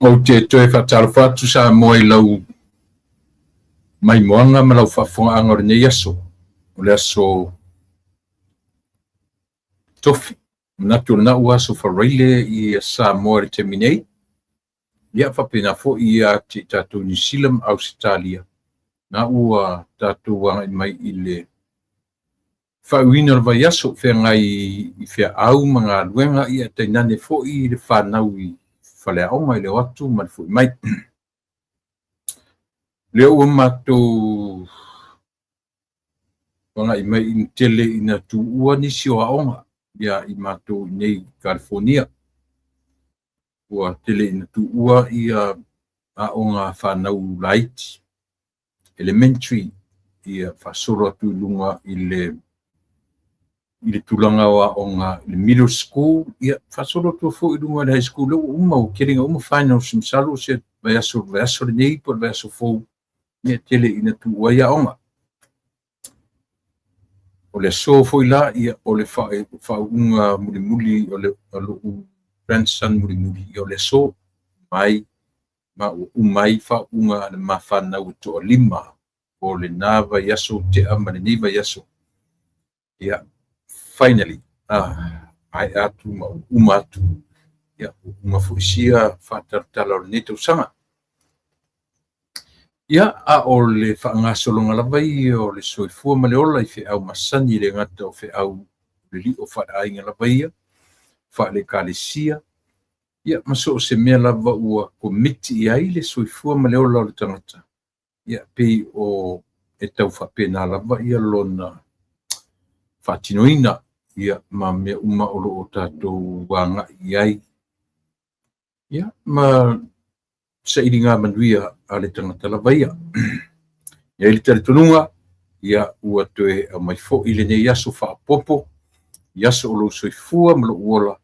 Ou te toe faatalofa atu Samoa i lau maimoaga ma lau faafofogaaga o lenei aso, o le aso Tofi. Manatu o lena ua aso Faraile i Samoa i le taimi nei. Ia faapena foi ia te i tatou Niu Sila ma Ausetalia, na ua tatou agai mai i le faaiuina o le vaiaso, feagai i feaau ma galuega, ia tainane foi le fanau i faleaoga i le o atu ma le foi mai. Lea ua matou agai mai ina tele ina tuua nisi o aoga ia i matou i nei i Kalifonia. Ua tele ina tuua ia aoga fanau laiti, elementary, ia faasolo atu i luga i le tulaga o aoga i le middle school, ia faasolo atu foi i luga i le high school. Lea ua uma, ua tele ina uma finals, masalo o se vaiaso, vaiaso lenei po o le vaiaso fou, ia tele ina tuua ai aoga. O le aso foi la, ia, o le faauuga mulimuli o le lo'u grandson mulimuli, ia o le aso mai ma ua uma ai faauuga a le ma fanau e toalima o lena vaiaso tea ma lenei vaiaso. Ia, finally, maea atu ma ua uma atu, ia, ua uma foi sia faatalatala o lenei tausaga. Ia, a o le faagasologa lava ia o le soifua ma le ola i feau masani, e le gata o feau le lio faaleaiga lava ia, faale-ekalesia, ia ma so o se mea lava ua komiti i ai le soifua ma le ola o le tagata. Ia, pei o e tau faapena lava ia lona faatinoina, ia ma mea uma o lo o tatou agai i ai. Ia, ma sailiga manuia a le tagata lava ia. E i ai le talitonuga, ia ua toe aumai foi lenei aso faaopoopo i aso o lou soifua ma lou ola,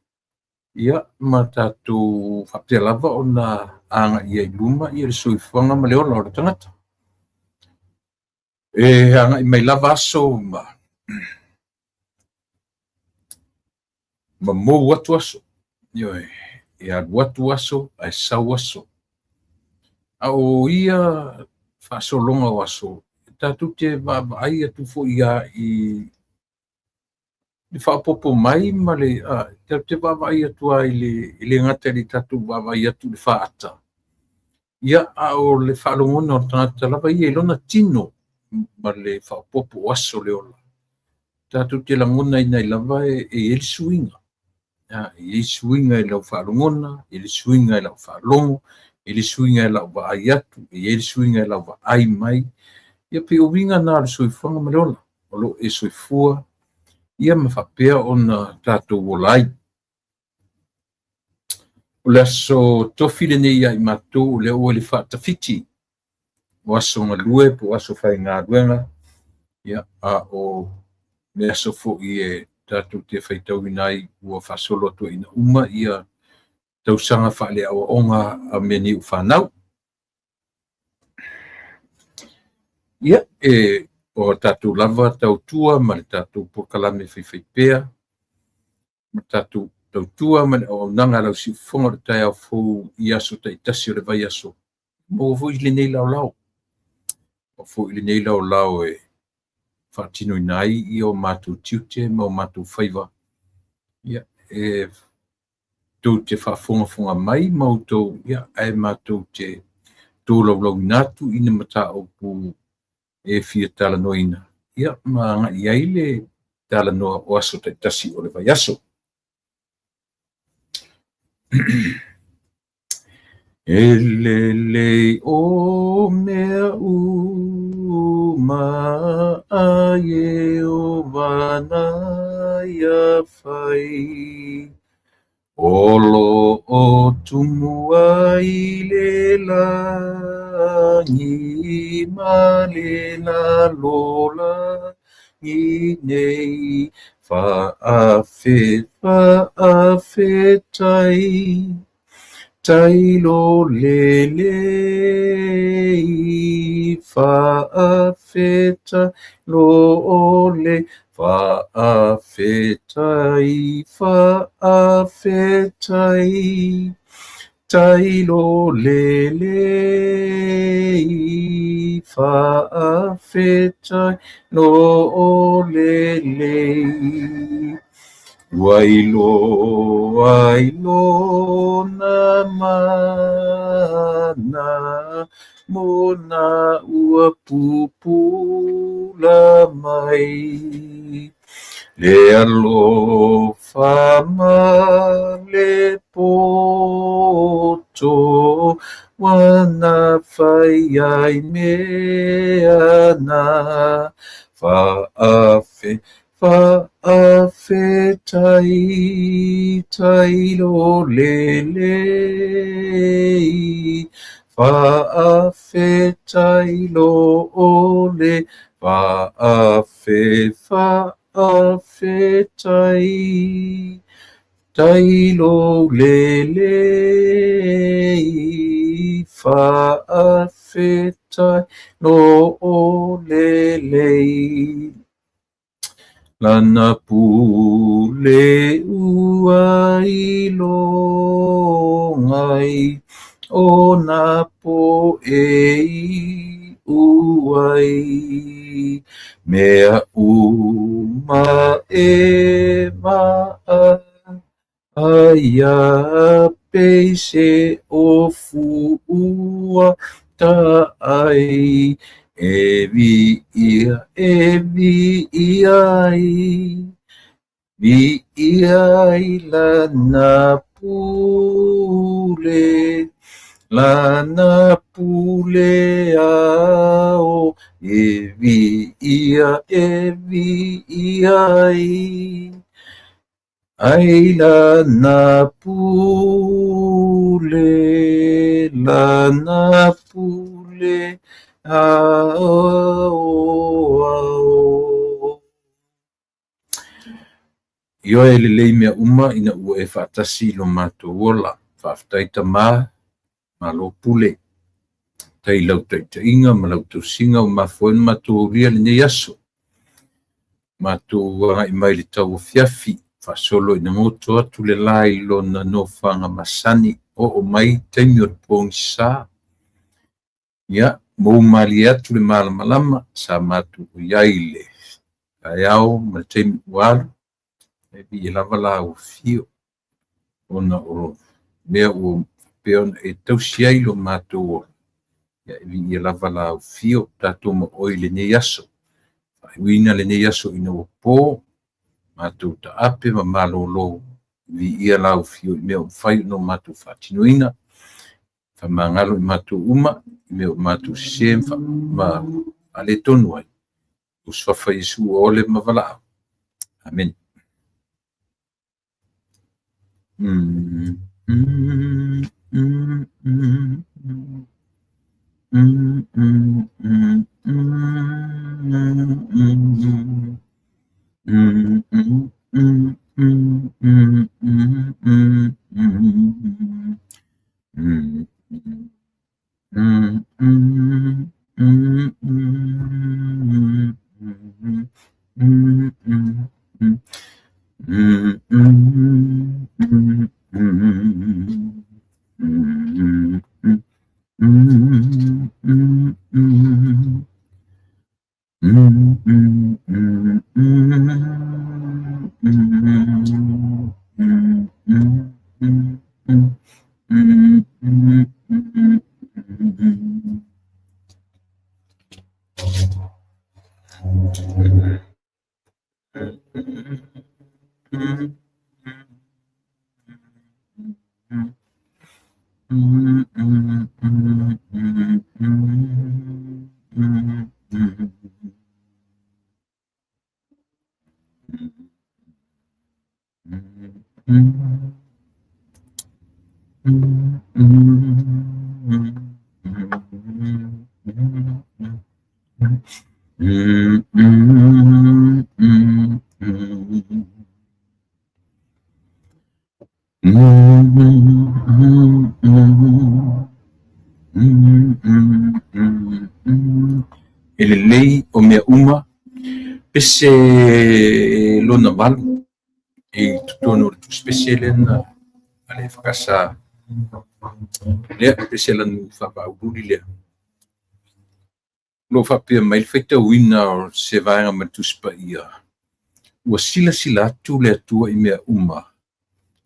ia ma tatou faapea lava ona agai ai i luma ia le soifuaga ma le ola o le tagata. E agai mai lava aso ma mou atu aso, ioe, e alu atu aso ae sau aso. A o ia faasologa o aso, tatou te vaavaai atu foi ia i le faaopoopo mai ma le tatou te vaavaai atu ai i le, e le gata i le tatou vaavaai atu i le faata, ia, a o le faalogona o le tagata lava ia i lona tino ma le faaopoopo o aso o le ola. Tatou te lagonaina ai lava e i ai le suiga. E i ai suiga i lau faalogona, e i ai le suiga i lau faalogo, e i ai le suiga i lau vaai atu, e i ai le suiga i lau vaai mai. Ia pei o uiga na o le soifuaga ma le ola, o lo o e soifua ia ma faapea ona tatou ola ai. O le aso Tofi lenei ia i matou, o lea ua i le faatafiti o aso galue po o aso faigaluega, ia, a o le aso foi e tatou te faitauina ai ua faasolo atu ai ina uma ia tausaga faaleaoaoga a mea nei o fanau. Ia, e o tatou lava tautua ma le tatou polokalame faifaipea, ma tatou tautua ma le auaunaga a lau siufofoga o le taeao fou i aso taitasi o le vaiaso. Maua foi lenei laolao. Maua foi lenei laolao e faatinoina ai ia o matou tiute ma o matou faiva. Ia, e tou te faafogafoga mai ma outou, ia, ae matou te tolaulauina atu i ni mataupu e fia talanoaina, ia, ma agai ai le talanoa o aso taitasi o le vaiaso. E lelei o mea uma a Ieova na ia fai, o lo o tumu ai le lagi. lagi ma le lalolagi nei. Faafetai, tai lo lelei, faafetai lo ole, faafetai, faafetai, tai lo lelei, faafetai lo lelei. Ua iloa i lona mana, mona ua pupula mai. Le alofa ma le poto, ua na fai ai mea na. Faafetai, tai lo lelei, faafetai lo ole, faafetai, tai lo lelei, faafetai lo lelei. Lana pule ua iloga ai, o nā po e i uai. Mea uma e maa aia peise o fuua ta ai. E viia ai, viia ai lana pule, lana pule ao. E viia ai, ai lana pule, lana pule ao, ao. Ioe lelei mea uma ina ua e faatasi i lo matou ola. Faafetai Tamā, malo pule. Tai lau taitaiga ma lau tausiga ua mafua ai ona matou aulia lenei aso. Matou agai mai le tauafiafi, faasolo ina goto atu le la i lona nofoaga masani, oo mai taimi o le pogisa. Ia, mou malie atu le malamalama, sa matou i ai le taeao ma le taimi ua alu, e viia lava lau afio. Ona o mea ua faapea ona e tausi ai lo matou ola, ia e viia lava lau afio, tatou ma oe i lenei aso. Faaiuina lenei aso ina ua po, matou taape ma malolo, viia lau afio i mea ua mafai ona matou faatinoina. Faamagalo i matou uma, i mea ua matou sese ma faaletonu ai. O suafa Iesu ua ole ma valaau. Amen. Pese lona 8 i totonu o le tusipese lea na a le EFKS lea, le pese lanu faavaululi lea. O lo o faapea mai le faitauina o se vaega mai le Tusi Paia, ua silasila atu le Atua i mea uma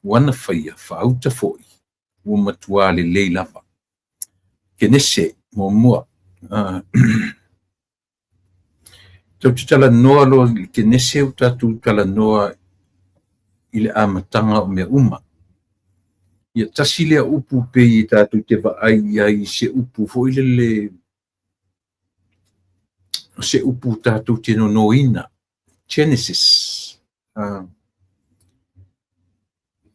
ua ana faia, faauta foi, ua matua lelei lava. Kenese 1. Tatou te talanoa loa i le Kenese ua tatou talanoa i le amataga o mea uma. Ia tasi lea upu pei e tatou te vaai i ai i se upu foi lele, o se upu tatou te nonoina, Genesis.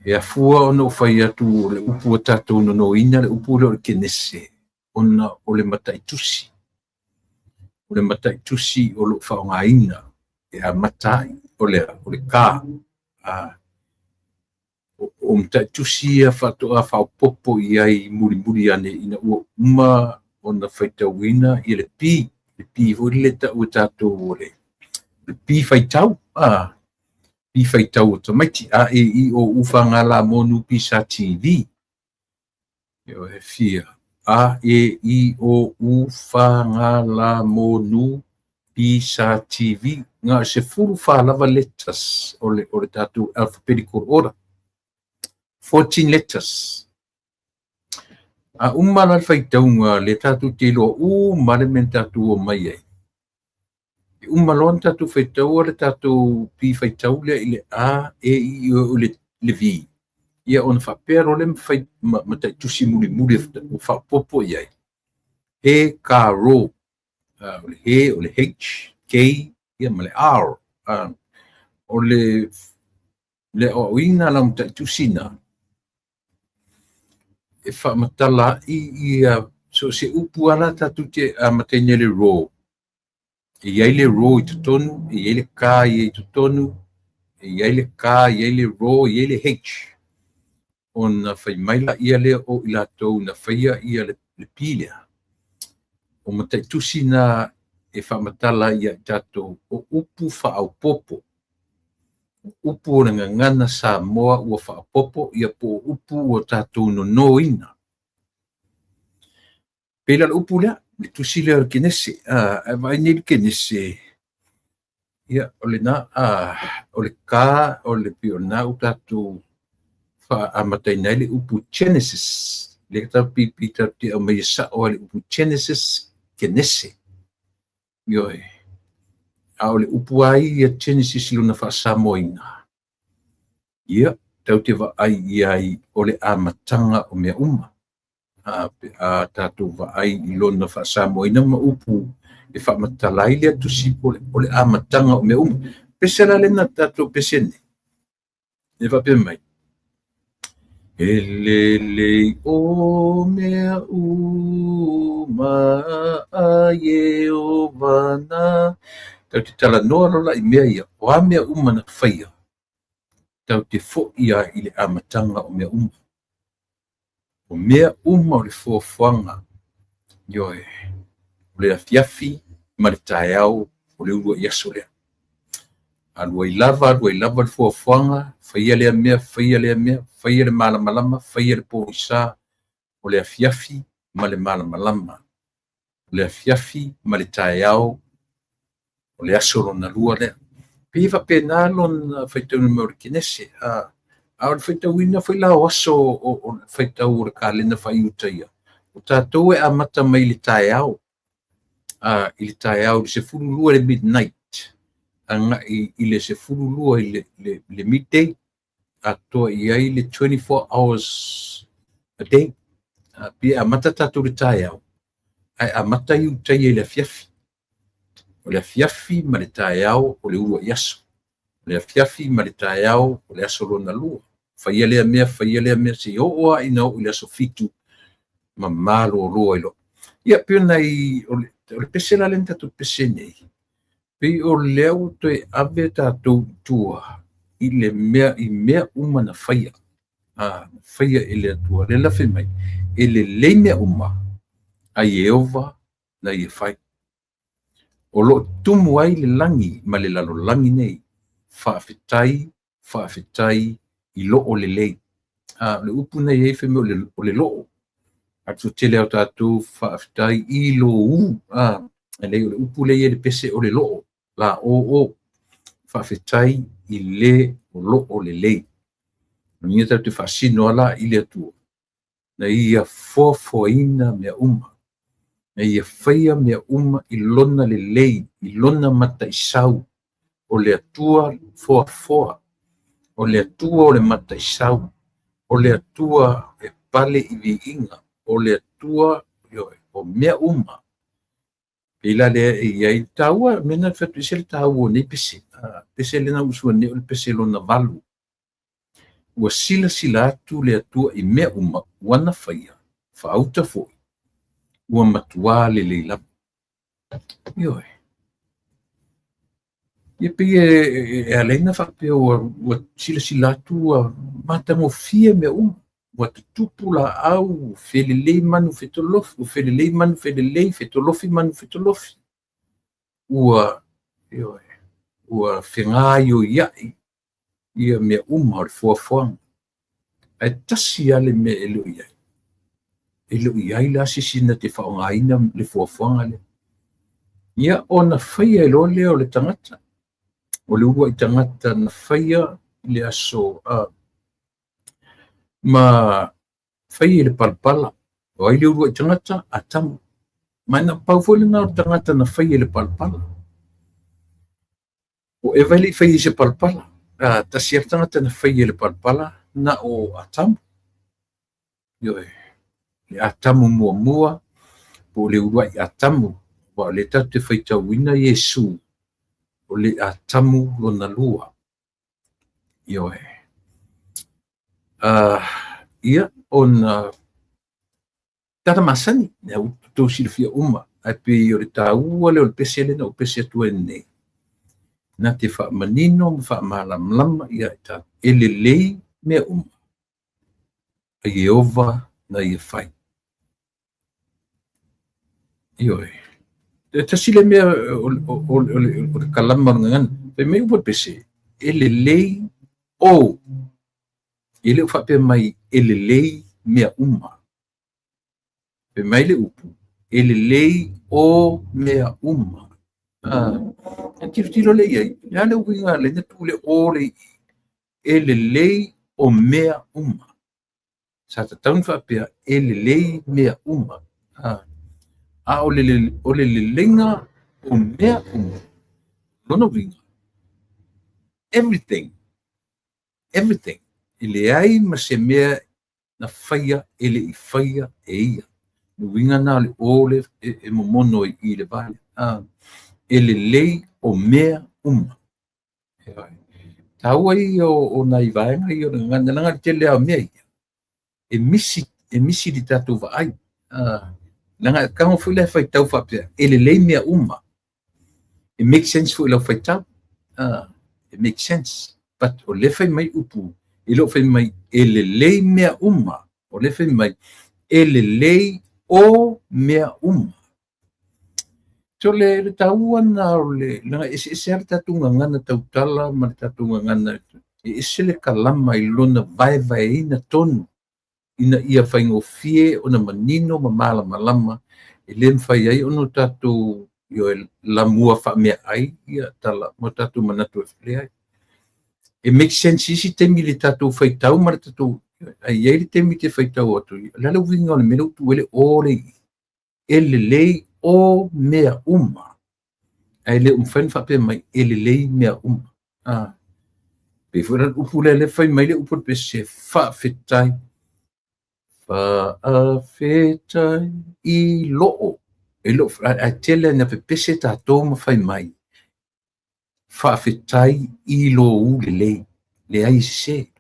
E afua ona ou fai atu o le upu ua tatou nonoina le upu lea o le Kenese, ona o le mataitusi. O le mataitusi o lo o faaaogaina e amata ai, o le a? O le K. O mataitusi ia faatoa faaopoopo i ai mulimuli ane ina ua uma ona faitauina ia le P, le P foi lele tau e tatou o le P faitau, P faitau o tamaiti, A, E, I, O, U, F, G, L, M, N, P, S, T, V. E fia, A, E, I, O, U, F, G, L, M, N, P, S, T, V. Na o le 14 lava letters o le tatou alphabetical order. 14 letters. A uma la le faitauga lea tatou te iloa uma le mea na tatou omai ai. E uma loa na tatou faitaua le tatou P faitau lea i le A, E, I, O, U, le V. Ia ona faapea loa lea ma mataitusi mulimuli ua faaopoopo i ai. He, ka, ro. O le he, o le H, K, ia ma le R. O le aoaoina la mataitusi na, e faamatala ai ia so se upu ala tatou te amataina i le ro. E i ai le ro i totonu, e i ai le ka i totonu, e i ai le ka, e i ai le ro, e i ai le H. Ona fai mai la ia lea o i latou na faia ia le P lea. O mataitusi na e faamatala ia i tatou o upu faaopoopo. O upu o le gagana Samoa ua faaopoopo ia po o upu ua tatou nonoina. Pei la le upu lea, le tusi lea o le Kenese. Ae vaai nei le Kenese, ia o lena, o le ka, o le pei o lena ua tatou faamataina ai le upu Genesis. Le tatou pipi tatou te aumaia sao ai le upu Genesis, Kenese. Ioe. A o le upu ai ia Genesis lona faasamoaina, ia, tau te vaai i ai o le amataga o mea uma. A tatou vaai i lona faasamoaina ma upu e faamatala ai lea tusi o le amataga o mea uma. Pese la lena tatou pese nei. E faapea mai. E lelei o mea uma a Ieova na. Tau te talanoa lola i mea ia. O a mea uma na faia. Tau te foi ai i le amataga o mea uma. O mea uma o le fuafuaga. Ioe. O le afiafi ma le taeao o le uluai aso lea. Alu ai lava le fuafuaga, faia lea mea, faia lea mea, faia le malamalama, faia le pogisa, o le afiafi ma le malamalama. O le afiafi ma le taeao, o le aso lona lua lea. Pei e faapena lona faitauina mai o le Kenese. A o le faitauina foi la o aso o le faitau o le kalena faaiuta ia. O tatou e amata mai i le taeao. I le taeao i le 12 i le midnight. Agai i le 12 i le midday, atoa i ai le 24 hours a day. Pei amata tatou le taeao, ae amata i utai i le afiafi. O le afiafi ma le taeao o le uluai aso. O le afiafi ma le taeao o le aso lona lua. Faia lea mea, se oo lava ina oo i le aso 7, ma malolo ai loa. Ia, pei ona i o le pese la lea na tatou pese nei, pei o lea ua toe ave tatou i tua i le mea, i mea uma na faia. Faia e le Atua. Le la fai mai, e lelei mea uma a Ieova na ia fai. O lo o tumu ai le lagi ma le lalolagi nei. Faafetai, faafetai i loo lelei. A, o le upu na i ai fai mai o le loo. A le toatele o tatou faafetai i lo u. A, e leai o le upu lea e i ai le pese o le loo. La o o. Faafetai i le o loo lelei. Ia tatou te faasino ala i le Atua na ia foafoaina mea uma, na ia faia mea uma i lona lelei, i lona mataisau. O le Atua foafoa, o le Atua o le mataisau, o le Atua e pale i viiga, o le Atua o mea uma. Pei la lea e i ai taua, mea na fai atu ese le taua o nei pese. Pese lea na usu nei o le pese lona 8. Ua silasila atu le Atua i mea uma ua na faia, faauta foi, ua matuā lelei lava. Ioe. Ia pei e ala ai ona faapea ua silasila atu ua matagofie mea uma. Ua tutupu laau, ua felelei manu fetolofi, ua felelei manu felelei, fetolofi manu fetolofi. Ua, ioe, ua fegaioiai ia mea uma o le foafoaga. Ae tasi lava le mea e le o i ai. E le o i ai la se isi na te faaaogaina le foafoaga lea. Ia ona faia ai loa lea o le tagata, o le uluai tagata na faia i le aso ma fai e le palapala. O ai le uluai tagata? Atamu. Ma na pau foi lena o le tagata na fai e le palapala. O Eva e le i faia i se palapala. Tasi lava le tagata na fai e le palapala na o Atamu. Ioe. Le Atamu muamua, po o le uluai Atamu, aua o lea tatou te faitauina Iesu, o le Atamu lona lua. Ioe. Ia, ona tala masani, lea ua outou silafia uma, ae pei o le taua lea o le pese lea na ou pese atu ai nei, na te faamanino ma faamalamalama ia i tatou, e lelei mea uma a Ieova na ia fai. Ioe. E tasi le mea o le kalama o le gagana, fai mai upu o le pese, e lelei o, e le o faapea mai e lelei mea uma. Fai mai le upu, e lelei o mea uma. E tilotilo le i ai, le a le uiga le na tu le o le i, e lelei o mea uma. Sa tatau ona faapea, e lelei mea uma. A o le leleiga o mea uma, lona uiga, everything, everything, e leai ma se mea na faia e le i faia e ia. Le uiga na o le o le e momono i i le vale. E lelei o mea uma. Taua ia o nai vaega ia o le gagana, leaga le tele lava o mea ia, e misi i le tatou vaai. Leaga e tago foi le faitau faapea, e lelei mea uma. E make sense foi i lau faitau. E make sense. But o lea fai mai upu, e le o fai mai e lelei mea uma. O lea fai mai e lelei o mea uma. So le taua na o le, leaga eseese lava le tatou gagana tautala ma le tatou gagana, e ese le kalama i lona vaevaeina tonu, ina ia faigofie ona manino ma malamalama, e le mafai ai ona tatou lamua faameaai ia tala ma tatou manatu e leai. E make sense isi taimi le tatou faitau ma le tatou, ai i ai le taimi te faitau atu, le a le uiga o le mea lea ua tuu ai le o le i, e lelei o mea uma. Ae le o mafai ona faapea mai e lelei mea uma. Pei foi la le upu lea, lea fai mai le upu o le pese, faafetai. Faafetai i loo. E le o, ae tele ina pepese tatou ma fai mai. Faafetai i lou lelei. Leai se.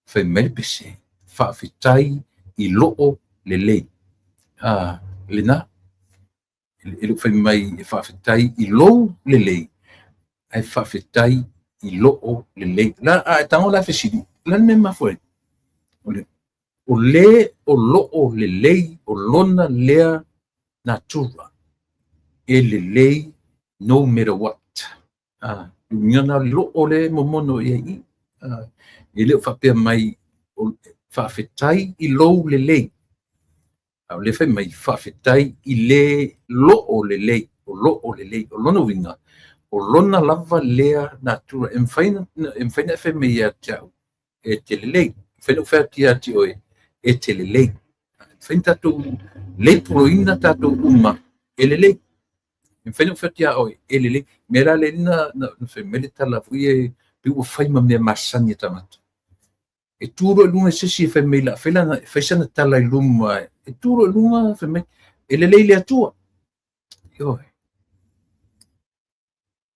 Fai mai le pese, faafetai i loo lelei. Lena. E le o fai mai e faafetai i lou lelei, ae faafetai i loo lelei. La, a e tago la fesili, la le mea mafua ai. O le o loo lelei o lona lea natura. E lelei no matter what. A, le uiga lena o le loo lea e momono i ai i. A, e le o faapea mai faafetai i lou lelei. A o lea fai mai faafetai i le loo lelei, o loo lelei. O lona uiga, o lona lava lea natura e mafai ona e fai mai ia te au, e te lelei. E mafai ona ou fai atu ia te oe, e te lelei. E mafai ona tatou leipuloina tatou uma e lelei. E mafai ona ou fai atu ia oe, e lelei. Mea la lea na fai mai le tala foi e pei ua fai ma mea masani a tagata. E tu loa i luga se isi e fai mai la fai lana, fai sana tala i luma, e tu loa i luga fai mai, e lelei le Atua. Ioe.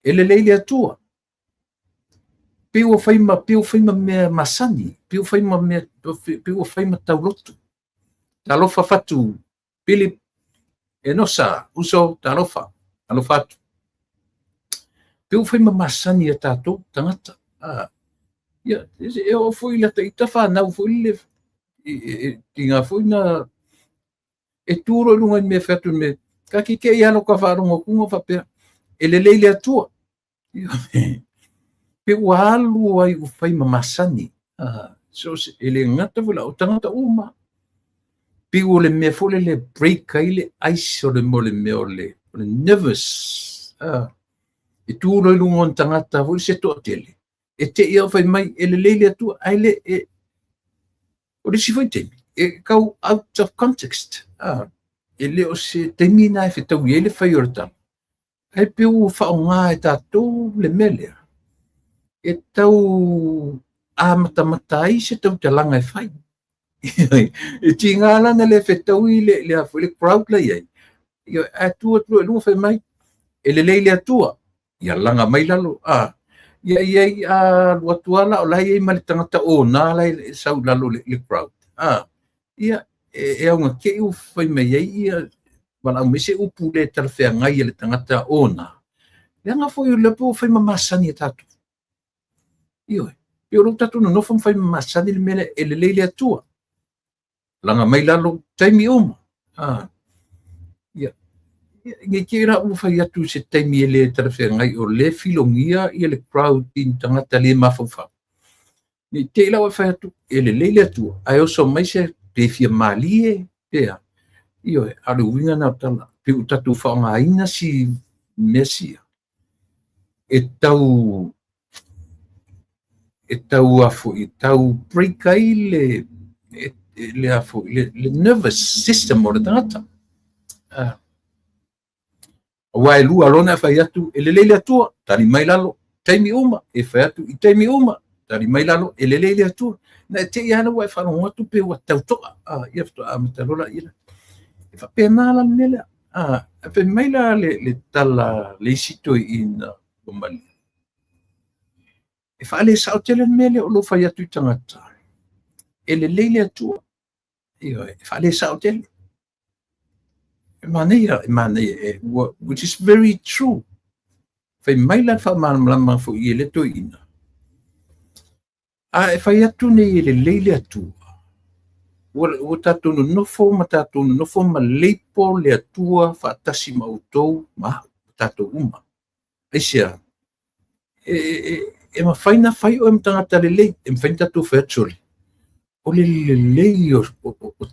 E lelei le Atua. Pei ua fai ma, pei ua fai ma mea masani, pei ua fai ma mea, pei ua fai ma tauloto. Talofa fatu, Philip Enosa, uso, talofa, alofa atu. Pei ua fai ma masani a tatou tagata. Ah, ia, e oo foi i lata ita whanau foi le, i ngā foi na, e tu loa i luga i mea fai atu me, ka ki te i alo ka whaarongo kunga whapea, e lelei le Atua. Pe ua alu ai ua fai ma masani. So, e le gata foi la, o tagata uma. Pei o le mea foi lele break ai le ice o le mo le mea o le, o le nervous. E tu loa i luga o ni tagata foi se toatele. E te i au fai mai, e lelei le Atua, ae le, e, o le isi foi taimi, e kau out of context. E le o se taimi na e fetaui ai le fai o le tala. Ae pei ua faaaoga e tatou le mea lea e tau amatamata ai se tautalaga e fai. E tiga la na le fetaui le, le, le crowd la i ai. Ae tu atu loa i luga fai mai, e lelei le Atua, ia laga mai lalo. A, ia i ai a alu atu ala o la i ai ma le tagata o nā la e sau lalo le crowd. A, ia e auga te i ua fai mai ai ia valaau mai se upu le talafeagai a le tagata ona. Leaga foi o le ua fai ma masani e tatou. Ioe, pe o lou tatou nonofo ma fai ma masani le mea lea, e lelei le Atua. Laga mai lalo, taimi uma. Ah. Ia, nei te la ua fai atu se taimi e le talafeagai o le filogia ia le crowd i ni tagata le mafaufau. Nei te i la ua fai atu, e lelei le Atua, ae oso mai se pe fia malie, pea. Ioe, a o le uiga na o tala, pe ua tatou faaaogaina si mea sia, e tau, e tau a foi, e tau break ai le, le a foi, le nervous system o le tagata. Ah. Aua e lua loa ona e fai atu, e lelei le Atua, tali mai lalo, taimi uma, e fai atu i taimi uma, tali mai lalo, e lelei le Atua. Na e te i ana ua e faalogo atu pe ua tautoa, ah, ia faatoa amata loa la ia. E faapena la le mea lea. Ah, e fai mai la le tala le isi toeaina ua malie. E faalesao tele le mea lea o lou fai atu i tagata. E lelei le Atua. Ioe, e faalesao tele. E manaia, e manaia, e, which is very true. Fai mai la le faamalamalama foi i le toeaina. A e fai atu nei e lelei le Atua, ua tatou nonofo ma tatou nonofo ma leipo le Atua faatasi ma outou ma au, tatou uma. Aisea? E mafai na fai oe ma tagata lelei, e mafai na tatou fai atu sole, o le lelei o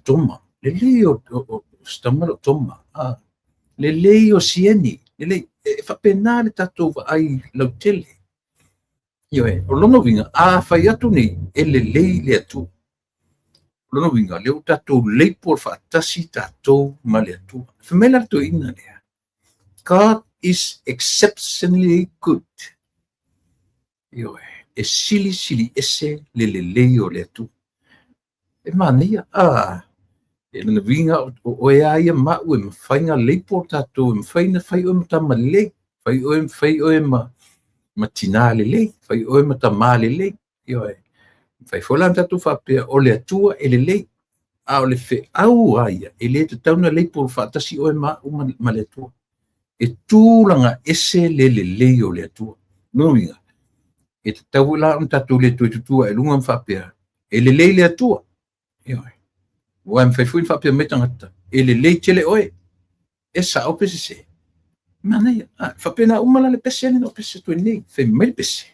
Toma, lelei o Sitama o Toma, lelei o Sieni, lelei, e faapena le tatou vaai lautele. Ioe, o lona uiga, a fai atu nei, e lelei le Atua. O lona uiga, lea ua tatou leipo faatasi tatou ma le Atua. Fai mai la le toeaina lea, God is exceptionally good. Ioe, e silisili ese le lelei o le Atua. E manaia, a, e lona uiga o oe a ia ma au e mafai na leipo tatou, e mafai na fai oe ma tama lelei, fai oe, fai oe ma tina lelei, fai oe ma tamā lelei. Ioe, fai foi la na tatou faapea o le Atua e lelei, a o le feau a ia, e le tatau na leipo faatasi oe ma au ma le Atua. E tulaga ese le lelei o le Atua. Lona uiga, e tatau foi la ona tatou le toe tutua i luga ma faapea, e lelei le Atua. Ioe. Aua e mafai foi ona faapea mai tagata, e lelei tele oe, e sao pe sese. Manaia. Ah, faapena uma la le pese lena o pese atu ai nei. Fai mai le pese.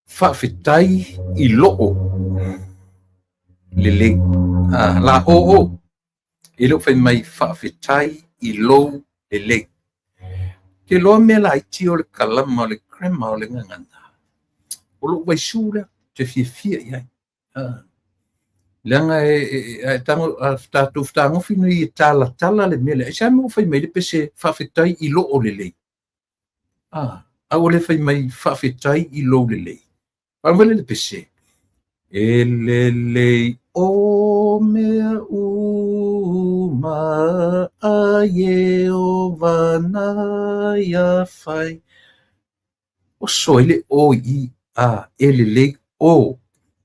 Faafetai i loo lelei. Ah, la o o. E le o fai mai faafetai i lou lelei. Te iloa mea laiti o le kalama o le grammar o le gagana. O lou vaisu lea, te fiafia i ai. Ah. Leaga e tatou fetagofi nei e talatala le mea lea. Aisea mea ua fai mai le pese faafetai i loo lelei? Ah, a ua le fai mai faafetai i lou lelei. Faalogo mai le pese. E lelei o mea uma a Ieova na ia fai. Oso ai le o i i, a, e lelei o.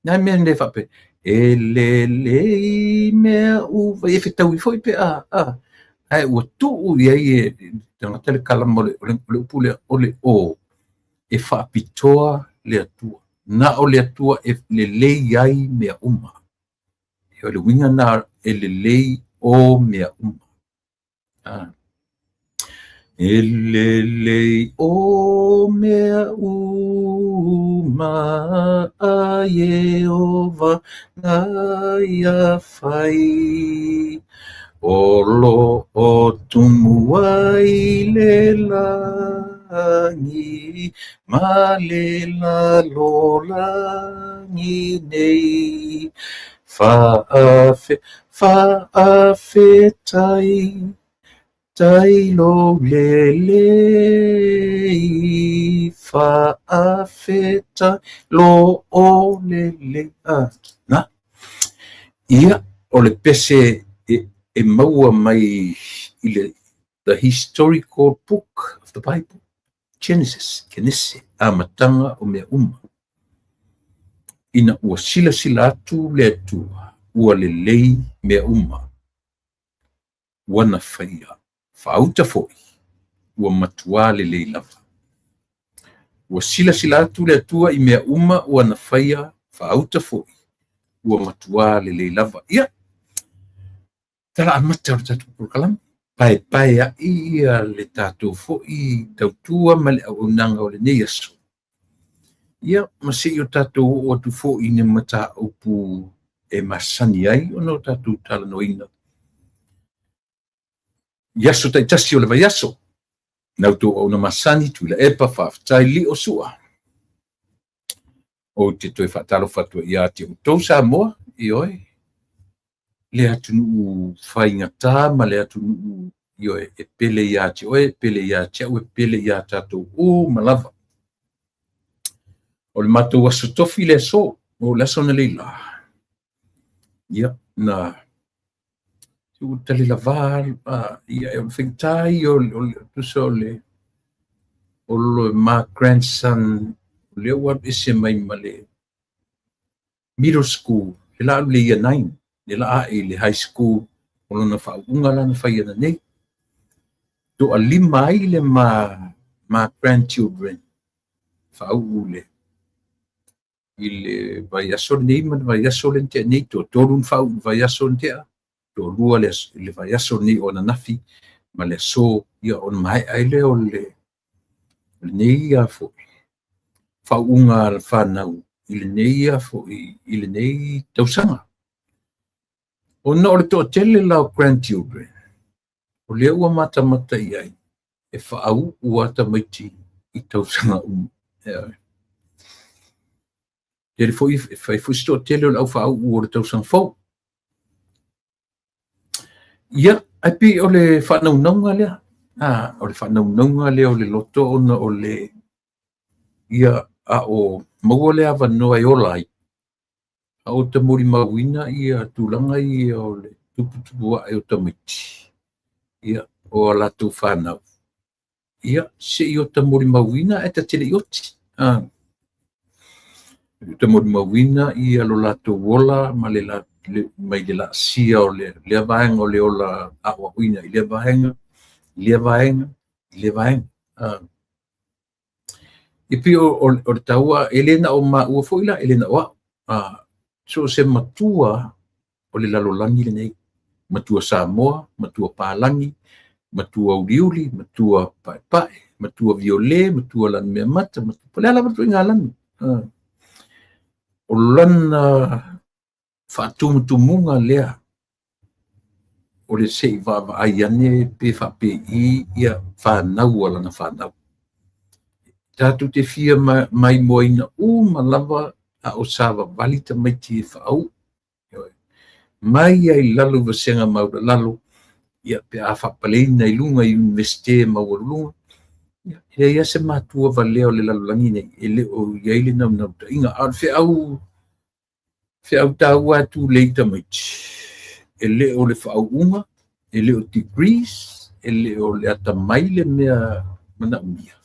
Nā mea le faapea, e lelei mea uma, e fetaui foi pe a, a. Ae ua tuu i ai e tagata le kalama o le, o le, o le upu lea, o le o, e faapitoa le Atua. Na o le Atua e lelei ai mea uma. O le uiga na e lelei o mea uma. Ah. E lelei o mea uma a Ieova na ia fai. O lo o tumu ai le lagi ma le lalolagi nei. Faafe, faafetai, tai lou lelei, faafetai loo lelei. Ah, na. Ia, o le pese e maua mai i le The Historical Book of the Bible, Genesis, Kenese, amataga o mea uma. Ina ua silasila atu le Atua, ua lelei mea uma, ua na faia, faauta foi, ua matuā lelei lava. Ua silasila atu le Atua i mea uma ua na faia, faauta foi, ua matuā lelei lava. Ia, tala amata o le tatou polokalame, paepaea'i ia le tatou foi tautua ma le auaunaga o lenei aso. Ia, ma se i o tatou oo atu foi i ni mataupu e masani ai ona o tatou talanoaina i aso taitasi o le vaiaso. La outou auauna masani, Tuilaepa, faafetai Lio Sua. Ou te toe faatalofa atu ai ia te outou Samoa, ioe, le atunuu faigata ma le atunuu, ioe, e pele ia te oe, e pele ia te au, e pele ia tatou uma lava. O le matou aso tofi le aso, o le aso analeila. Ia, na ua tali lava, ia, o le faigata ia o le, tusa o le, o le ma grandson, o lea ua alu ese mai ma le middle school, le la alu le year 9, le la ae i le high school, o lona faauuga la na fai ananei. Toalima ai le ma grandchildren faauu le i le vaiaso lenei ma le vaiaso le na tea nei, toatolu na faauu i le vaiaso na tea, toalua le, le vaiaso lenei o ananafi ma le aso, ia ona maea ai lea o le lenei ia foi faauuga a le fanau i lenei ia foi i lenei tausaga. Ona o le toatele la o grandchildren, o lea ua matamata i ai e faauu a tamaiti i tausaga uma. Tele foi, e fai foi se toatele o le au faauu o le tausaga fou. Ia, ae pei o le faanaunauga lea. Ah, o le faanaunauga lea o le loto ona o le, ia, a o maua le avanoa e ola ai, a o ta molimauina ia tulaga ia o le tuputupu ae o tamaiti, ia, o a latou fanau, ia, se i o ta molimauina ae ta te le i oti. Ah, o ta molimauina ia lo latou ola ma le, la, le mai le laasia o le lea vaega o le ola aoaoina i lea vaega, i lea vaega, i lea vaega. Ah, e pei o le taua, e le na o maua foi la, e le na o au. Ah, so o se matua o le lalolagi lenei, matua Samoa, matua Palagi, Matua uliuli, matua paepae, matua viole, matua lanumeamata, matua, po o le a lava le ituaiga lanu. O lana faatumutumuga lea o le se i vaavaai ane pe faapei ia fanau a lana fanau. Tatou te fia maimoaina uma lava a o savavali tamaiti e faauu. Mai lava i lalo i vasega maualalalo, ia pe a faapaleina i luga i Iunivesite maualuluga, ia, e leai lava se matua valea o le lalolagi nei e le o i ai le naunautaiga. A o le feau, feau taua e tulei i tamaiti, e le o le faauuga, e le o degrees, e le o le atamai le mea manaomia,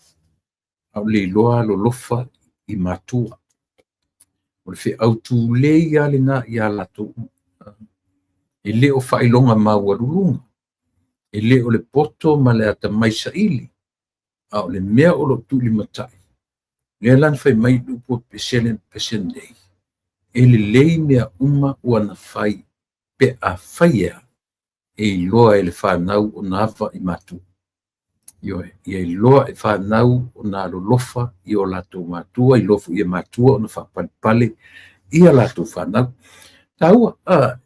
a o le iloa alolofa i matua. O le feau tulei lava lena ia latou. E le o faailoga maualuluga, e le o le poto ma le atamai saili, a o le mea o lo o tulimatai, lea la na fai mai le upu a Pesele i le Pesele nei, e lelei mea uma ua na fai pe afai e a, e iloa e le fanau ona ava i matua. Ioe, ia iloa e fanau ona alolofa i o latou matua, iloa foi e matua ona faapalepale ia latou fanau. Taua,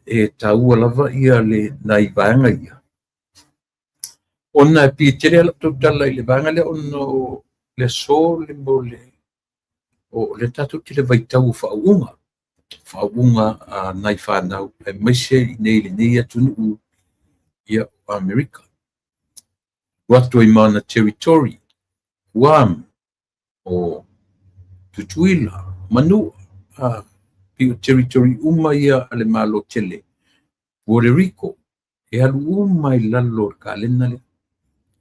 e taua lava ia le nai vaega ia, ona e pei e tele lava lau tautala i le vaega lea ona o le aso le mo le o lea tatou te i le vaitau o faauuga, faauuga a nai fanau aemaise i inei i lenei atunuu, ia, o Amerika. Alu atu ai ma ona territory, Guam, o Tutuila, Manua, pei o territory uma ia a le Malo tele, Puerto Rico, e alu uma i lalo o le kalena lea.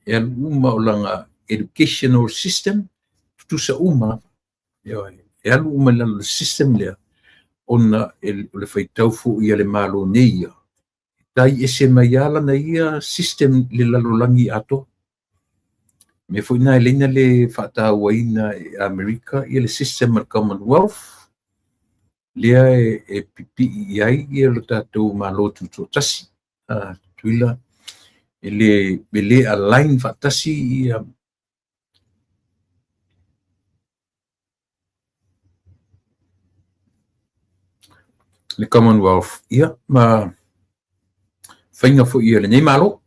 E alu uma o lana educational system, tutusa uma lava. Ioe, e alu uma i lalo o le system lea, ona o le faitau foi a le Malo nei ia, e tai ese mai lava lana ia system i le lalolagi atoa. O le mea foi lena e ala ai ona le faatauaina e Amerika ia le system a le Commonwealth, lea e pipii i ai ia le tatou Malo Tutoatasi. Tutuila e le align faatasi ia le Commonwealth, ia, ma faiga foi a lenei Malo.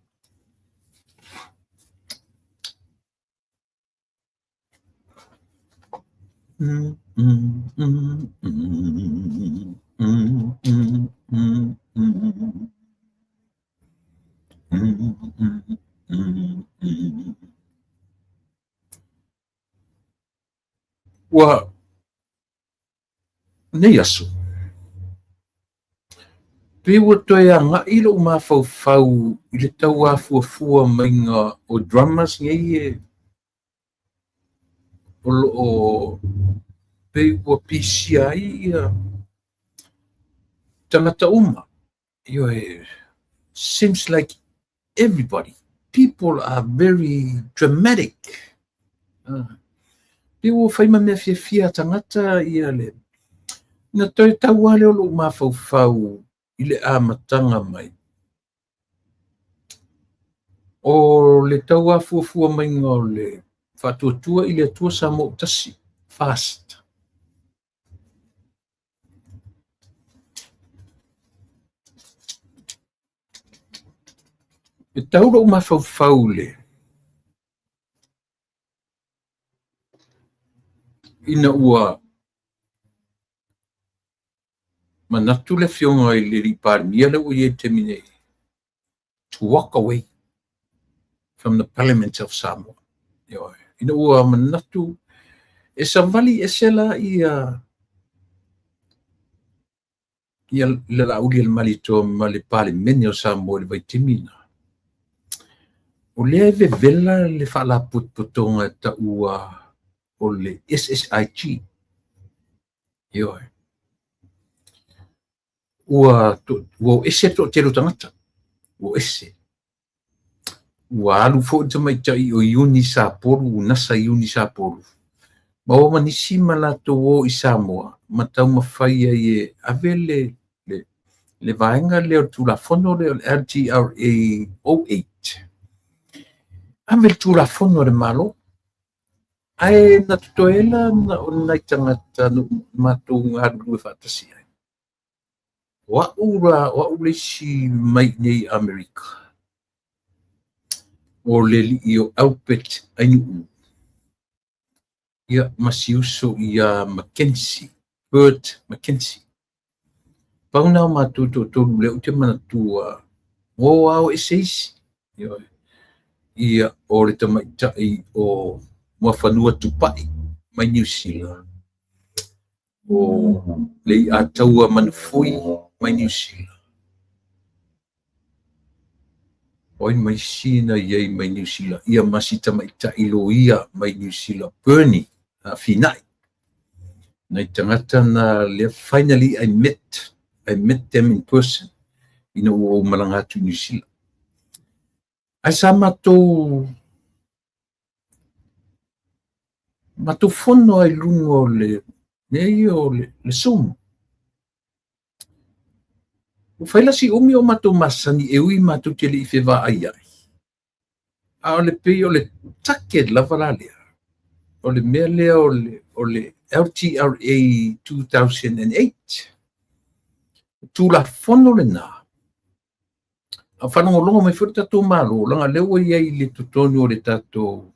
Ua nei aso, pei ua toe agai lou mafaufau i le tau afuafua maiga o dramas nei e o lo o pei ua pisia ai ia tagata uma. Ioe, seems like everybody, people are very dramatic. Pei ua fai ma mea fiafia a tagata ia le na toe tau lava lea o lou mafaufau i le amataga mai o le tau afuafua maiga o le Faatuatua i le Atua Samoa ua Tasi, FAST. E tau lou mafaufau le ina ua manatu le afioga i le alii Palemia lea ua i ai i le taimi nei to walk away from the Parliament of Samoa. Ioe. Ina ua manatu e savali ese la ia ia le Laaulialemalietoa ma le Palemene o Samoa i le vaitaimi lena. O lea e vevela le faalapotopotoga e taua o le SSIG. Ioe. Ua ua o ese le toatele o tagata. Ua o ese. Ua alu foi le tamaitai o Iuni Sapolu, Nasa Iuni Sapolu, ma o ma nisi ma latou o i Samoa ma taumafai ai e ave le vaega lea o le Tulafono lea o le LTRA 08. Ave le Tulafono a le Malo. Ae na totoe ai la na o nai tagata na matou galulue faatasi ai. O au la, o au le isi mai i inei i Amerika, o le alii o Albert Ainuu, ia ma si uso ia Mackenzie, Bert Mackenzie. Pau na o matou toatolu lea ou te manatua, o ao ese isi. Ioe. Ia, o le tamaitai o Muafanua Tupai mai Niu Sila, o le Iataua Manufui mai Niu Sila. O ai ma isi na i ai mai Niu Sila? Ia ma si tamaitai loia mai Niu Sila, Bernie Finai. Nai tagata na lea, finally I met them in person ina ua ou malaga atu i Niu Sila. Ae sa matou fono ai luga o le mea ia o le Zoom. Ua fai la si umi o matou masani e ui matou te le i fevaai ai. A o le pei o le target lava la lea, o le mea lea o le LTRA 2008. Tulafono lena, a faalogologo mai foi le tatou Malo, leaga lea ua i ai i le totonu o le tatou.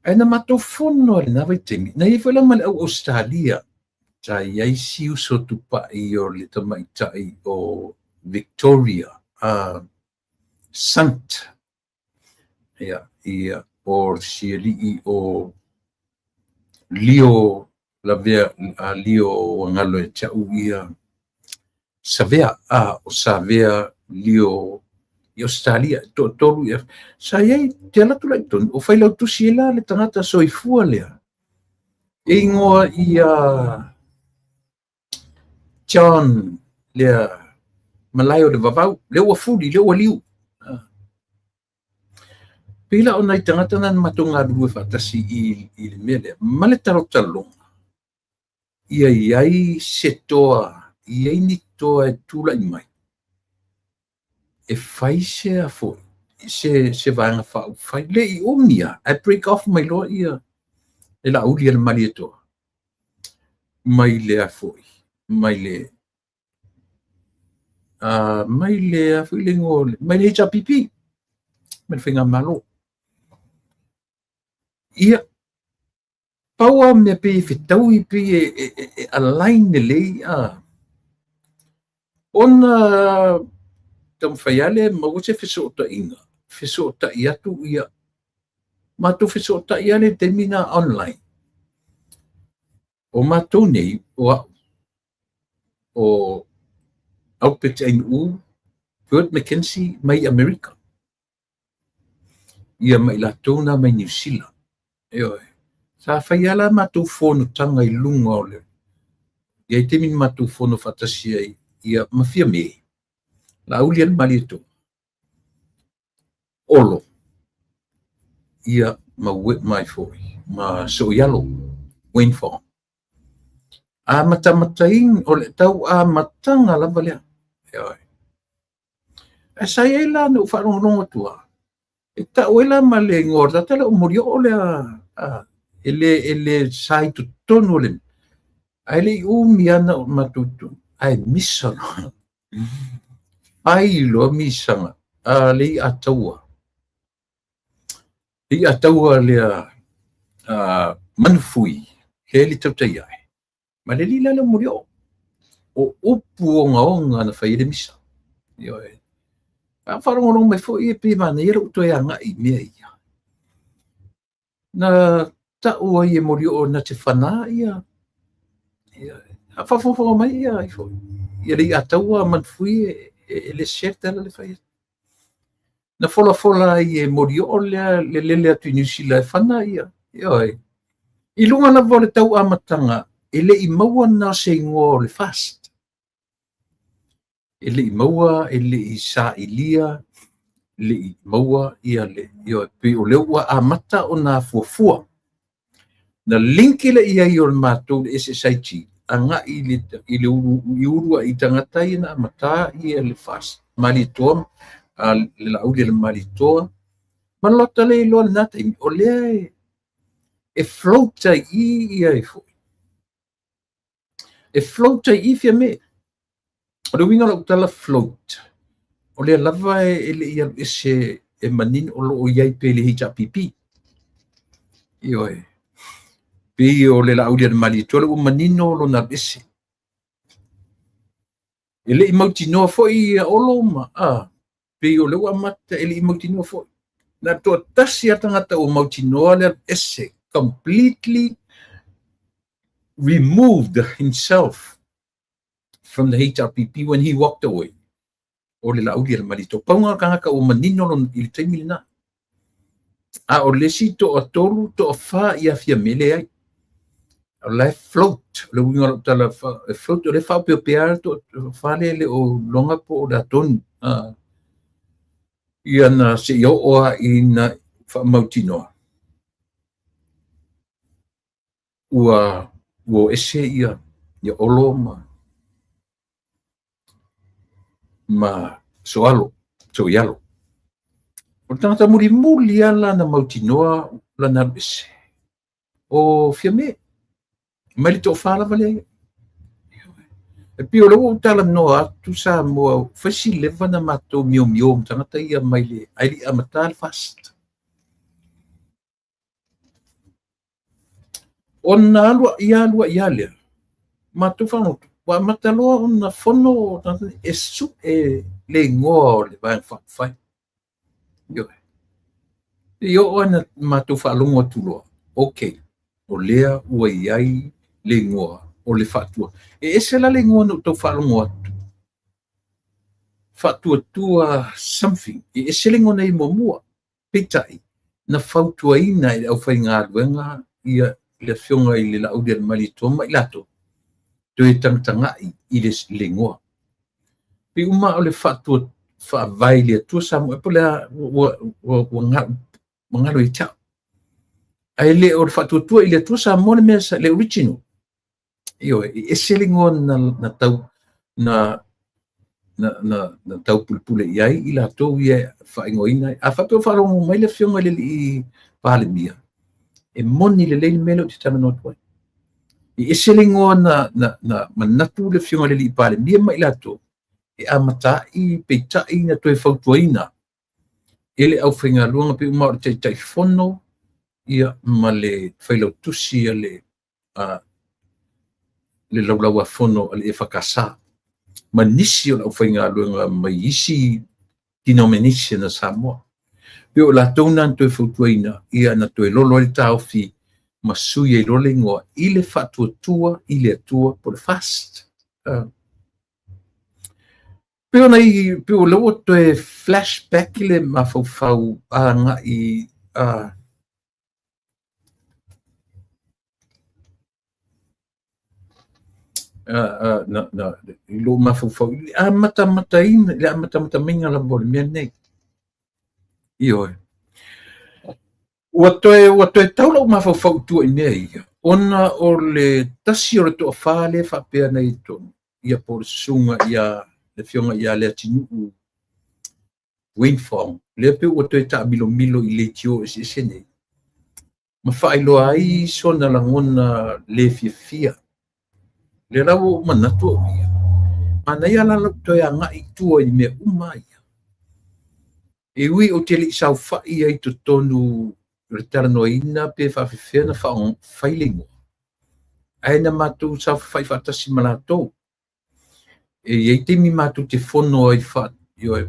Ae na matou fono ai lena vaitaimi, na i ai foi la ma le au Ausetalia, sa i ai si uso tupai o le tamaitai o Victoria Sant, ia, ia o si alii o Leo Lavea, Leo ua galo ia te au ia Savea, o Savea Leo i Ausetalia, toatolu ia. Sa i ai, te alu atu la i totonu, o failautusi ai la le tagata soifua lea, e igoa ia John lea malae o le vavau, lea ua fuli, lea ua liu. Pei la o nai tagata na na matou galulue faatasi i le mea lea, ma le talotaloga, ia i ai se toa, i ai ni toa e tulai mai, e fai se a foi, se vaega faaupufai. Le i umi lava, ae break off mai loa ia le Laauli a le Malietoa, mai le a foi, mai le a foi le igoa, mai le HRPP, mai le Faigamalo. Ia, pau lava mea pei e fetaui, pei e align lelei, ona taumafai lava lea e maua se fesootaiga, fesootai atu ia, matou fesootai lava lea i le taimi lena online. O matou nei, o au, o Albert Ainuu, Bert McKenzie mai Amerika, ia ma i latou na mai Niu Sila. Ioe. Sa fai lava la matou fonotaga i luga o le i ai taimi na matou fono faatasi ai ia ma Fiame, Laauli a le Malietoa, Olo, ia ma mai foi ma Soialo, Wayne Fong. Amatamataina, o le tau amataga lava lea. Ioe. Ae sa i ai la na ou faalogologo atu lava, e tau ai la ma le igoa o le tagata lea o Molioo lea, e le sa i totonu o le, ae le i umi lava na matou totonu, ae misa loa. Fai loa misaga a le Iataua. Le Iataua lea Manufui, le li tautai ai. Ma le alii la lea o Molioo. O upu ogaoga na fai ai le misa. Ioe. A faalogologo mai foi e pei e manaia lou toe agai i mea ia. Na tau ai e Molioo na te whanā ia. Ia. A faafogafoga mai ia ai foi. Ia le Iataua Manufui e le chef tala le fai. Na folafola ai e Molioo lea le lele atu i Niu Sila e fana ia. Ioe. I luga lava o le tau amataga, e le i maua na o se igoa o le FAST. E le i maua, e le i sailia, le i maua ia le, ioe, pei o lea ua amata ona fuafua. Na link le i ai o le matou le SSIG, agai i le ulu, i ulu i tagata ia na amata ia le FAST. Malietoa, le Laauli a le Malietoa, Ma le loto le iloa lena taimi, o lea e float ai i ia e foi. E float ai i Fiame. O le uiga o lau tala float, o lea lava e le i alu ese e manino o lo o i ai pea i le HRPP. Ioe. Pei o le Laaulialemalietoa lea ua manino lona alu ese. E le i mautinoa foi ia Olo ma a, pei o lea ua amata e le i mautinoa foi. Na toatasi a tagata ua mautinoa le alu ese, completely removed himself from the HRPP when he walked away. O le Laaulialemalietoa. Pau lena o le tagata ua manino lona i le taimi lena. A o le isi toatolu, toafa ia Fiame leai. O la e float, o le uiga o lau tala e float, o lea e faaopeopea lava le toafa lea e le o iloga po o le a tonu. Ia na se i oo lava ina faamautinoa ua o ese ia Olo ma Soalo, Soialo. O le tagata mulimuli lava la na mautinoa lana alu ese, o Fiame, mai le toafa lava lea ia. E pei o lea ua ou talanoa atu Samoa, fai si leva na matou miomio ma tagata ia mai le ae le i amata le FAST. Ona alu ia alu ia lea, matou faalogologo, ua amata loa ona fono e sue le igoa o le Vaega Faaupufai. Ioe. I oo ina matou faalogo atu loa, okay, o lea ua i ai le igoa o le Faatua. E ese la le igoa na ou tau faalogo atu, Faatuatua something, e ese le igoa na i ai muamua. Peitai, na fautuaina e le aufaigaluega ia le afioga i le Laaulialemalietoa ma i latou, toe tagatagai i le igoa. Pei uma o le faatua faavae i le Atua Samoa, po o le a, ua galo ia te au. Ae le o le Faatuatua i le Atua Samoa le mea, le original. Ioe, e ese le igoa na tau na na na na taupulepule i ai i latou ia e faaigoaina. A faapea o faalogo mai le afioga i le alii Palemia, e moni lelei le mea lea ou te talanoa atu ai. E ese le igoa na manatu le afioga i le alii Palemia ma i latou e amata ai, peitai na toe fautuaina e le aufaigaluega pei uma o le Taitaifono ia ma le failautusi a le le Laulau-a-Fono a le EFKS ma nisi o le aufaigaluega mai isi denomination a Samoa. Pei o latou na na toe fautuaina ia na toe lolo ai le taofi ma sui ai loa le igoa i le Faatuatua i le Atua po o le FAST. Pei ona i, pei o lea ua toe flashback le mafaufau agai na, i lou mafaufau i le amatamataina, le amatamata maiga lava o le mea lenei. Ioe. Ua toe tau lau mafaufau i tua i mea ia, ona o le tasi o le toafa lea faapea na i totonu, ia po o le susuga ia le afioga ia Leatinuu Wayne Fong, lea pei ua toe taamilomilo i leitio eseese nei, ma faailoa ai sona lagona le fiafia. Lea la ua ou manatu au ia, manaia la lou toe agai i tua i mea uma ia. E ui ou te le i saofai ai i totonu o le talanoaina pe faafefea na fai le igoa, ae na matou saofafai faatasi ma latou. E i ai taimi matou te fono ai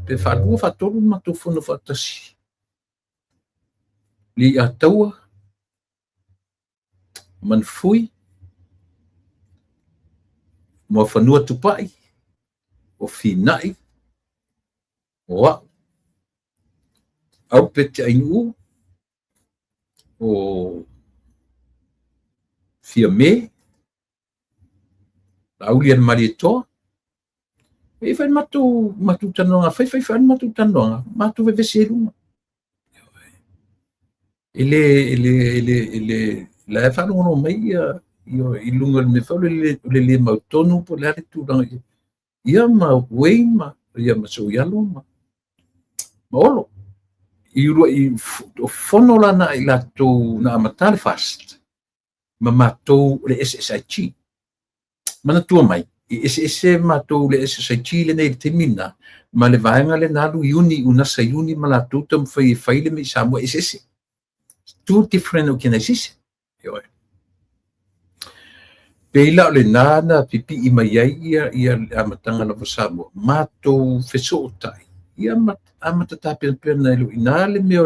pe faalua faatolu na matou fono faatasi. Leiataua, Manufui, Muafanua Tupai, o Finai, o au, Aupe Te Ainuu, o Fiame, Laaulialemalietoa. E fai matou matou talanoaga, fai fai fai matou talanoaga, matou vevesi ai luga. E le e le e le e le la e faalogologo mai ia i luga o le mea foi o le le mautonu po o le a le tulaga ia ma Wayne ma ia ma Soialo ma Olo. I uluai fono la na i latou na amata le FAST ma matou o le SSIG. Manatua mai, e eseese matou le SSIG lenei i le taimi lena, ma le vaega lea na alu i uni, UNASA i uni ma latou taumafai e fai le mea i Samoa, e eseese. Two different organization. Ioe. Pei la o lena na pipii mai ai ia le amataga lava o Samoa, matou fesootai, ia ma amata tapenapena ai loa i ina le mea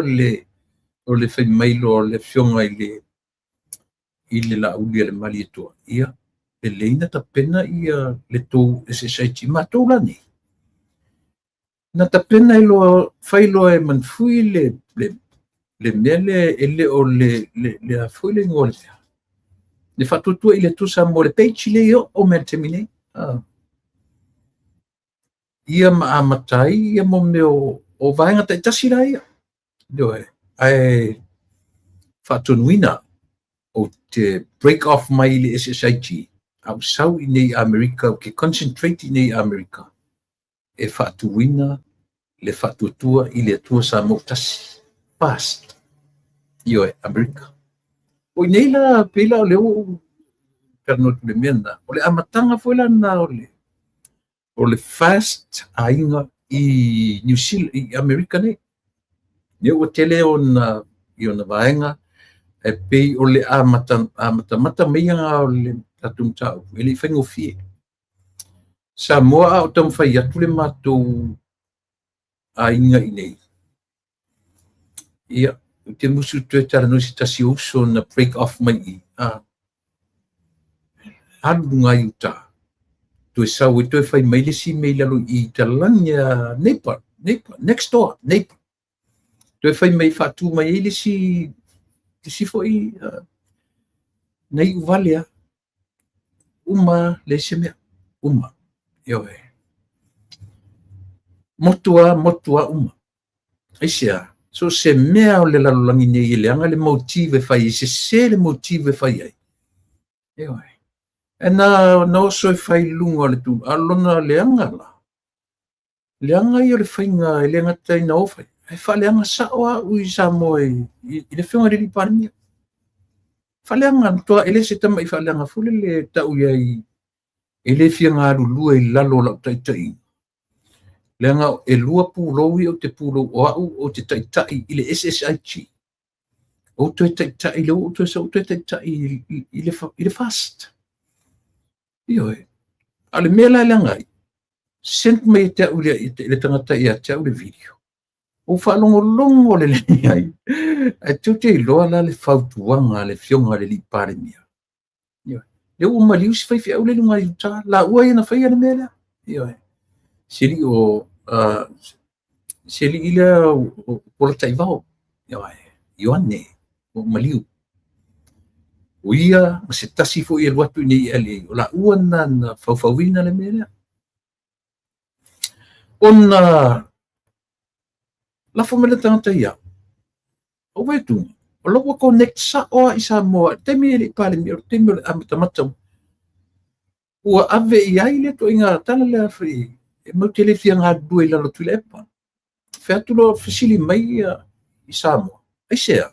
o le fai mai loa o le afioga i le Laauli a le Malietoa, ia, lelei na tapena ia le tou SSIG, matou la nei. Na tapena ai loa, fai loa e Manfui le mea lea e le o le a foi le igoa o le mea. Le Faatuatua i le Atua Samoa, le page lea e oo mai i le taimi nei. Ia ma amata ai ia mo mea o vaega taitasi la ia. Ioe, ae faatonuina ou te break off mai i le SSIG, a ou sau i nei Amerika, ou te concentrate i nei Amerika, e faatuina le Faatuatua i le Atua Samoa Tasi. FAST. Ioe, Amerika. O i nei la, pei la o lea ua ou talanoa atu i le mea lena, o le amataga foi la lena o le FAST aiga i New Zealand, i Amerika nei. Lea ua tele ona i ona vaega, e pei o le amatamata maiga o le tatou mataupu, e le i faigofie. Samoa a o taumafai atu le matou aiga i nei. Ia, ou te musu toe talanoa i se tasi o uso na break off mai i. Alu luga i uta. Toe sau ai toe fai mai le isi mea i lalo i talani a neighbor, neighbor, next door, neighbor. Toe fai mai faatu mai ai le isi foi na iu vale a. Uma le se mea. Uma. Ioe. Motu a, motu a uma. Aisea? So se mea o le lalolagi nei e leaga le motive e fai ai, sese le motive e fai ai. Ioe. E na oso e fai i luga o le tu, a lona leaga la. Leaga ia o le faiga e le gata ina o fai, ae faaleaga sao au i Samoa i le afioga i le alii Palemia. Faaleaga, matua e le se tamai faaleaga foi lele tau i ai e le fia galulue i lalo o lau taitaiga. Leaga e lua pulou ia ou te pulou o au ou te taitai i le SSIG. Ou toe taitai le ou toe sau toe taitai i le FAST. Ioe. A o le mea la e leaga ai, send mai e te au i le tagata ia te au le video. Ou faalogologo lelei ai. Ae tou te iloa la le fautuaga a le afioga i le alii Palemia. Ioe. Lea ua maliu si faifeau le luga i uta. Laua ia na faia le mea lea. Ioe. Se alii o se alii lea o Polataivao. Ioe. Ioane o maliu. O ia ma se tasi foi e alu atu i nei i LA. O laua na faufauina le mea lea. Ona lafo mai le tagata ia. O vaai atu, o la ua connect sao a i Samoa. I le taimi e le i Palemia, o le taimi o le amatamata, ua ave i ai le ituaiga tala lea foi, e matou te le fia galulue i lalo o Tuilaepa. Fai atu loa fesili mai ia i Samoa. Aisea?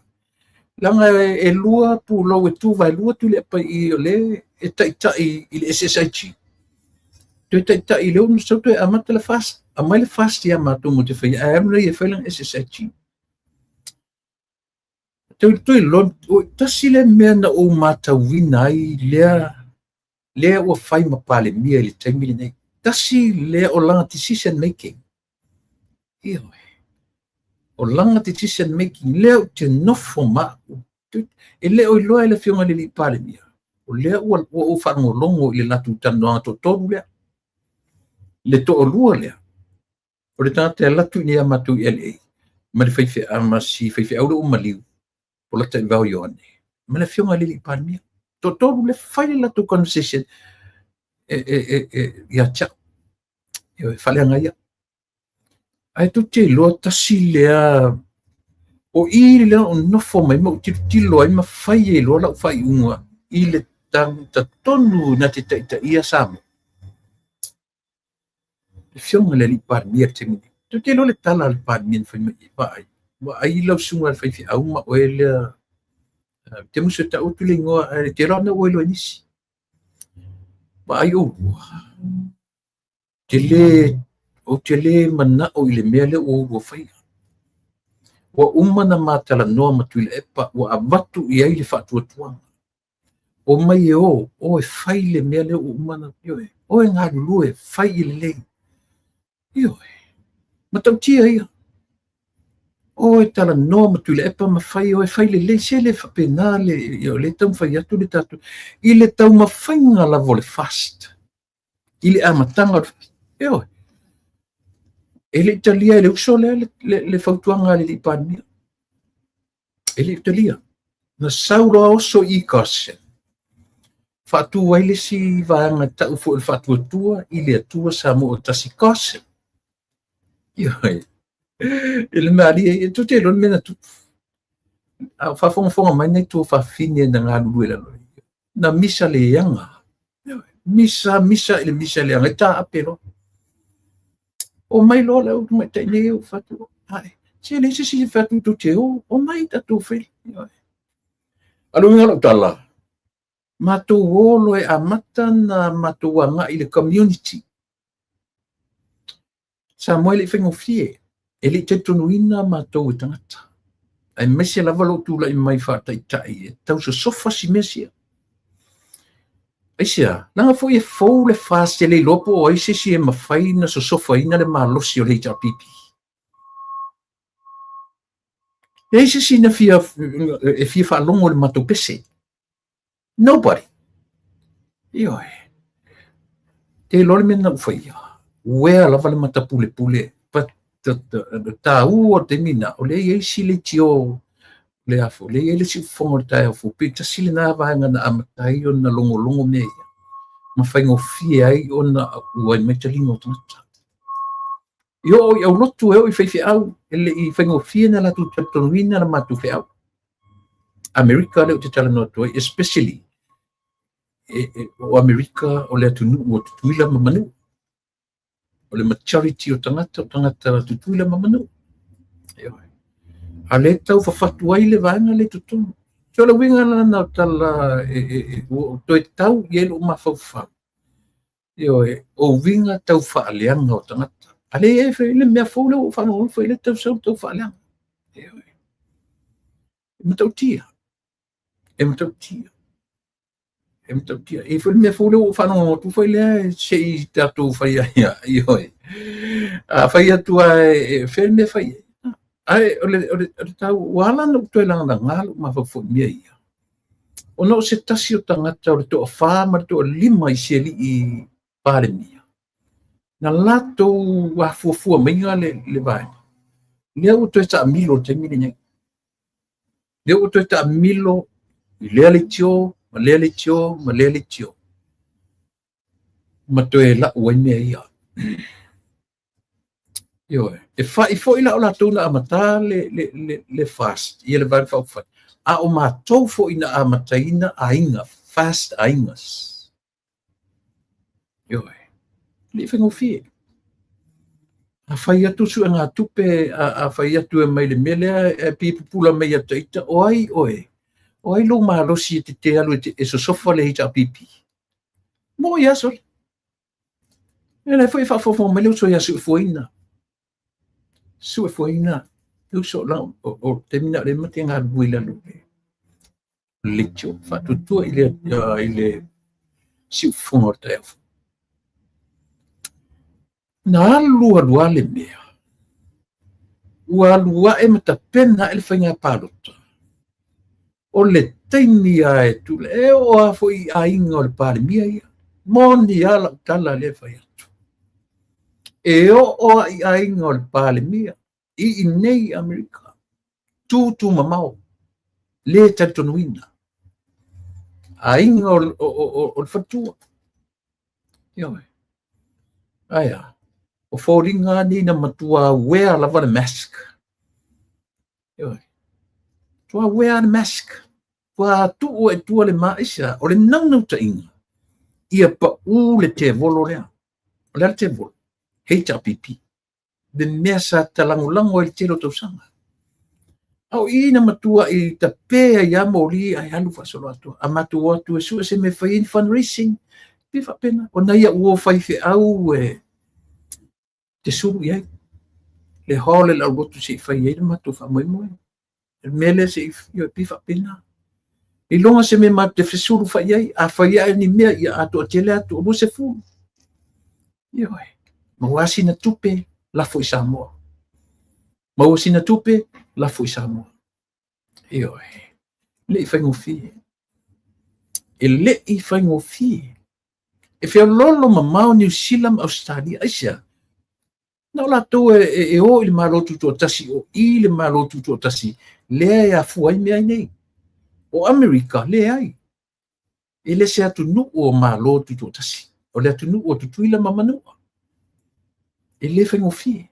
Leaga e lua pulou e tu vaelua Tuilaepa i o le e taitai i le SSIG. Toe taitai i le ono sau toe amata le FAST. Aumai le FAST ia matou mo te faia. Ae alu nei e fai lana SSIG. Toe loa, tasi le mea na ou matauina ai lea ua fai ma Palemia i le taimi lenei. Tasi lea o lana decision making. Ioe. O lana decision making lea ou te nofo ma au. E le o iloa e le afioga i le alii Palemia. O lea ua ou faalogologo i le latou talanoaga toatolu lea. Le toalua lea, o le tagata e alu atu i nei a matou i LA, ma le faifeau, ma si faifeau lea ua maliu, Polataivao Ioane, ma le afioga i le alii Palemia. Toatolu le fai le latou conversation ia te au. Ioe, faaleaga ia. Ae tou te iloa tasi lea o i lea o nofo mai ma ou tilotilo ai ma fai ai loa lau faaiuga i le tagata tonu na te taitaia Samoa. Le afioga i le alii Palemia i le taimi nei. Tou te iloa le tala a le Palemia na fai mai i ai, vaai. Vaai lau susuga i le faifeau ma oe lea. Ou te musu e tau atu le igoa ae te iloa na ua iloa e nisi. Vaai oulua, ou te le manao i le mea lea ua oulua faia. Ua uma ona ma talanoa ma Tuilaepa, ua avatu i ai le faatuatuaga. Omai e o, o e fai le mea lea ua uma ona, ioe, o e galulue, fai ia lelei. Ioe, matautia ia. O e talanoa ma Tuilaepa ma fai, o e fai lelei, se le faapena le, o lea e taumafai atu le tatou, i le taumafaiga lava o le FAST, i le amataga o le FAST, ioe, e le i talia e le uso lea le fautuaga a le alii Palemia. E le i talia. Na sau loa oso i Carson, faatu ai le isi vaega tau foi o le Faatuatua i le Atua Samoa ua Tasi, Carson. Ioe. I le malie, e tou te iloa le mea na tupu. A o faafogafoga mai nai tuafafine na galulue i lalo. Na misa leaga. Misa, misa i le misa leaga, e taape loa. Omai loa le au tamaitai nei ou fatu. Ae, se leai se isi e fai atu tou te o, omai tatou fai. A o le uiga o lau tala, matou o loa e amata ona matou agai i le community. Samoa e le i faigofie, e le i talitonuina matou e tagata, aemaise lava lou tulai mai faataitai e tau sosofa si mea sia. Aisea? Leaga foi e fou le FAST, e le iloa po o ai se isi e mafai ona sosofaina le malosi o le HRPP. Leai se isi na fia, e fia faalogo i le matou pese. Nobody. Ioe. Te iloa le mea na ou faia. Uea lava le matapulepule. But the taua o le taimi na, o lea e i ai si leitio le afo, lea e i ai le siufofoga o le taeao fou. Pei tasi lena vaega na amata ai ona logologo mea ia, ma faigofie ai ona ua ai mai taliga o tagata. E oo i aulotu, e oo i faifeau, e le i faigofie na latou talitonuina la matou feau. Amerika lea ou te talanoa atu ai, especially o Amerika o le atunuu o Tutuila ma Manua. O le majority o tagata, o tagata Tutuila ma Manua. Ioe. A lea tau fafatu ai le vaega lea i totonu. So o le uiga lena o tala ua ou toe tau i ai lou mafaufau. Ioe, o uiga tau faaleaga o tagata. A lea e fai le mea fou lea ua ou faalogologo foi lea tau sau tau faaleaga. Ioe. E matautia. E matautia. E matautia. E foi le mea fou lea ua ou faalogologo atu foi lea se i tatou fai ai. Ioe. A fai atu lava e fea le mea fai ai. Ae o le tau, ua ala ona ou toe lagalaga lou mafaufau i mea ia. Ona o se tasi o tagata o le toafa ma le toalima i si alii Palemia, na latou afuafua maiga le vaega, lea ua toe taamilo i le taimi lenei. Lea ua toe taamilo i lea leitio, ma lea leitio, ma lea leitio, ma toe lau ai mea ia. Ioe, e fai foi la o latou na amata le FAST, ia le Vaega Faaupufai, a o matou foi na amataina aiga, FAST aigas. Ioe, e le i faigofie. A fai atu suegatupe, a fai atu e mai le mea lea, e pei e pupula mai ia te ita, o ai oe? O ai lou malosi e te alu e sosofa le HRPP? Mo ia sole. E la foi e faafofoga mai le uso ia Suefuaina. Suefuaina, le uso la o taimi na o lea ma te galulue i lalo o le leitio, faatuatua i le siufofoga o le taeao fou. Na alu alu lava le mea, ua alu ae ma tapena ae le faiga palota. O le taimi lava e tulai, e oo lava foi i aiga o le Palemia ia. Moni lava lau tala lea e fai atu. E oo lava i aiga o le Palemia i inei i Amerika, tūtū mamao, le talitonuina. Aiga o le faletua. Ioe. Ae a, o foliga lava nei na matua uea lava le mask. Ioe. Matua uea le mask. Ua tuu ai tua le maisa. O le naunautaiga, ia pau le tevolo lea. O le a le tevolo? HRPP. Le mea sa talagolago ai le tele o tausaga. A o i na matuai tape ai lava moli ae alu faasoloatoa. A matou o atu e sue se mea e fai ai ni fundraising, pei faapena. O nai au uo faifeau e te sulu i ai le hall e Laulotu se i fai ai le matou faamoemoe. O le mea lea se i, ioe, pei faapena. Iloga se mea matou te fesulufai ai, a fai ae ni mea, ia a toatele atu o 20. Ioe, maua sina tupe, lafo i Samoa. Maua sina tupe, lafo i Samoa. Ioe, le i faigofie. E le i faigofie. E feoloolo mamao Niu Sila ma Ausetalia. Aisea? Na o latou e, e, e o i le Malo Tutoatasi, o i le Malo Tutoatasi, lea e afua ai mea nei. O Amerika, leai. E le se atunuu o Malo Tutoatasi. O le atunuu o Tutuila ma Manua. E le faigofie.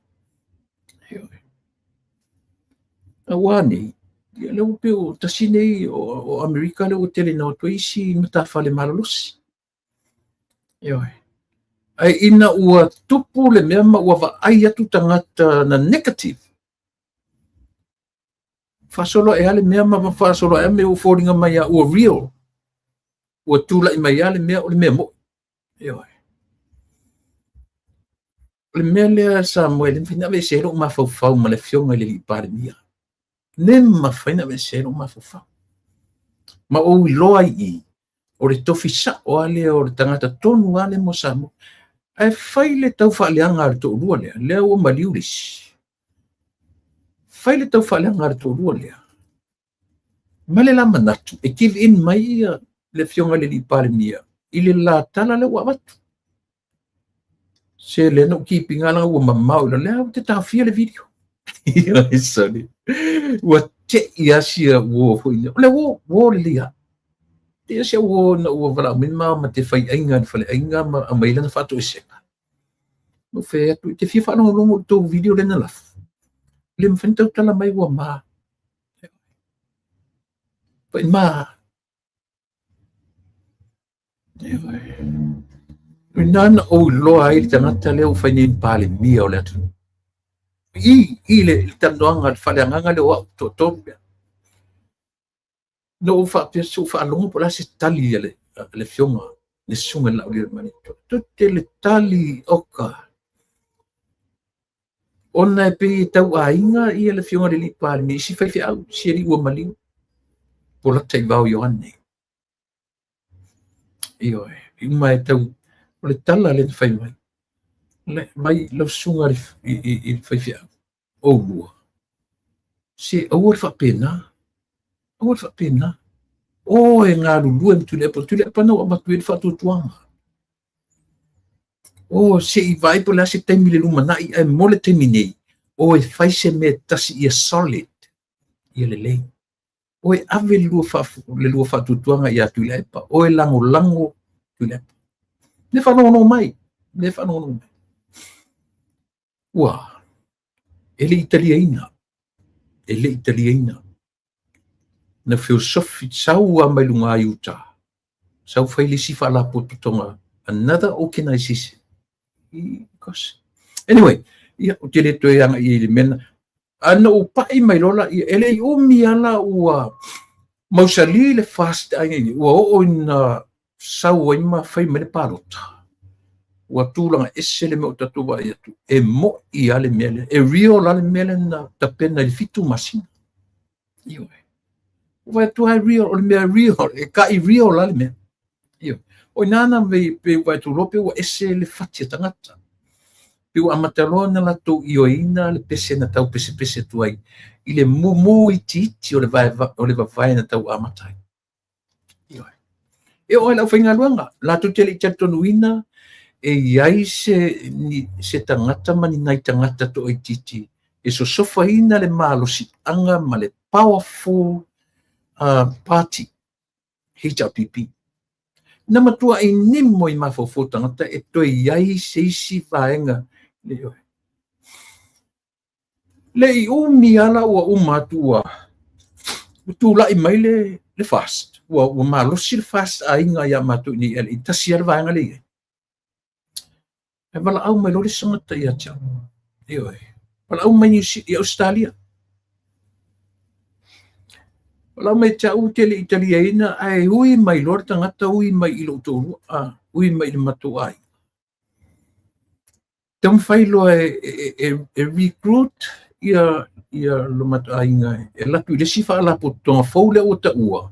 Aua nei, ia lea ua pei o tasi nei o, o Amerika lea ua tele ina o atu ai isi matafale malolosi. Ioe. Ae ina ua tupu le mea ma ua vaai atu tagata na negative, faasolo ae lava le mea ma faasolo ae mea ua foliga mai lava ua real. Ua tulai mai lava le mea o le mea moni. Ioe. O le mea lea Samoa e le mafai ona aveesea ai lou mafaufau ma le afioga i le alii Palemia. Le mafai ona aveesea ai lou mafaufau. Ma ou iloa ai i i, o le tofi sao lava lea o le tagata tonu lava lea mo Samoa. Ae fai le tau faaleaga a le toalua lea, lea ua maliu le isi. Fai le tau faaleaga a le toalua lea. Ma le la manatu e give in mai ia le afioga i le alii Palemia i le la tala lea ua avatu. Se lea na ou keep ina leaga ua mamao i lalo, lea ou te taofia le video. Sorry. Ua tei lava sia uo foi lea. O le uo, uo lelei lava. Tei sia uo na ua valaau mai ma ma te fai aiga i le faleaiga ma aumai lana faatoesega. Na ou fai atu, e te fia faalogologo i le tou video lea na lafo. Le mafai ona tautala mai ua ma. Pai ma. O i ina na ou iloa ai le tagata lea ua fai nei ma Palemia o le atunuu. I, i le, le talanoaga, le faaleagaga lea o au toatolu lea. Na ou faapea, se i ou faalogo po o le a se tali a le, a le afioga, le susuga i le Laaulialemalietoa. Tote le tali, oka. Ona e pei e tauaiga ia le afioga i le alii Palemia i si faifeau, si alii ua maliu, po Lataivao Ioane. Ioe, e uma e tau, o le tala lea na fai mai, le, mai lau susuga i, i, i le faifeau, oulua, se aua le faapena, aua le faapena, o e galulue ma Tuilaepa, Tuilaepa na ua avatu ai le faatuatuaga. O se i vaai po o le a se taimi i le lumanai, ae mo le taimi nei, o e fai se mea tasi ia solid, ia lelei. O e ave le lua, faa, le lua faatuatuaga ia Tuilaepa, o e lagolago Tuilaepa. Le faalogologo mai, le faalogologo mai. Ua, e le i taliaina, e le i taliaina. Na feosofi, sau lava mai luga i uta, sau fai le isi faalapotopotoga, another organization. Because, anyway, ia, ou te le toe agai i le mea lena. Ae na ou pai mai loa laia, e le i umi lava la ua mausali le FAST aiga i ua oo ina sau ai ma fai mai le palota. Ua tulaga ese le mea o tatou vaai atu, e mo'i lava le mea lea, e real lava le mea lea na tapena i le 7 masina. Ioe. Ua vaai atu lava e real, o le mea real, e kai real lava le mea. Ioe. O i ina na pei ua vaai atu loa pei ua ese le fati a tagata. Pei ua amata loa ona latou ioeina le pese na tau pesepese atu ai i le mumu itiiti o le, vae, o le vavae na tau amata ai. Ioe. E oo i le aufaigaluega, latou te le i talitonuina e i ai se, ni, se tagata ma ni nai tagata toaitiiti e sosofaina le malosiaga ma le powerful party HRPP. Na matuai nimo i mafaufau tagata e toe i ai se isi vaega. Le i umi lava la ua uma atu ua tulai mai le, le FAST. Ua, ua malosi le FAST aiga ia matou i nei i LA. Tasi lava le vaega lea i ai. E valaau mai loa le isi tagata ia te au. Ioe. Valaau mai i Ausetalia. Lau mai te au te le i taliaina ae ui mai loa le tagata ui mai i lou toalua, ui mai i le matou aiga. Taumafai loa e recruit ia lo matou aiga e alu atu i le isi faalapotopotoga fou lea ua taua,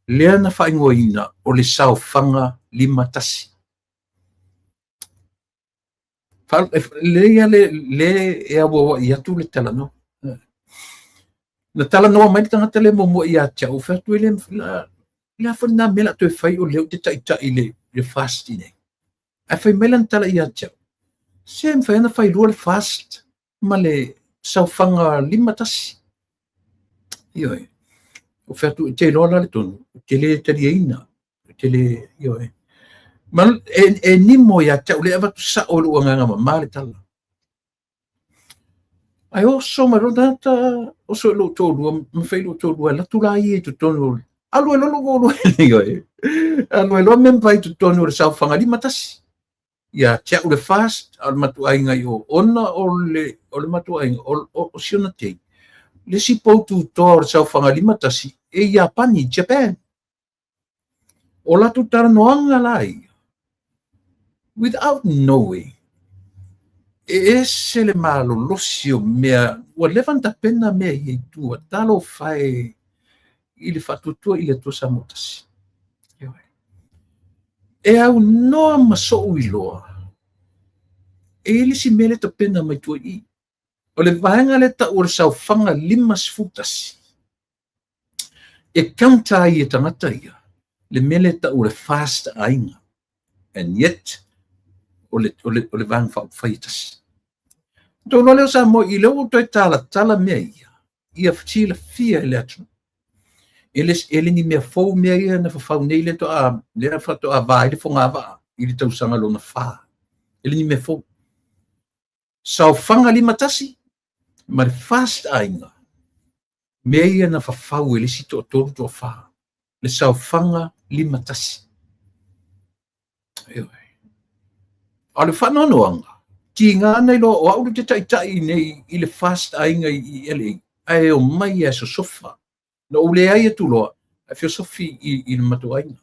lea na faaigoaina o le Saofaga 51. Lelei lava le e auauai atu le talanoa. Na talanoa mai le tagata lea muamua ia te au, fai atu e le le a foi lena mea o le a toe fai o lea ou te taitai i le FAST nei. Ae fai mai lana tala ia te au, se mafai ona fai lua le FAST ma le Saofaga 51. Ioe. Ou fai atu, e te iloa la le tonu, ou te le taliaina. Ou te le, ioe. Ma e nimo ia te au, lea e avatu sao i lou agaga mama le tala. Ae oso mai loa le tagata, oso i lou toalua, ma fai i lou toalua, alu atu la ia i totonu o le, alu ai loa lou toalua, ioe. Alu ai loa memba i totonu o le Saofaga 51. Ia te au le FAST, a o le matou aiga i o, ona o le matou aiga, o si ona tei, le isi pou tutoa o le Saofaga 51, e Iapani, Japan. O latou talanoaga la ia, without knowing, e ese le malolosi o mea, ua leva ona tapena mea ia i tua, talofa e i le faatuatua i le Atua Samoa tasi. E aunoa ma so'u iloa, e i ai le isi mea lea e tapena mai tua i i. O le vaega lea e tau o le Saofaga 51, e counter ai e tagata ia le mea lea e tau o le FAST aiga. And yet, o le Vaega Faaupufai e tasi. Ona outou iloa lea o Samoa i lea ua toe talatala mea ia, ia silafia e le atunuu. E le ni mea fou mea ia na fafau nei lea faatoa va ai le fogavaa i le tausaga lona 4. E le ni mea fou. Saofaga 51 ma le FAST aiga, mea ia na fafau e le isi toatolu toafa. Le Saofaga 51. Ioe. A o le faanoanoaga, tiga ana iloa o au ou te taitai nei i le FAST aiga i LA, ae omai e sosofa. Na ou leai atu loa, ae feosofi i le matou aiga.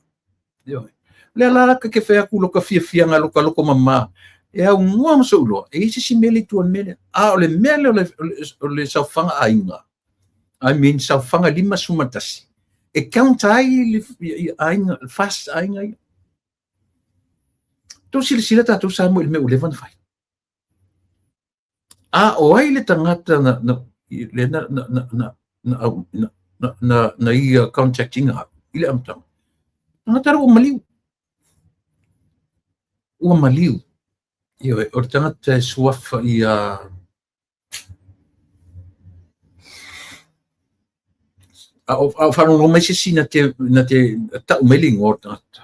Ioe. O lea la ke fai atu loka fiafiaga, loka loko mama, e aunoa ma so'u iloa, e i ai se isi mea le i tua o le mea lea. A o le mea lea o le Saofaga aiga, I mean Saofaga 51, e counter ai le aiga, le FAST aiga ia. Tou silasila tatou Samoa i le mea ua leva ona fai. A o ai le tagata na na le na na na na na na na na ia contact ina au i le amataga? Tagata lea ua maliu. Ua maliu. Ioe, o le tagata e suafa ia a o faalogologo mai se isi na te tau mai le igoa o le tagata.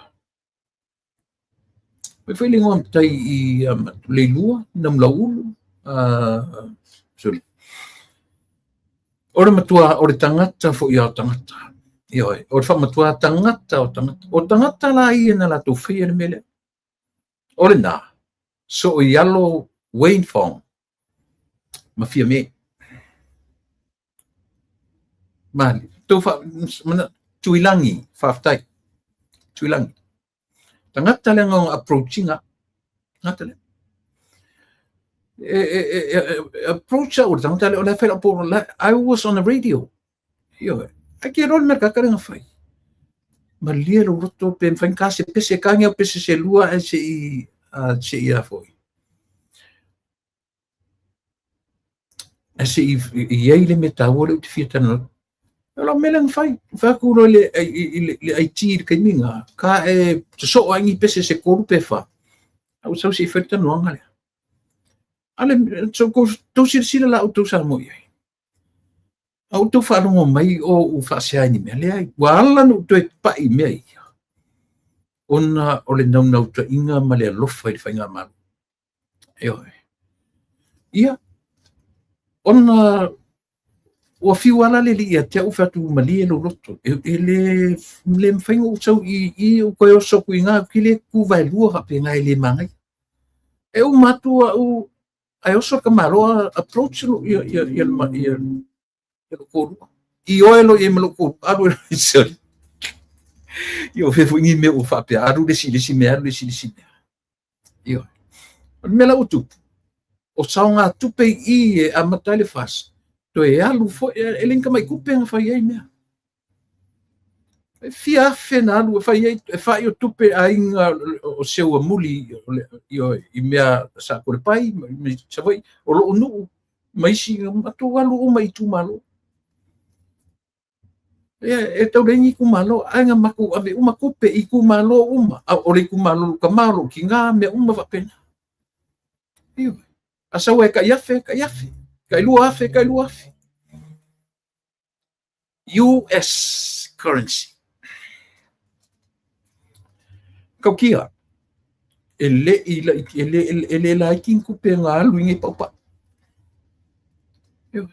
Fai foi le igoa matai i Leilua, Namulauulu, sorry. O le matua, o le tagata foi a o tagata. Ioe, o le faamatua tagata o tagata. O tagata la ia na latou faia le mea lea. O lena, soo i alo Wayne Fong ma Fiame. Mali, tou fa, mana, Tuilagi, faafetai. Tuilagi. Tagata lea na approachinga. Tagata lea. E approach au le tagata lea, o le fai lau po, I was on the radio. Ioe. Ai ke iloa le mea kaka lea na fai. Malie lou loto pe mafai ona ta se pese, ta ni au pese se lua ae se i a foi. Ae se i i ai le mea taua lea ou te fia talanoa atu. O lau mea lea na fai. Fai atu loa i le IT i le taimi lena, ta e sosoo ai ni pese se 3 pe 4, ae ua sau se i fai le talanoaga lea. A le, tou silasila la outou Samoa i ai. A ua outou faalogo mai o ou faasea i ni mea, leai, ua ala ona ou toe pai i mea ia, ona o le naunautaiga ma le alofa i le faigamalo. Ioe. Ia, ona ua fiu ala le alii ia te au, fai atu, malie lou loto. E le mafai ona ou sau i i ou toe oso atu i ina, ou te le tu vaelua faapena e le manaia. E uma atu au ae oso le tamaloa approach ia lou toalua. Ioe loa i ai ma lou toalua, alu ai sorry. Ia o fea foi ni mea ua faapea, alu le isi i le isi mea, alu le isi i le isi mea. Ioe. O le mea la ua tupu, o saogatupe i i e amata ai le FAST, toe alu foi, e le ni tamai tupe na fai ai mea. E fia afe na alu e fai ai, e fai o tupe aiga o Seuamuli i mea sa Kolepai, Savaii, o lou nuu, ma isi, matou alu uma i itumalo. Ia, e tau leai ni itumalo, ae na matou ave uma tupe i itumalo uma. A, o le itumalo o lou tama, o lou tina, mea uma faapena. Ioe. A sau e tai afe, tai afe. Tai 2,000, tai 2,000. US currency. Tautia, e le i laiti, e le laiti ni tupe na alu i nei paupau. Ioe.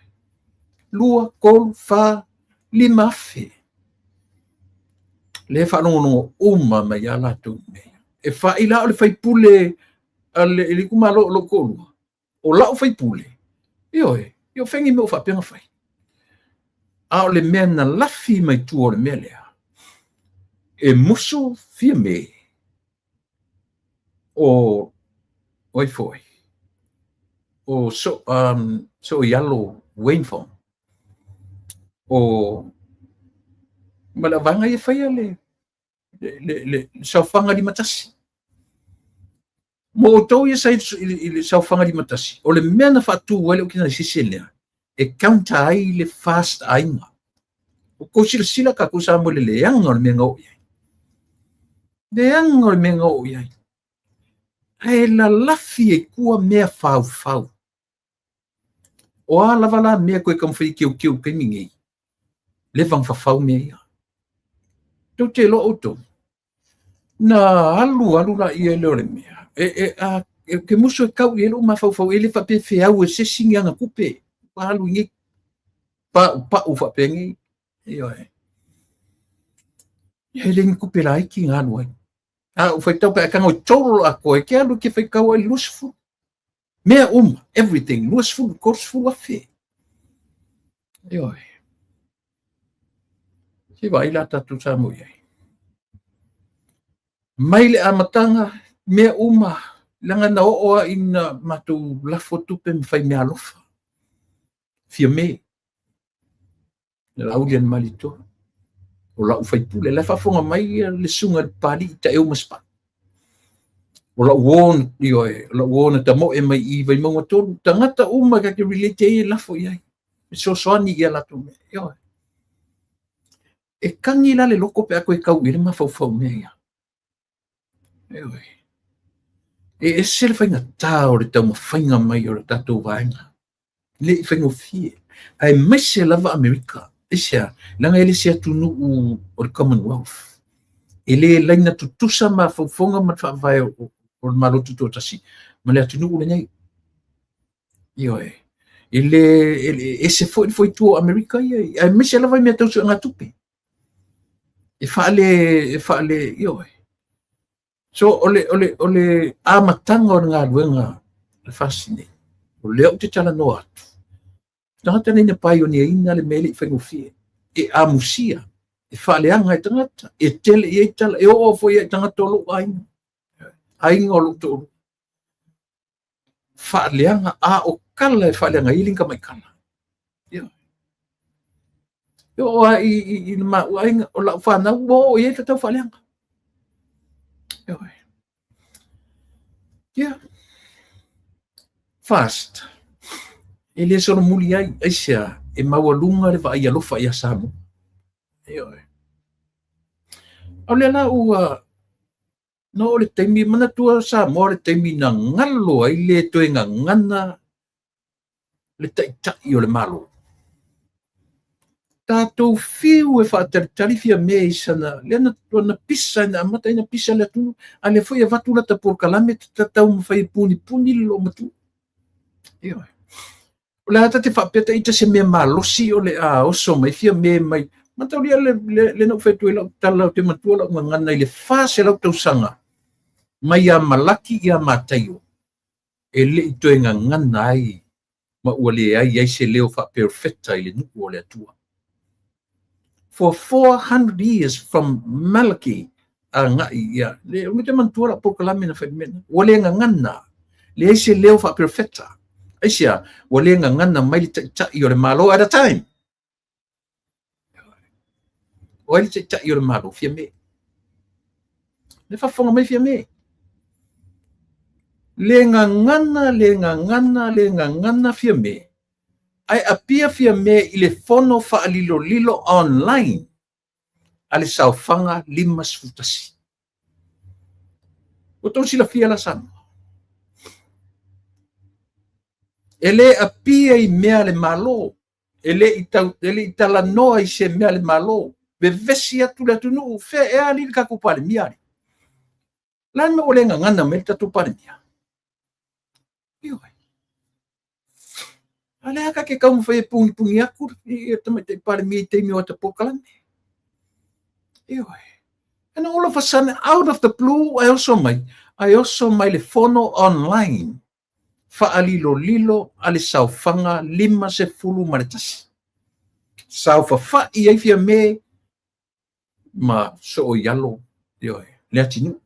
2, 3, 4, 5,000. Lea e faalogologo uma mai lava latou i mea ia. E fai la o le faipule a le itumalo o lou toalua, o lau faipule, ioe, ia o fea ni mea ua faapea ona fai? A o le mea na lafi mai tua o le mea lea, e musu Fiame o ai foi, o Sooialo Wayne Fong, o ma le auvaega ia e faia le saofaga 51. Mo outou ia sa i le saofaga 51, o le mea na faatu ai le okinaisese lea, e counter ai le FAST aiga. Ua tou silasila tatou Samoa i le leaga o le mea na oo i ai. Leaga o le mea na oo i ai. Ae lalafi ai tua mea faufau. O a lava la mea toe taumafai e teuteu i le taimi nei, leva ona fafau mea ia. Tou te iloa outou, na alu alu laia lea o le mea, ou te musu e tau i ai lou mafaufau, e le faapea e feau e se isi ni ana tupe, ua alu i nei paupau faapenei. Ioe. E le ni tupe laiti na alu ai. A ou faitau pe a tago i total atoa, e te alu e te faitau ai i le 20. Mea uma, everything, 20, 30 afe. Ioe. Se vaai la tatou Samoa i ai. Mai le amataga, mea uma, leaga na oo lava ina matou lafo tupe ma fai meaalofa. Fiame. Laauli Malietoa, o lau faipule, la e faafofoga mai le susuga i le Papalii Taeu Masepau. O lau uo, ioe, o lau uo na tamoe mai i Vaimauga 3, tagata uma ta te relate ai e lafo i ai, e fesoasoani i a latou mea, ioe. E kagi la le loto pe a toe tau i ai le mafaufau i mea ia. Ioe. E ese le faigata o le taumafaiga mai o le tatou vaega. Le i faigofie. Aemaise lava Amerika. Aisea? Leaga e le se atunuu o le Commonwealth. E le laina tutusa mafaufauga ma le faavae o le Malo Tutoatasi ma le atunuu lenei. Ioe. E le e ese foi le foitua o Amerika ia, aemaise lava i mea tau suegatupe. E faale, e faale, ioe. So, o le amataga o le galuega a le FAST nei, o lea ou te talanoa atu, tagata nei na pioneer-ina le mea e le i faigofie, e amusia, e faaleaga e tagata, e tele i ai tala, e oo foi i tagata o lou aiga, aiga o lou toalua. Faaleaga, a o tala e faaleaga ai e le ni tamai tala. Ia. E oo lava i le maua aiga, o lau fanau ua oo i ai le tau faaleaga. Ioe. Ia. FAST. E le solomuli ai, aisea, e maualuga le vaai alofa ia Samoa. Ioe. O lea la ua na oo le taimi, manatua Samoa le taimi na galo ai le toe gagana le taitai o le Malo. Tatou fiu e faatalitali Fiame i sana, lea na, na pisa, na amata ai na pisa le atunuu, a lea foi e avatu lata polokalame taumafai e punipuni le loomatua. Ioe. O le a ta te faapea ta ita se mea malosi o le a oso mai Fiame mai. Mataulia le, le, le na ou fai atu ai lau tala, ou te matua lau gagana i le 400 tausaga mai ia Malaki ia Mataio e le i toe gagana ai ma ua leai ai se leo faaperofeta i le nuu o le Atua. For 400 years from Malachi agai ia le o te manatua lau polokalame na fai mea ua le gagana, leai se leo faaperofeta. Aisea? Ua le gagana mai le taitai o le Malo at a time. O ai le taitai o le Malo? Fiame. Le faafofoga mai Fiame. Le gagana, le gagana, le gagana Fiame. Ae apia Fiame i le fono faalilolilo online a le saofaga 51. Ua tou silafia la Samoa. E le apia i mea a le Malo, e le i, tau, e le i talanoa i se mea a le Malo, vevesi atu le atunuu, fea ea alii le tatou Palemia alii. La le mea ua le gagana mai le tatou Palemia. Ioe. A lea ka te taumafai e pugipugī atu i tamaitai Palemia i taimi o ata polokalame. Ioe. And all of a sudden, out of the blue, ae oso mai, ae oso mai le fono online faalilolilo a le saofaga 51. Saofafai ai Fiame ma soo i alo, ioe, le atinuu.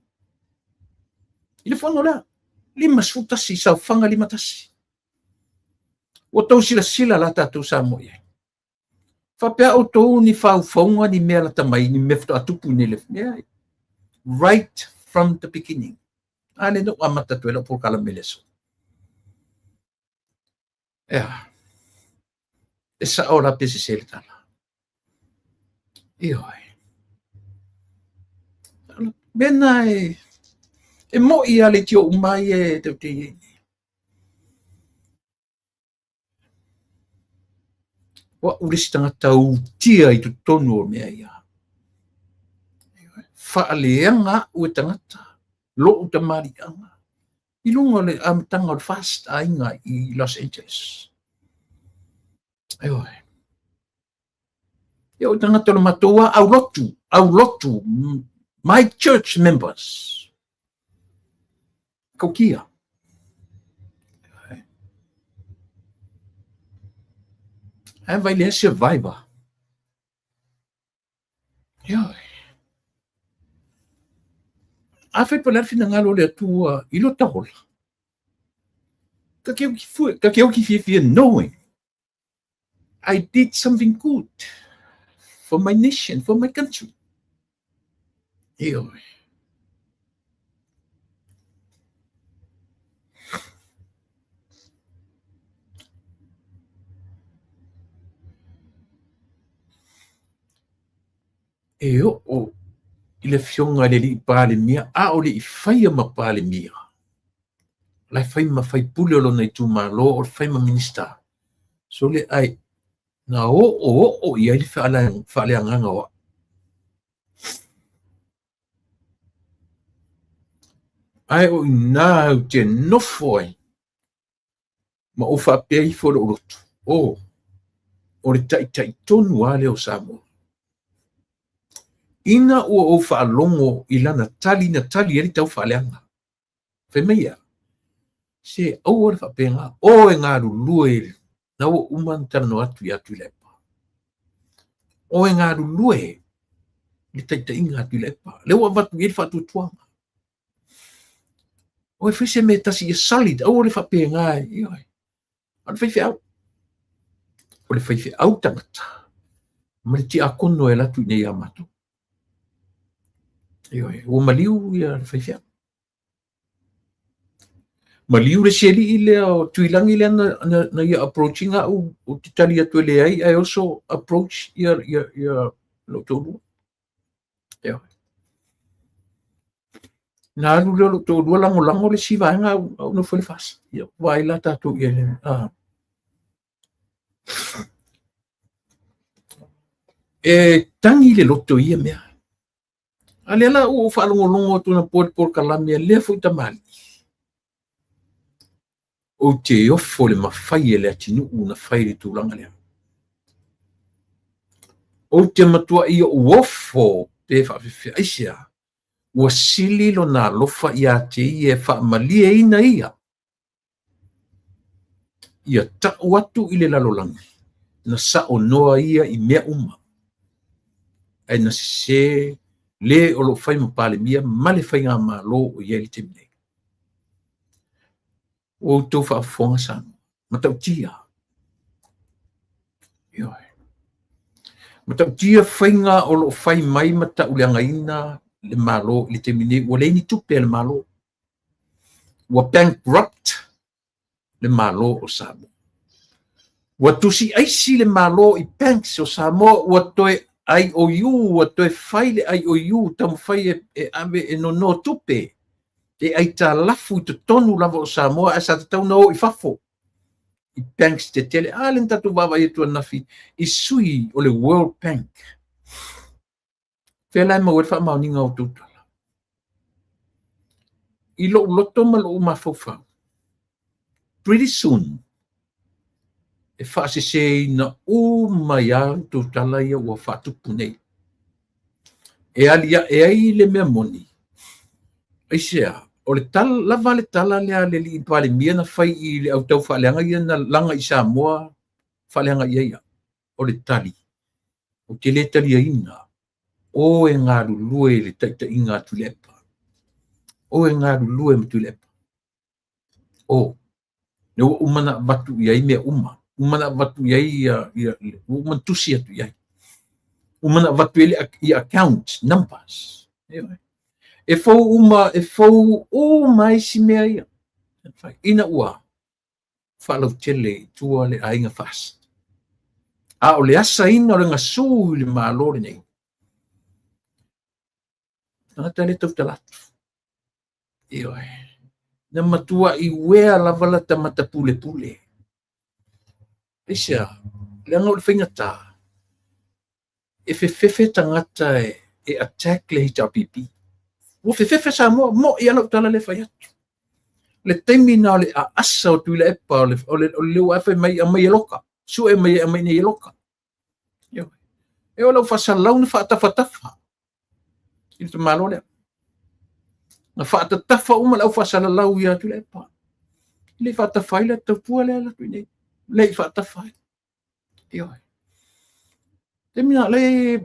I le fono lea, 51, saofaga 51. Ua tou silasila la tatou Samoa i ai. Faapea outou ni faufauga ni mea lata mai, ni mea faatoa tupu i nei le mea. Right from the beginning. A lea na ou amata atu ai lau polokalame i le aso. Ea. E sao la pe sese le tala. Ioe. Mea na e, e mo'i a le tio uma ai e tau te i ai. O au le isi tagata utia i totonu o mea ia. Faaleaga a'u e tagata, lo'u tamaliiaga, i luga o le amataga o le FAST aiga i Los Angeles. Ioe. Ia o tagata o le matou lava aulotu, aulotu, my church members. Tautia. Ae vai lea survivor. Ioe. Afai po o le a le finagalo o le Atua i lota ola, ta te oki fiafia knowing I did something good for my nation, for my country. Ioe. E oo i le Afioga i le Alii Palemia, a o le i faia ma Palemia, o la e fai ma faipule o lona itumalo, o le fai ma Minisita. Sole ai, na oo oo i ai le faaleagaga o au. Ae o i ina ou te nofo ai ma ou faapea ifo i lou loto, o, o le taitai tonu lava lea o Samoa. Ina ua ou faalogo i lana tali na tali ai le taufaaleaga, fai mai ia, se aua le faapena, o e galulue, na ua uma ona talanoa atu ia Tuilaepa. O e galulue i le taitaiga a Tuilaepa. Lea ua avatu i ai le faatuatuaga. O e fai se mea e tasi ia solid, aua le faapena, ioe. A o le faifeau. O le faifeau tagata ma le tiakono e alu atu i inei ia matou. Ioe, ua maliu ia le faifeau. Maliu le isi alii lea o Tuilagi lea na, na, na ia approach ina au ou te tali atu e leai ae oso approach ia, ia, ia lou toalua. Ioe. Na alu lea o lou toalua lagolago le isi vaega au, au nofo i le FAST. Ia, vaai la tatou i ai le, ah. E tagi le loto i ia mea. A lea la ua ou faalogologo atu anapo i le polokalame a lea foi tamalii. Ou te ofo i le mafai e le atinuu na fai i le tulaga lea. Ou te matuai ou ofo pe faafefea. Aisea? Ua sili lona alofa ia te ia e faamalieina ia. Ia tau atu i le lalolagi, na saonoa ia i mea uma. Ae na sese le o lo o fai ma Palemia ma le faigamalo o i ai i le taimi nei. Ua outou faafofoga Samoa, matautia. Ioe. Matautia faiga o lo o fai mai ma tauleagaina le Malo i le taimi nei, ua leai ni tupe a le Malo. Ua bankrupt le Malo o Samoa. Ua tusi aisi le Malo i banks o Samoa, ua toe IOU, ua toe fai le IOU, taumafai e ave e nono tupe, e aitalafu i totonu lava o Samoa, ae sa tatau ona o i fafo i banks tetele. A lea na tatou vaavaai atu ananafi i sui o le World Bank. Fea la e maua ai le faamaoniga o outou tala? I lou loto ma lou mafaufau, pretty soon, e faaseseina uma ai lava outou tala ia ua faatupu nei. E aliae ai le mea moni. Aisea? O le tala, lava le tala lea a le alii Palemia na fai i le au taufaaleaga ia na laga i Samoa, faaleaga i ai au. O le tali, ou te le taliaina o e galulue i le taitaiga a Tuilaepa. O e galulue ma Tuilaepa. O, lea ua uma ona avatu i ai mea uma. Uma ona avatu i ai ia, ia, ua uma ona tusi atu i ai. Uma ona avatu i ai i account numbers. E fou uma, e fou uma isi mea ia. Ina ua faalautele i tua le aiga FAST. A o le asaina o le gasu i le Malo lenei, tagata le tautala atu. Ioe. Na matuai uea lava la ta matapulepule. Aisea? Leaga o le faigata e fefefe tagata e attack le HRPP. Ua fefefe Samoa, mo'i lava lau tala lea e fai atu. Le taimi na o le aasa o Tuilaepa, o le, o le, o le ua fai mai, aumai e loka, sue mai e aumai nei e loka. Ioe. E o lau faasalalau na faatafatafa i le tamaloa lea. Na faatatafa uma le au faasalalau ia Tuilaepa. E le i faatafa ai le tautua lea atu i nei. Le i faatafa ai. Ioe. Taimi na le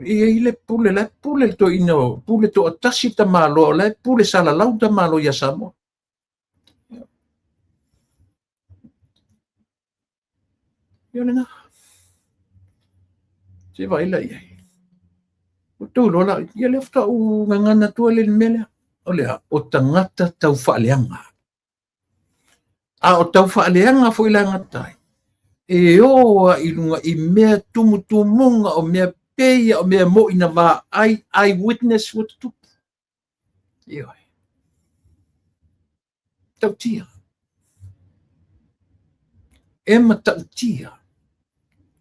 i ai le pule, la e pule le toeaina, pule toatasi le tamaloa, la e pule salalau le tamaloa ia Samoa. Ia lena. Se vaai la i ai. Ua tou iloa la, ia lea faatoa ou gagana atu ai le mea lea. O le a? O tagata taufaaleaga. A o taufaaleaga foi la e gata ai, e o a i luga i mea tumutumuga o mea peia o mea mo'i na vaai, eyewitness ua tutupu. Ioe. Matautia. E matautia.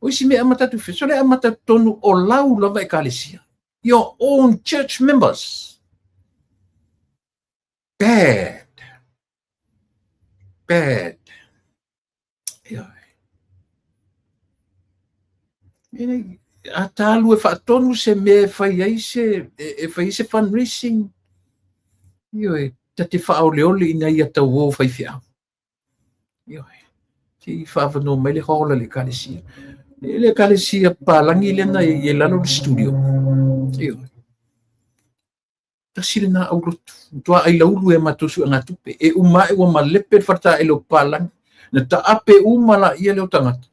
O isi mea e amata atu i fea? Sole amata atu tonu o lau lava ekalesia. Your own church members. Bad. Bad. Ioe. E a talu e faatonu se mea e fai ai se, e fai ai se fundraising. Ioe, ta te faaoleole ina ia tauō faifeau. Ioe, se i faaavanoa mai le hall a le ekalesia. E le ekalesia papalagi lea na i lalo o le studio. Ioe. Tasi lena aulotu. Matua ailaulu e a matou suegatupe. E uma ae ua malepe le faletaele o papalagi. Na taape uma laia lea o tagata.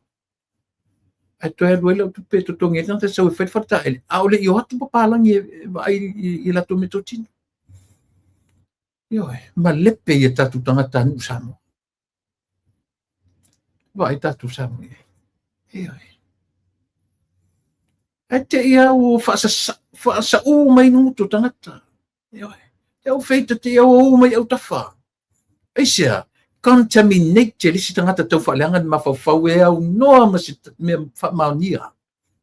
Ae toe alu ai lau tupe e totogi ai le tagata e sau e fai le faletaele. A o le i o atu papalagi e vaai i latou meatotino. Ioe, malepe i a tatou tagatanuu Samoa. Vaai tatou Samoa i ai. Ioe. Ae te i au ua faasaū mai gutu o tagata. Ioe. Te au feita te i au ua ū mai autafa. Aisea? Contaminate le isi tagata taufaaleaga le mafaufau e aunoa ma se mea faamaonia.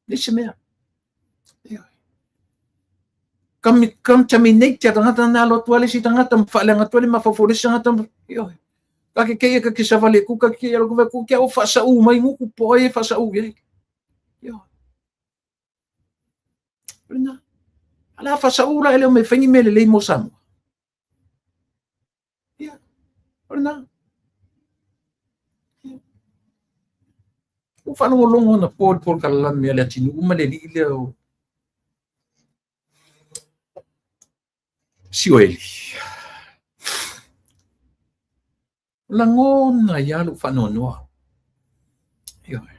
Leai se mea. Ioe. Contaminate a tagata na alo atu ai le isi tagata ma faaleaga atu ai le mafaufau o le isi tagata. Ioe. Ka ke keia ka ke savali ku ka ke keia ku ku ke au faasaū mai nguku po ai e faasaū i ai. Ioe. O lena. A le a faasaū la e le o me fai ni mea lelei mo Samoa. Ia, o lena. Ua faalogologo anapo i le polokalame a Leatinuu ma le alii lea o... Sioeli. Lagona ai lava lou faanoanoa. Ioe.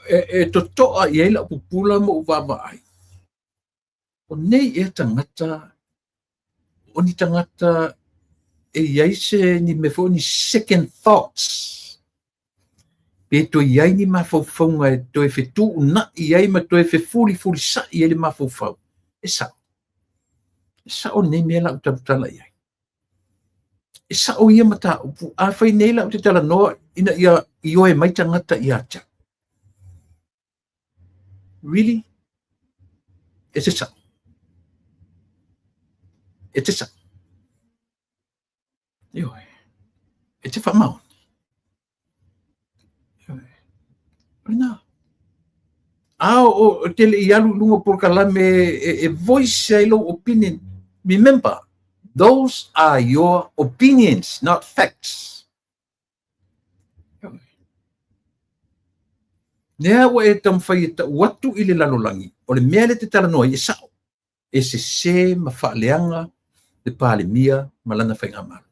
E totoa i ai lau pupula ma ou vaavaai. O nei ea tagata, o ni tagata e i ai se ni mea foi o ni second thoughts, pe toe i ai ni mafaufauga e toe fetuunai ai ma toe fefulifulisai ai le mafaufau. E sao. E sao lenei mea la ou tautala i ai. E sao ia mataupu, afai nei la ou te talanoa ina ia ioe mai tagata ia te au. Really? E te sao. E te sao. Ioe. E te whamaoni. Ioe. O lena. A o te le i alu i lunga o polokalame e voice ai lou opinion. Remember, those are your opinions, not facts. Lea ua e taumafai e tau atu i le lalolagi, o le mea lea e te talanoa ai e sao, e sese ma faaleaga le Palemia ma lana faigamalo.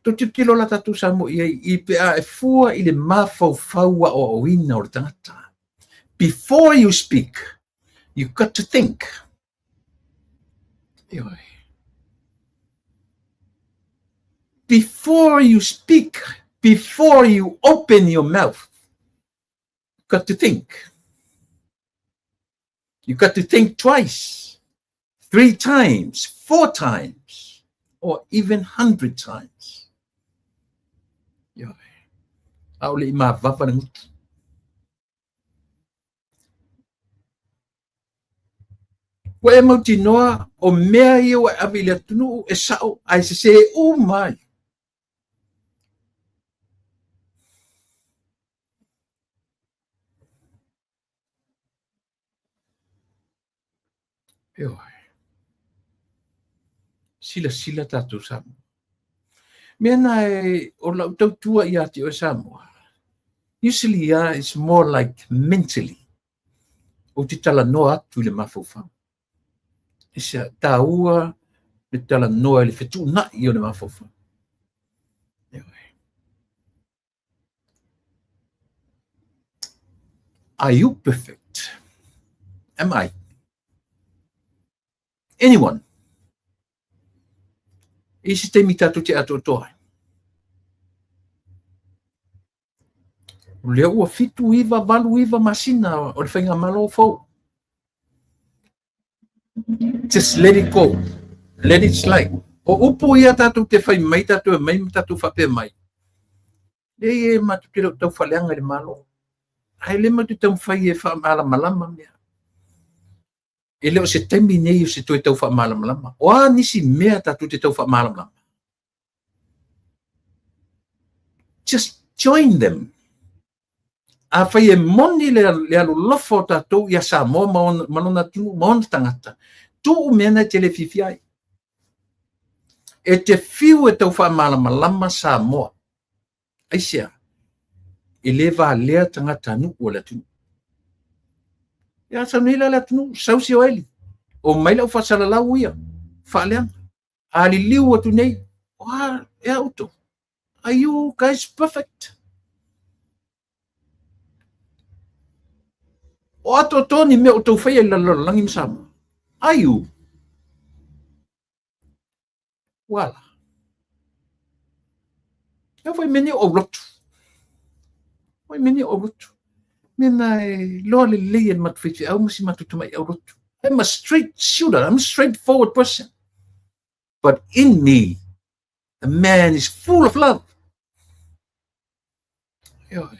Toe tilotilo la tatou Samoa i ai i pe a e fua i le mafaufau aoaoina o le tagata. Before you speak, you got to think. Ioe. Before you speak, before you open your mouth, you got to think. You got to think twice, three times, four times, or even 100 times. Ioe. A'ole i mavava le gutu. Ua e mautinoa o mea ia ua e ave i le atunuu e sao ae sesē uma ai. Ioe. Silasila tatou Samoa. Mea na e o lau tautua ia te oe Samoa. Usually it's more like mentally. Ou te talanoa atu i le mafaufau. E se taua le talanoa i le fetuunai o le mafaufau. Ioe. Are you perfect? Am I? Anyone? I se taimi tātou te atoatoa ai. O lea ua 7, 9, 8, 9 masina o le faigamalo fou. Just let it go. Let it slide. O upu ia tātou te whai mai, tātou e mai, ma tātou whapea mai. Leai e matou te le o tauwhaleaga i le Malo. Ae le matou te taumafai e whaamalamalama mea. E le o se taimi nei o se toe tau whaamalamalama. O a nisi mea tātou te tau whaamalamalama? Just join them. Afai e moni le, le alolofa o tatou ia Samoa ma, ona, ma lona atunuu ma ona tagata, tuu mea na e te le fiafia ai. E te fiu e tau faamalamalama Samoa. Aisea, e le valea tagata nuu o le atunuu. Ia sau nei la le atunuu, sau Sioeli, o mai lau faasalalau ia, faaleaga. A liliu atu nei, o a, e a outou? Are you guys perfect? O atoatoa ni mea o tou faia i le lalolagi ma Samoa. Are you? Ua la. E foi mea nei o aulotu. Foi mea nei o aulotu. Mea na e loa lelei e le matou faifeau ma si matou tamai aulotu. I'm a straight shooter. I'm a straightforward person. But in me, the man is full of love. Ioe.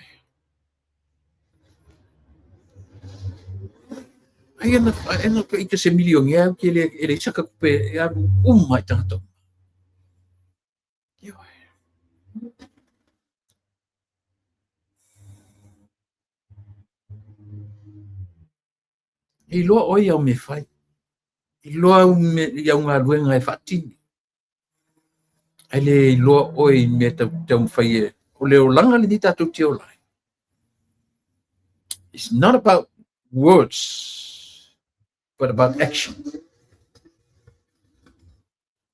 Ai ana, ai ana ka ita se milionea au ke le, e le isaka kupe e alu uma i tangata uma. Ioe. E iloa ʻoe i au mea fai. Iloa au me, i au galuega e faatino. Ae le iloa ʻoe i mea tau taumafai e, o le olaga lenei tatou te ola ai. It's not about words. but about action.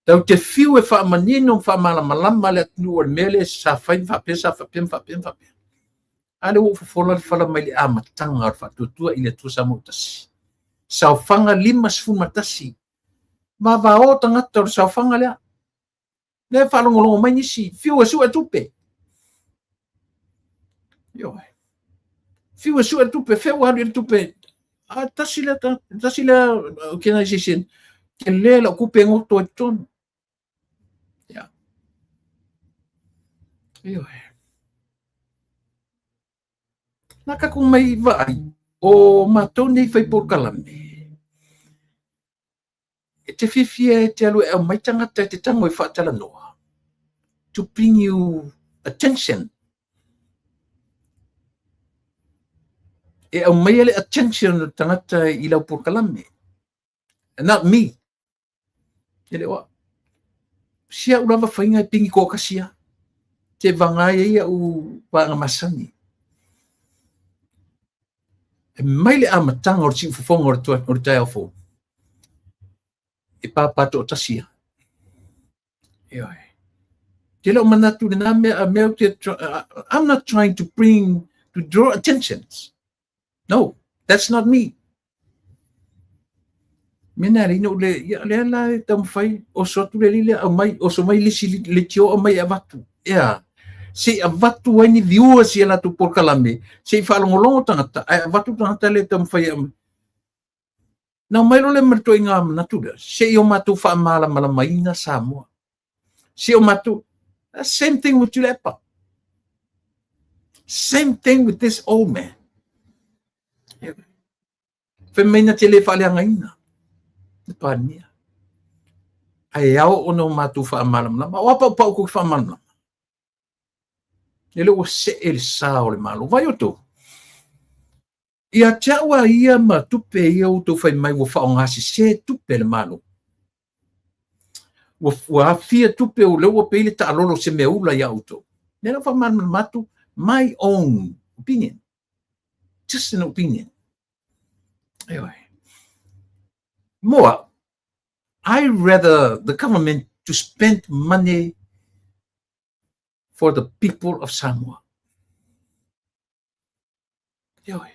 Tau te fiu e faamanino ma faamalamalama le atunuu o le mea lea sa fai ma faapea, sa faapea ma faapea ma faapea. A lea ua ou fofola le fala mai le amataga o le Faatuatua i le Atua Samoa ua Tasi. Saofaga 51. Vavao tagata o le saofaga lea. Lea e faalogologo mai nisi, fiu e sue tupe. Ioe. Fiu e sue tupe, fea ua alu i le tupe. A tasi lea, tasi lea organization, tele lau tupe e goto ai totonu. Ia. Ioe. Na tatou mai vaai, o matou nei fai polokalame, E te fiafia e te alu e aumai tagata e te tago e faatalanoa? To bring you attention. E aumaia le attention o le tagata i lau polokalame. And not me. E le o au. Si au lava faiga e pigi toatasi lava. Te vaga ai ai au vaega masani. E mai le amataga o le siufofoga o le taeao fou, e pāpā toatasi lava. Ioe. Te leo manatu i lena mea, a mea ou te, I'm not trying to bring, to draw attentions. No, that's not me. Mea na le ina le, ia lea la e taumafai, oso atu le alii lea, aumai, oso mai le isi leitio aumai e avatu. Ea, se i avatu ai ni viewers i a latou polokalame, se i faalogologo tagata, ae avatu tagata lea e taumafai e aumai. Na aumai loa lea ma le ituaiga manatu lea, se i o matou faamalamalamaina Samoa. Se i o matou, same thing with Tuilaepa. Same thing with this old man. Fai mai na te le faaleagaina le Palemia. Ae ao ona o matou faamalamalama. O a paupau tou te faamalamalama? E le ua see le sa o le Malo. Vai outou. Ia te au a ia ma tupe ia outou fai mai ua faaaoga sese tupe le Malo. Ua, ua afia tupe o lea ua pei le taalolo se mea ula ia outou. Lea lau faamalamalama atu, my own opinion. Just an opinion. Ioe. Mo au, I rather the government to spend money for the people of Samoa. Ioe.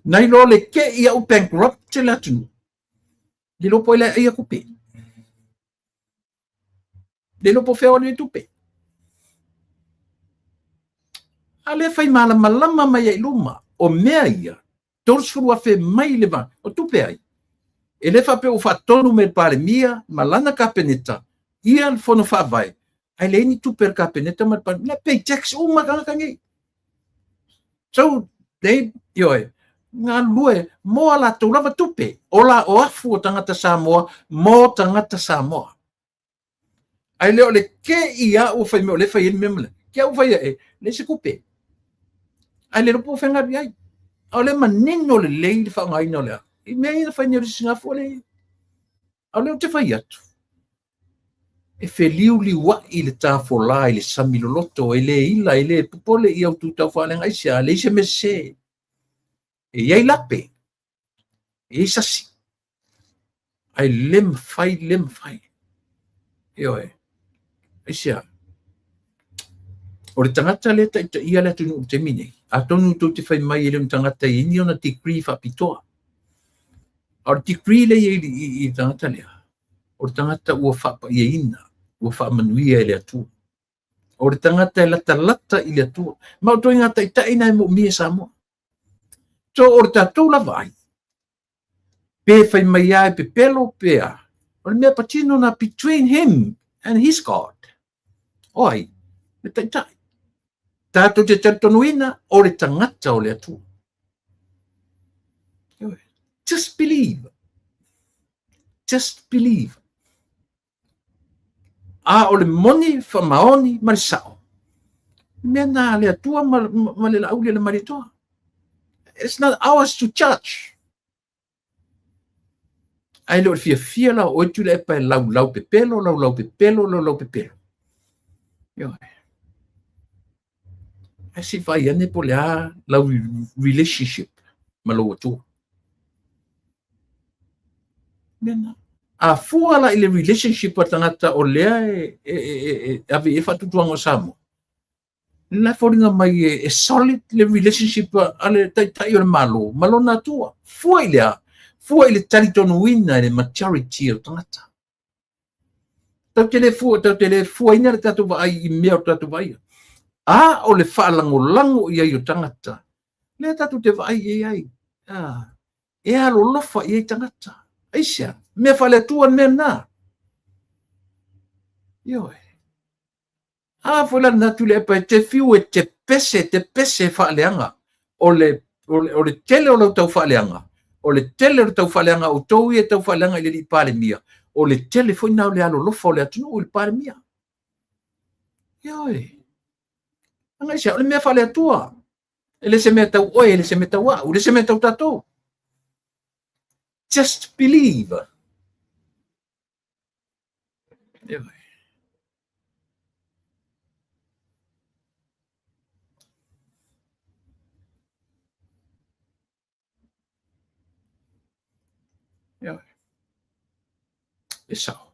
Nai loa le ke i au bankrupt le atunuu. Le iloa po ai la e aia tupe. Le iloa po o fea o alu i ai tupe. A lea fai malamalama mai ai i luma, o mea ia, 30,000 mai le va, o tupe ai. E le faapea ua faatonu mai e le Palemia ma lana Kapeneta ia le Fono Faavae, ae leai ni tupe a le Kapeneta ma le Palemia. La pay tax uma tagata nei. So, they, ioe, galulue mo a latou lava tupe, o la o afu o tagata Samoa mo tagata Samoa. Ae le o le ke i a ua fai mea o le fai ai le mea ma le. Ke au fai e, le se tupe. Ae le lopo fenga alu i ai. A o le manino lelei le faaaogaina o le a. I mea ia na fai nei o le sisigafua le. A o lea ou te fai atu. E feliuliuai le tafolā i le sami loloto, e le ila, e le popole i au tu taufaaleaga aisea, leai se mea sese. E i ai lape, e i ai sasi, ae le mafai, le mafai. Ioe, aisea, o le tagata lea e taitaia le atunuu i le taimi nei, atonu tou te fai mai e le o ni tagata e i ai ni ona degree faapitoa. A o le degree lea e i ai i le tagata lea, o le tagata ua faapaiaina, ua faamanuia e le Atua. O le tagata e latalata i le Atua. Ma o ituaiga taitai na e moomia e Samoa. So o le tatou lava ai, pe fai mai lava e pepelo pe a, o le mea patino na between him and his God. O ai? Le taitai. Tatou te talitonuina o le tagata o le Atua. Just believe. Just believe. A o le moni, faamaoni ma le sao, mea na a le Atua ma, ma le Laauli a le Malietoa. It's not ours to judge. Ae le o le fiafia la o oe Tuilaepa e laulau pepelo, laulau pepelo, laulau pepelo. Ioe. Ae se i vaai ane po o le a lau relationship ma lou Atua. Mea na. A fua la i le relationship a tagata o lea e ave i ai faatuatuaga o Samoa, la e foliga mai e solid le relationship a le taitai o le Malo ma lona atua. Fua i le a? Fua i le talitonuina e le majority o tagata. Tatou te le fua, tatou te le fuaina le tatou vaai i mea o tatou vaaia. A o le faalagolago i ai o tagata, lea tatou te vaai i ai. E alolofa i ai tagata. Aisea? Mea faale-Atua le mea lena. Ioe. A foi la lena Tuilaepa e te fiu e te pese, te pese faaleaga. O le tele o lau tau faaleaga, o le tele o le tau faaleaga outou ia tau faaleaga i le alii Palemia, o le tele foi lena o le alolofa o le atunuu i le Palemia. Ioe. Leaga aisea? O le mea faale-Atua. E le se mea tau oe, e le se mea tau au, e le se mea tau tatou. Just believe. Ioe. Ioe. E sao.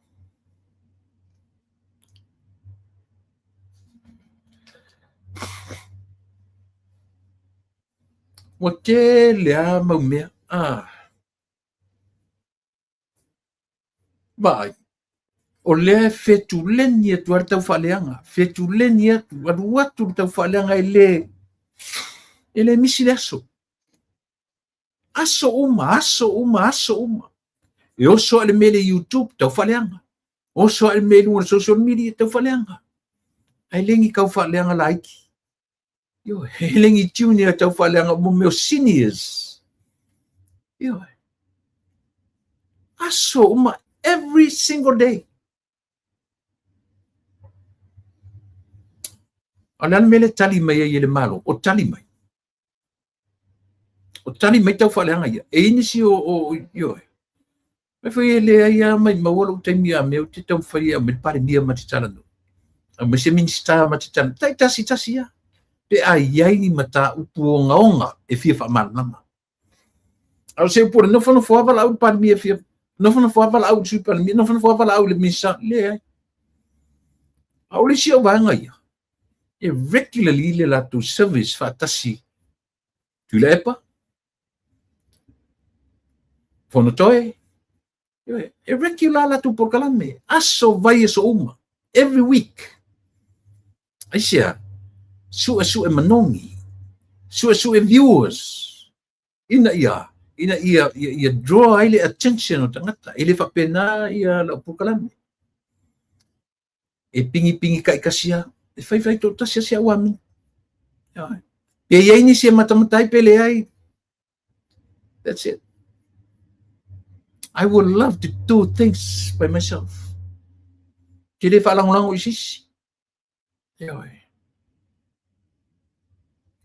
Ua tele a mau mea. Ah. Vaai, o lea e fetuleni atu ai le taufaaleaga, fetuleni atu, alu atu le taufaaleaga e le misi le aso. Aso uma, aso uma, aso uma. E oso lava i le mea i le YouTube, taufaaleaga. Oso lava i le mea i luga o le social media, taufaaleaga. Ae le ni taufaaleaga laiti. Ioe, e le ni junior taufaaleaga mo mea o seniors. Ioe. Aso uma, every single day. A o le a le mea lea e tali mai ai e le Malo? O tali mai. O tali mai taufaaleaga ia. E i ai nisi o ioe. Mai foi e leai lava maumau lou taimi a mea ou te taumafai e aumai le Palemia ma te talanoa. Aumai se Minisita ma te talanoa. Taitasi tasi lava. Pe a i ai ni mataupu ogaoga e fia faamalamalama. A o se upu o le nofonofo lava valaau i le Palemia e fia nofonofo lava valaau i le Sui Palemia, nofonofo lava valaau i le Minisita. Leai. A o le isi au vaega ia, e regularly le latou service faatasi Tuilaepa, Fonotoe, e regular latou polokalame, aso vai aso uma, every week. Aisea? Suesue manogi, suesue viewers, ina ia, ina ia, ia, ia draw ai le attention o tagata, e le faapena ia lau polokalame. E pigipigi taitasi lava, e faifai toatasi lava si au amina. Pe i ai nisi e matamata ai pe leai. That's it. I would love to do things by myself. Ke le faalagolago i se isi. Ioe.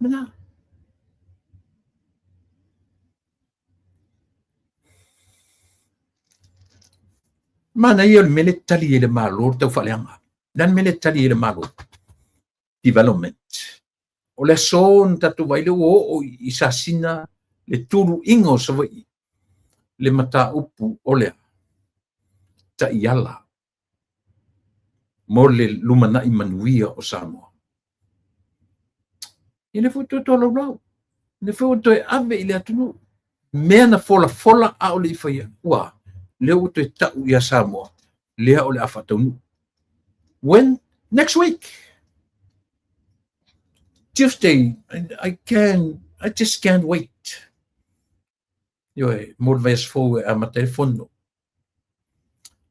Lena. Manaia o le mea lea e tali ai le Malo le taufaaleaga. O le a le mea lea e tali ai le Malo? Development. O le aso na tatou vaai lea ua oo i Sasina le tuluiga o Savaii le mataupu o le taiala mo le lumanai manuia o Samoa. Ia lea foi toe tolaulau, lea foi ua toe ave i le atunuu. Mea na folafola a o le i faia, ua lea ua toe tau ia Samoa, lea o le a faataunuu. When? Next week. Tuesday, I just can't wait. Ioe, mo le vaiaso fou e amata ai le fono.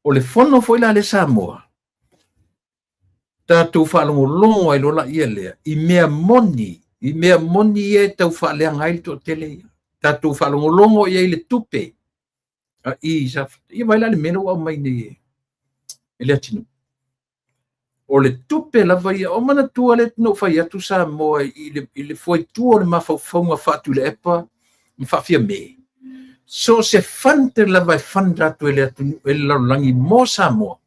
O le fono foi la le Samoa, tatou faalogologo ai loa laia lea i mea moni, i mea moni ia e tau faaleaga ai le toatele ia. Tatou faalogologo i ai le tupe a i sa ia vai la le mea lea ua aumai nei e le atunuu. O le tupe lava ia, o manatua lea na ou fai atu Samoa i le foaitua o le mafaufauga faa-Tuilaepa ma faa-Fiame. So o se fund lava e fund atu e le atunuu e le lalolagi mo Samoa.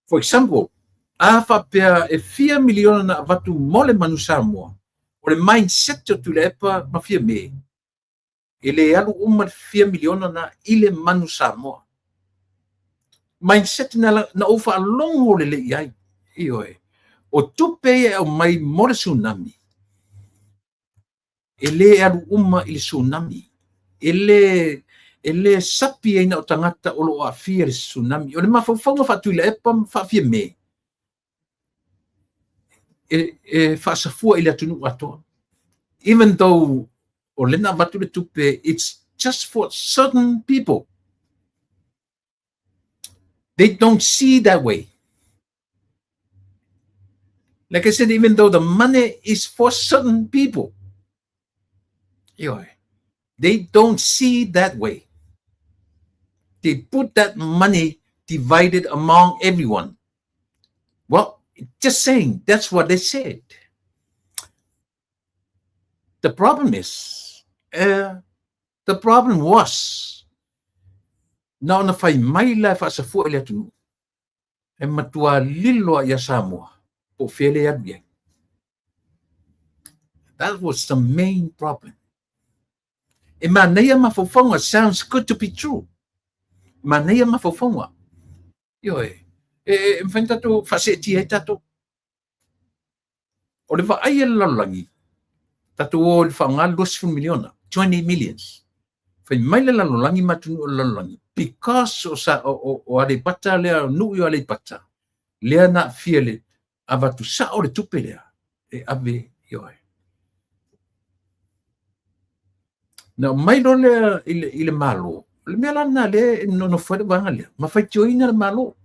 For example, a faapea e fia miliona na avatu mo le manu Samoa, o le mindset o Tuilaepa ma Fiame, e le alu uma le fia miliona na i le manu Samoa. mindset na ou faalogo lelei i ai. Ioe. O tupe ia e aumai mo le tsunami, e le alu uma i le tsunami. E le sapi ai na o tagata o lo o aafia i le tsunami. O le mafaufauga faa-Tuilaepa ma faa-Fiame, e faasafua i le atunuu atoa. Even though o lea na avatu le tupe, it's just for certain people. They don't see that way. Like I said, even though the money is for certain people, they don't see that way. They put that money divided among everyone. Well, just saying, that's what they said. The problem is, the problem was, na ona fai mai la e faasafua i le atunuu, e matua lilo a ia Samoa, po o fea le alu i ai. That was the main problem. E manaia mafaufauga, sounds good to be true. Manaia mafaufauga. Ioe, e mafai ona tatou faaseetia ai tatou. O le vaai a le lalolagi, tatou o i le faaaoga le 20 miliona, 20 millions. Fai mai le lalolagi ma atunuu o le lalolagi, because o Aleipata lea, o nuu i o Aleipata, lea na aafia le avatu sao le tupe lea, e ave, ioe. Na aumai loa lea i le Malo, o le mea la lena lea e nonofo ai le vaega lea, ma faitioina le Malo.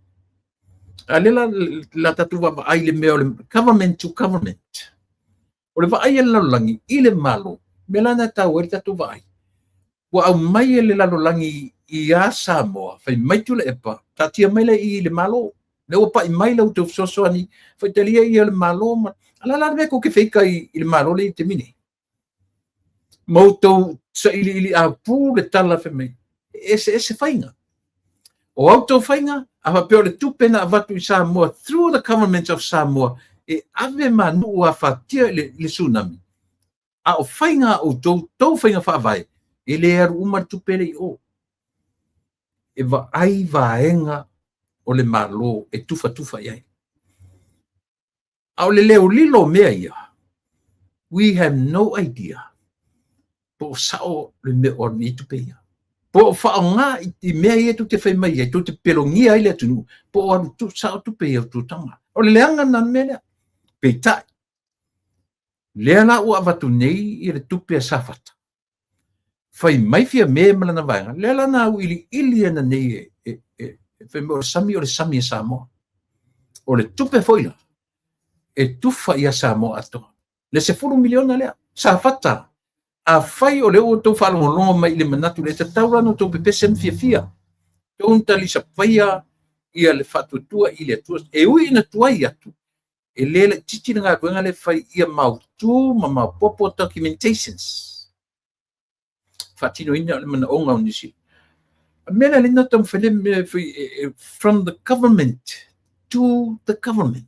A lea la tatou vaavaai i le mea o le government to government. O le vaai a le lalolagi i le Malo, mea la lena e taua ai le tatou vaai. Ua aumai e le lalolagi ia Samoa, fai mai Tuilaepa, taatia mai lea i le Malo. Lea ua pai mai la outou fesoasoani, faitalia ia le Malo. Ma... A la la le mea tou te feita i le Malo lea i le taimi nei. Ma outou sailiili apu le tala fai mai, e eseese faiga. O a outou faiga, a faapea o le tupe na avatu i Samoa through the government of Samoa e ave ma nuu afatia i le tsunami, a o faiga a outou, tou faiga faavae, e le alu uma le tupe lea i o. E vaai vaega o le Malo e tufatufa i ai. A o le leolilo o mea ia, we have no idea po o sao le mea o alu i ai tupe ia. Po o faaaoga i mea ia tou te fai mai ai, tou te pelogia ai le atunuu, po o alu sao tupe ia outou taga. O le leaga lena o le mea lea. Peitai, lea la ua avatu nei i le tupe a Safata, fai mai Fiame ma lana vaega, lea la na auiliili ana nei e fai mai o le sami o le sami a Samoa. O le tupe foi la, e tufa ia Samoa atoa. Le 10 miliona lea, Safata, afai o lea ua outou faalogologo mai i le manatu lea, e tatau la ona outou pepese ma fiafia. Tou na talisapaia ia le faatuatua i le Atua. E ui ina tuai atu, e le laitiiti le galuega lea e fai ia mautu ma maopoopo documentations. Faatinoina o le manaoga o nisi. O le mea lea na taumafai le mea e from the government to the government.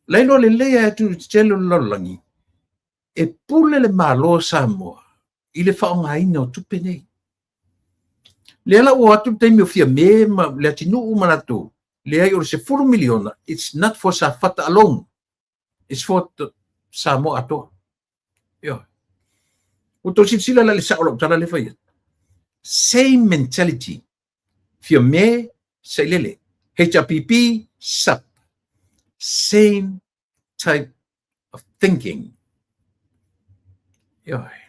La iloa lelei ai atunuu tetele o le lalolagi, e pule le Malo o Samoa i le faaaogaina o tupe nei. Lea la ua o atu le taimi o Fiame ma Leatinuu ma latou, leai o le 10 miliona, it's not for Safata alone, it's for the Samoa atoa. Ioe. Ua tou silasila la i le sao o lau tala lea e fai atu. Same mentality. Fiame, Sailele. HRPP, SUP. Same type of thinking. Ioe.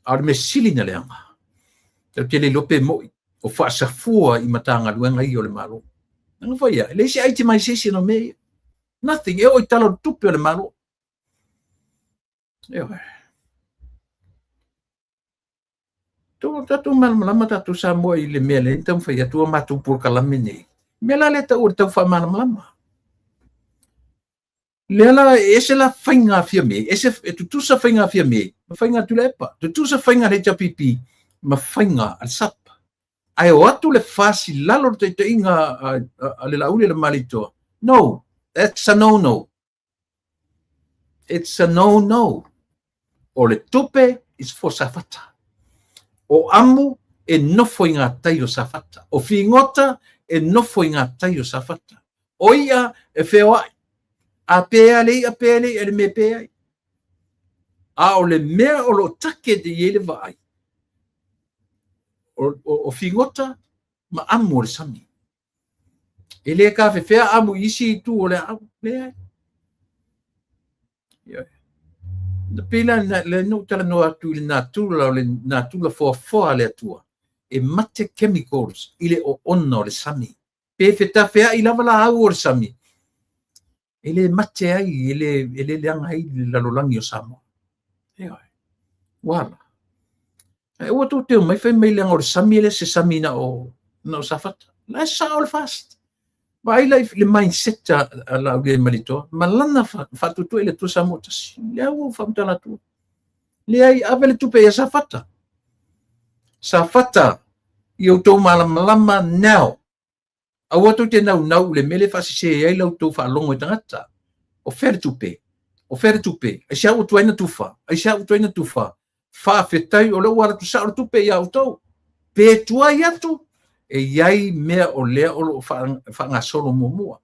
A o le mea sili na leaga, tatou te le iloa pe mo'i o faasafua i Matagaluega ia o le Malo. Leaga foi ia, e leai se itemization o mea ia. Nothing. E oo i tala o le tupe o le Malo. Ioe. Tou tatou malamalama tatou Samoa i le mea lea na taumafai atu a matou polokalame nei. Mea la lea tau o le tau faamalamalama. Lea la e ese la faiga a Fiame, ese e tutusa faiga a Fiame ma faiga a Tuilaepa, tutusa faiga a le HRPP ma faiga a le SUP. Ae o atu le FAST i lalo o le taitaiga a le Laauli a le Malietoa. No, that's a no-no. It's a no-no. O le tupe is for Safata. O amu e nofo i ngā tai o Safata. O Figota e nofo i ngā tai o Safata. O i'a e feoa'i. A pēa le i'a, pēa le i'a le mea pē ai. A o le mea o lo o take te i ai le vaai, o figota ma amu o le sami. E le tafefea amu i isi itu o le aau. Leai. Ioe. Na pei la le na ou talanoa atu i le natura o le natura foafoa a le Atua e mate chemicals i le oona o le sami. Pe fetafea'i lava laau o le sami, e le mate ai, e le leaga ai le lalolagi o Samoa. Ioe. Ua ala. Ae aua tou te omai fai mai leaga o le sami e le se sami na o Safata. La e sao le FAST. Vaai la i le mindset a Laaulialemalietoa ma lana faatuatua i le Atua Samoa tasi. Lea ua ou faamatala atu. Leai, ave le tupe ia Safata. Safata, ia outou malamalama now. Aua tou te naunau i le mea lea e faasese ai la outou faalogo e tagata. O fea le tupe? O fea le tupe? Aisea ua tuai na tufa? Aisea ua tuai na tufa? Faafetai o lea ua alu atu sao le tupe ia outou. Pe tuai atu, e i ai mea o lea o lo o faagasolo muamua.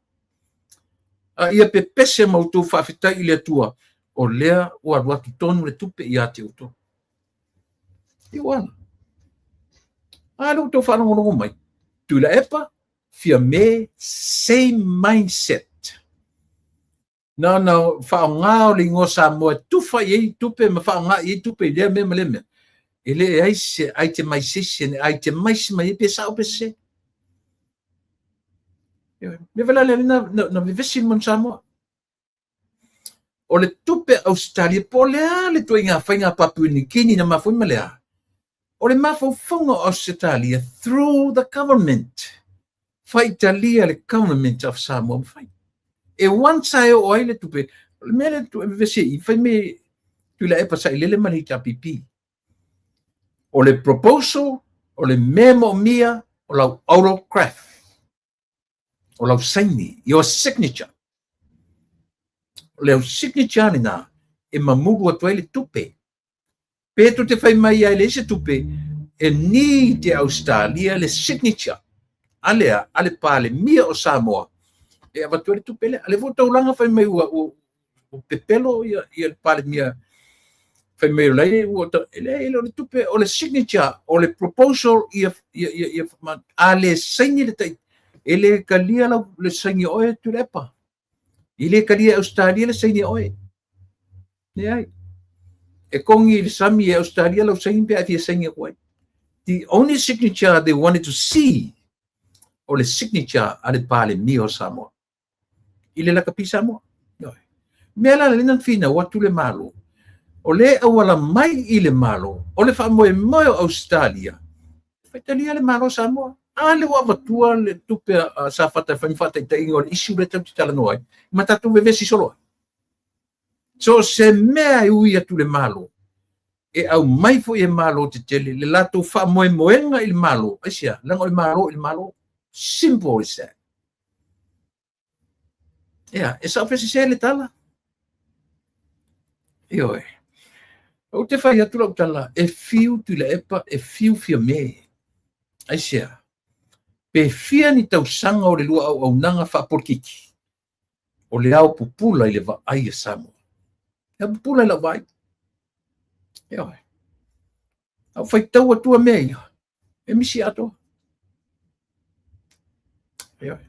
A ia pepese ma outou faafetai i le Atua, o lea ua alu atu tonu le tupe ia te outou. Ia ua ala. A lea ua outou faalogologo mai. Tuilaepa, Fiame, same mindset. Na ona faaaoga o le igoa Samoa e tufa i ai tupe ma faaaoga i ai tupe i lea mea ma lea mea. E leai se itemization e itemize mai ai pe sao pe sese. Mea foi la lea na vevesi le manu Samoa. O le tupe Ausetalia po o le a le ituaiga faiga Papua New Guinea na mafua ai ma le a? O le mafaufauga o Ausetalia through the government. Faitalia le government of Samoa ma fai. E once a e oo ai le tupe, o le mea lea e vevesi ai i, fai mai Tuilaepa Sailele ma le HRPP. O le proposal, o le mea moomia, o lau autograph, o lau saini, your signature. O le au signature lena e mamulu atu ai le tupe. Pe tou te fai mai ai e leai se tupe, e need e Ausetalia le signature a le a le Palemia o Samoa e avatu ai le tupe lea. A lea foi ua taulaga fai mai ua pepelo ia le Palemia fai mai o la e ua e leai e le o le tupe, o le signature, o le proposal ia a le saini le tai, e le talia lau le saini a oe Tuilaepa. E le talia e Ausetalia le saini a oe. Leai. E kongi i le sami e Ausetalia lau saini pe a e fia saini atu ai. The only signature they wanted to see o le signature a le Palemia o Samoa i le lakapi Samoa. Ioe. Mea la lea na finau atu le Malo, o le auala mai i le Malo, o le faamoemoe o Ausetalia, faitalia le Malo o Samoa. A lea ua avatua le tupe a Safata e fai ma faataitaiga o le issue lea tatou te talanoa ai, ma tatou vevesi solo ai. So se mea e ui atu le Malo, e aumai foi e Malo tetele le latou faamoemoega i le Malo. Aisea? Leaga o le Malo i le Malo. Simple as that. Ia, e sao pe sese le tala? Ioe. Ou te fai atu lau tala, e fiu Tuilaepa, e fiu Fiame. Aisea? Pe fia ni tausaga o le lua auaunaga faapolitiki, o le ao pupula i le vaai a Samoa. E ao pupula i lau vaai. Ioe. A ou faitau atua mea ia, e misi atoa. Ioe.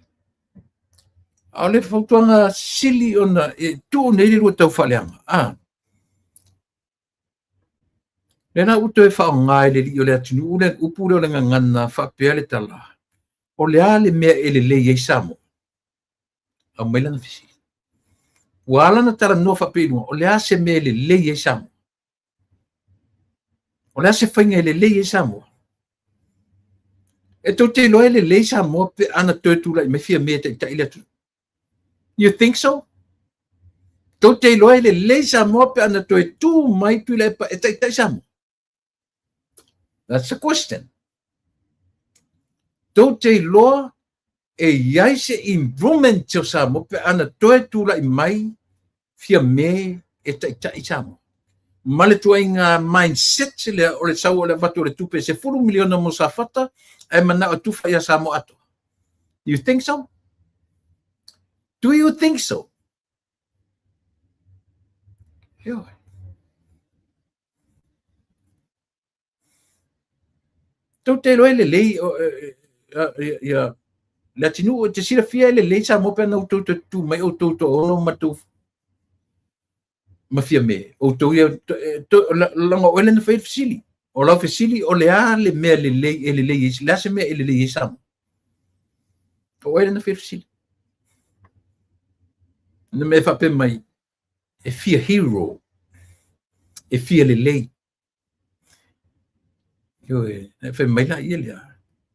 A o le fautuaga sili ona e tuu nei le lua tau faaleaga. A. Lea la ua toe faaaoga e le alii o le atunuu le upu lea o le gagana faapea le tala, o le a le mea e lelei ai Samoa? Aumai lana fesili. Ua ala ona talanoa faapea i luga, o le a se mea e lelei ai Samoa? O le a se faiga e lelei ai Samoa? E tou te iloa e lelei Samoa pe ana toe tulai mai Fiame e taitai le atunuu. You think so? Tou te iloa e lelei Samoa pe ana toe tu mai Tuilaepa e taitai Samoa? That's the question. Tou te iloa e i ai se improvement o Samoa pe ana toe tulai mai Fiame e taitai Samoa. Ma le tuaiga mindset lea o le sau o le avatu o le tupe $10 miliona mo Safata ae manao e tufa ia Samoa atoa. You think so? Do you think so? Ioe. Tou te iloa e lelei ia le atunuu e te silafia e lelei Samoa pe ana outou toe tutu mai outou toaono ma tou ma Fiame outou ia leaga o oe lea na faia le fesili. O lau fesili o le a le mea lelei e lelei ai, le a se mea e lelei ai Samoa? O oe lea na faia le fesili. Na mea faapea mai e fia hero, e fia lelei. Ioe, e fai mai la ia lea.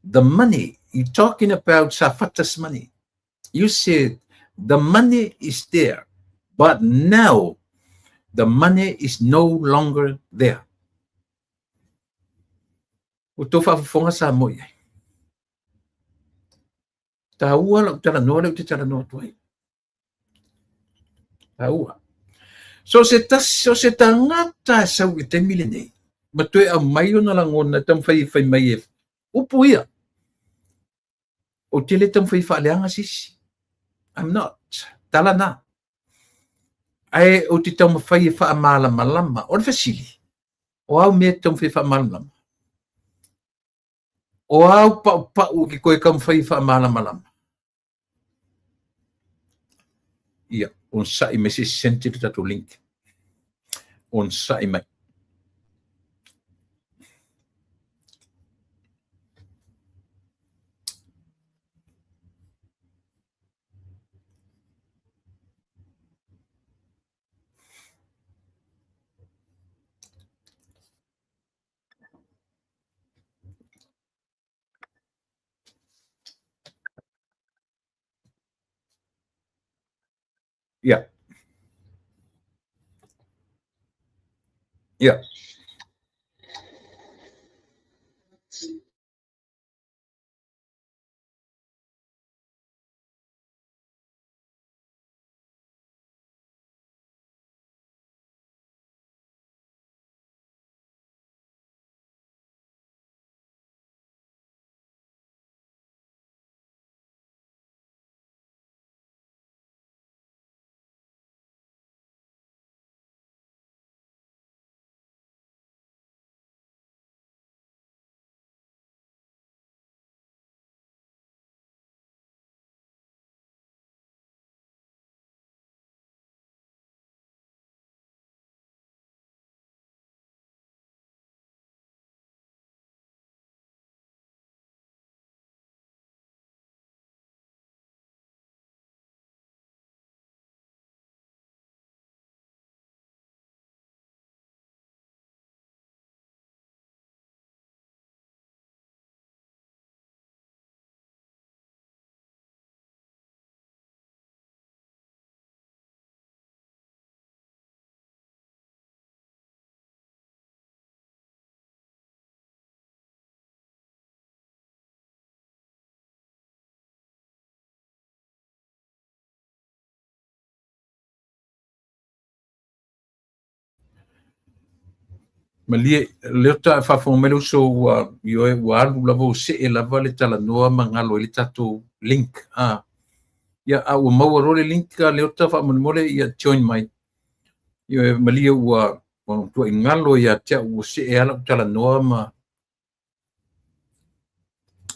The money, you talking about Safata's money. You said the money is there, but now the money is no longer there. Ua tou faafofoga Samoa i ai. Taua lau talanoa lea ou te talanoa atu ai. Taua. So se tasi, so se tagata e sau i le taimi lenei, ma toe aumai ona lagona e taumafai e fai mai e upu ia. Ou te le taumafai e faaleaga se isi. I'm not. Tala na. Ae ou te taumafai e faamalamalama. O le fesili, o a au mea e te taumafai e faamalamalama? O a au paupau e te toe taumafai e faamalamalama? Ia, onosai mai se i send le tatou link. Onosai mai. Ia. Ia. Malie, lea faatoa faafofoga mai le uso ua, ioe, ua alu lava ua see lava le talanoa ma galo ai le tatou link. Ah. Ia, a ua maua loa le link a Leota faamolemole, ia join mai. Ioe, malie ua matuai galo ia te au ua see lava lau talanoa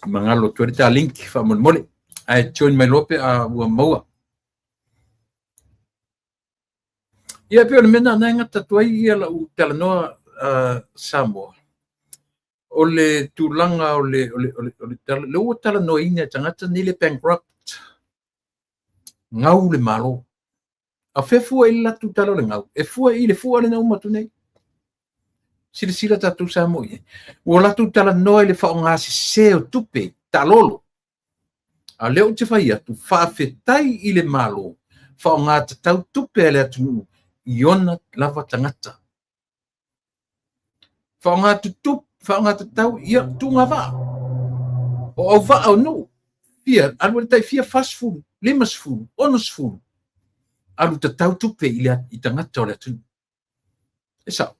ma galo atu ai le ta link faamolemole. Ae join mai loa pe a ua maua. Ia, pei o le mea lena e gata atu ai ia lau talanoa Samoa. O le tulaga o le, o le, o le, o le, lea ua talanoaina e tagata nei le bankrupt, gau le Malo. A o fea e fua i le latou tala o le gau? E fua i le fua lea na uma atu nei. Silasila tatou Samoa i ai. Ua latou talanoa i le faaaoga sese o tupe, taalolo. A o lea ou te fai atu, faafetai i le Malo, faaaoga tatau tupe a le atunuu i ona lava tagata. Faaaoga tutup, faaaoga tatau, ia, tuuga vaa. O au vaa o nuu, fia, alu ai le tai fia, 40, 50, 60, alu tatau tupe i, le, i tagata o le atunuu. E sao.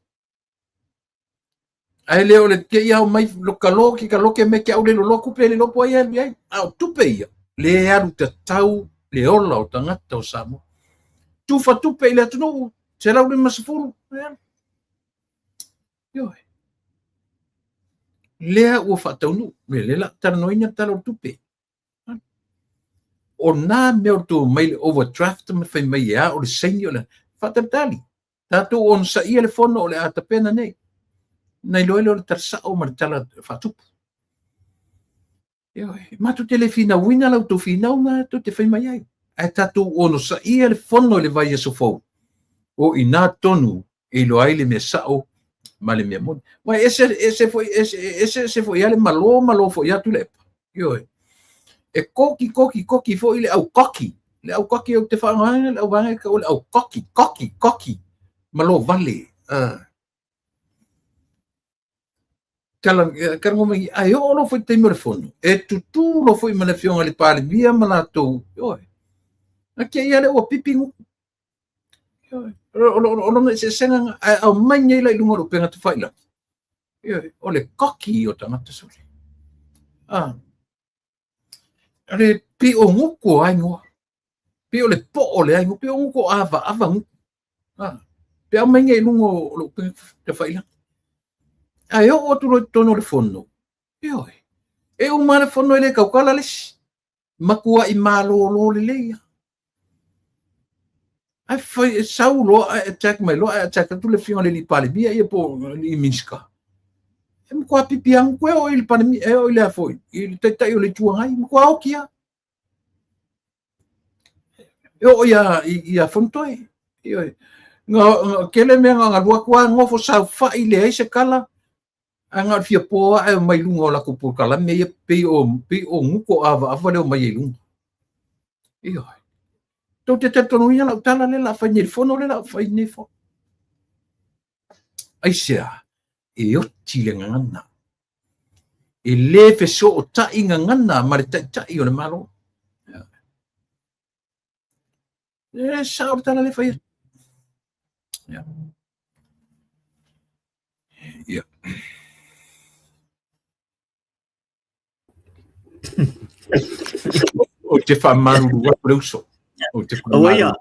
Ae le o le te ia mai lo ka lo ki ka loke me ke au le lo kupe le lopo ai alu ai. A o tupe ia, le alu tatau le ola o tagata o Samoa. Tufa tupe i le atunuu, 150. Ioe. Lea ua faataunuu, le lea la talanoaina le Tala o le Tupe. O nā mea o tou mai le overdraft ma fai mai e a o le saini o le faatalitali. Tatou onosaia le fono o le a tapena nei. Na iloa ai lea o le tala sao ma le tala faatupu. Ioe, matou te le finauina la outou finauga tou te fai mai ai. Ae tatou onosaia le fono i le vaiaso fou, o i ina tonu e iloa ai le mea sao ma le mea moni. Aua e ese, ese foi, ese, ese, ese foi lava le malo, malo foi lava Tuilaepa. Ioe. E koki, koki, koki foi le au koki. Le au koki ou te faaaogaina le auvaega e tau o le au koki, koki, koki. Malo vale. Tala, kala mai, ae oo loa foi i le taimi o le fono, e tutū loa foi ma le afioga i le Palemia ma latou, ioe. A te i lava lea ua pipi gutu. Ioe. O lona eseesega lena, ae aumai nei la i luga o le upega tafailagi, ioe, o le koki o tagata sole. Ah. O le pio gutu o aigoa. Pei o le po'o o le aigoa, pei o gutu o avaava gutu. Ah. Pe aumai nei i luga o le upega tafailagi. Ae oo atu loa i totonu o le fono, ioe, e uma lava le fono e le tautala le isi. Matuai malolo lelei lava. Ae fai, e sau loa ae attack mai loa ae attack atu le afioga i le alii Palemia ia po o le alii Minisita. E matua pipi lava e oo i le Palemia, e oo i le a foi, i le Taitai o le Itu Agai, matua oti lava. E oo ia, ia Fonotoe. Ioe. Na, tele mea na alu atu lava nofo saofai leai se tala, ae na o le fia po lava ae omai i luga o latou polokalame ia pei o, pei o gutu avaava le omai ai i luga. Ioe. Tou te talitonuina lau tala lea o le a fai nei i le fono lea o le a fai nei fono. Aisea? E oti le gagana. E le fesootai gagana ma le Taitai o le Malo. E sao le tala lea e fai atu. Ia. Ia. Ou te faamalulu atu le uso. Ou te faamalulu.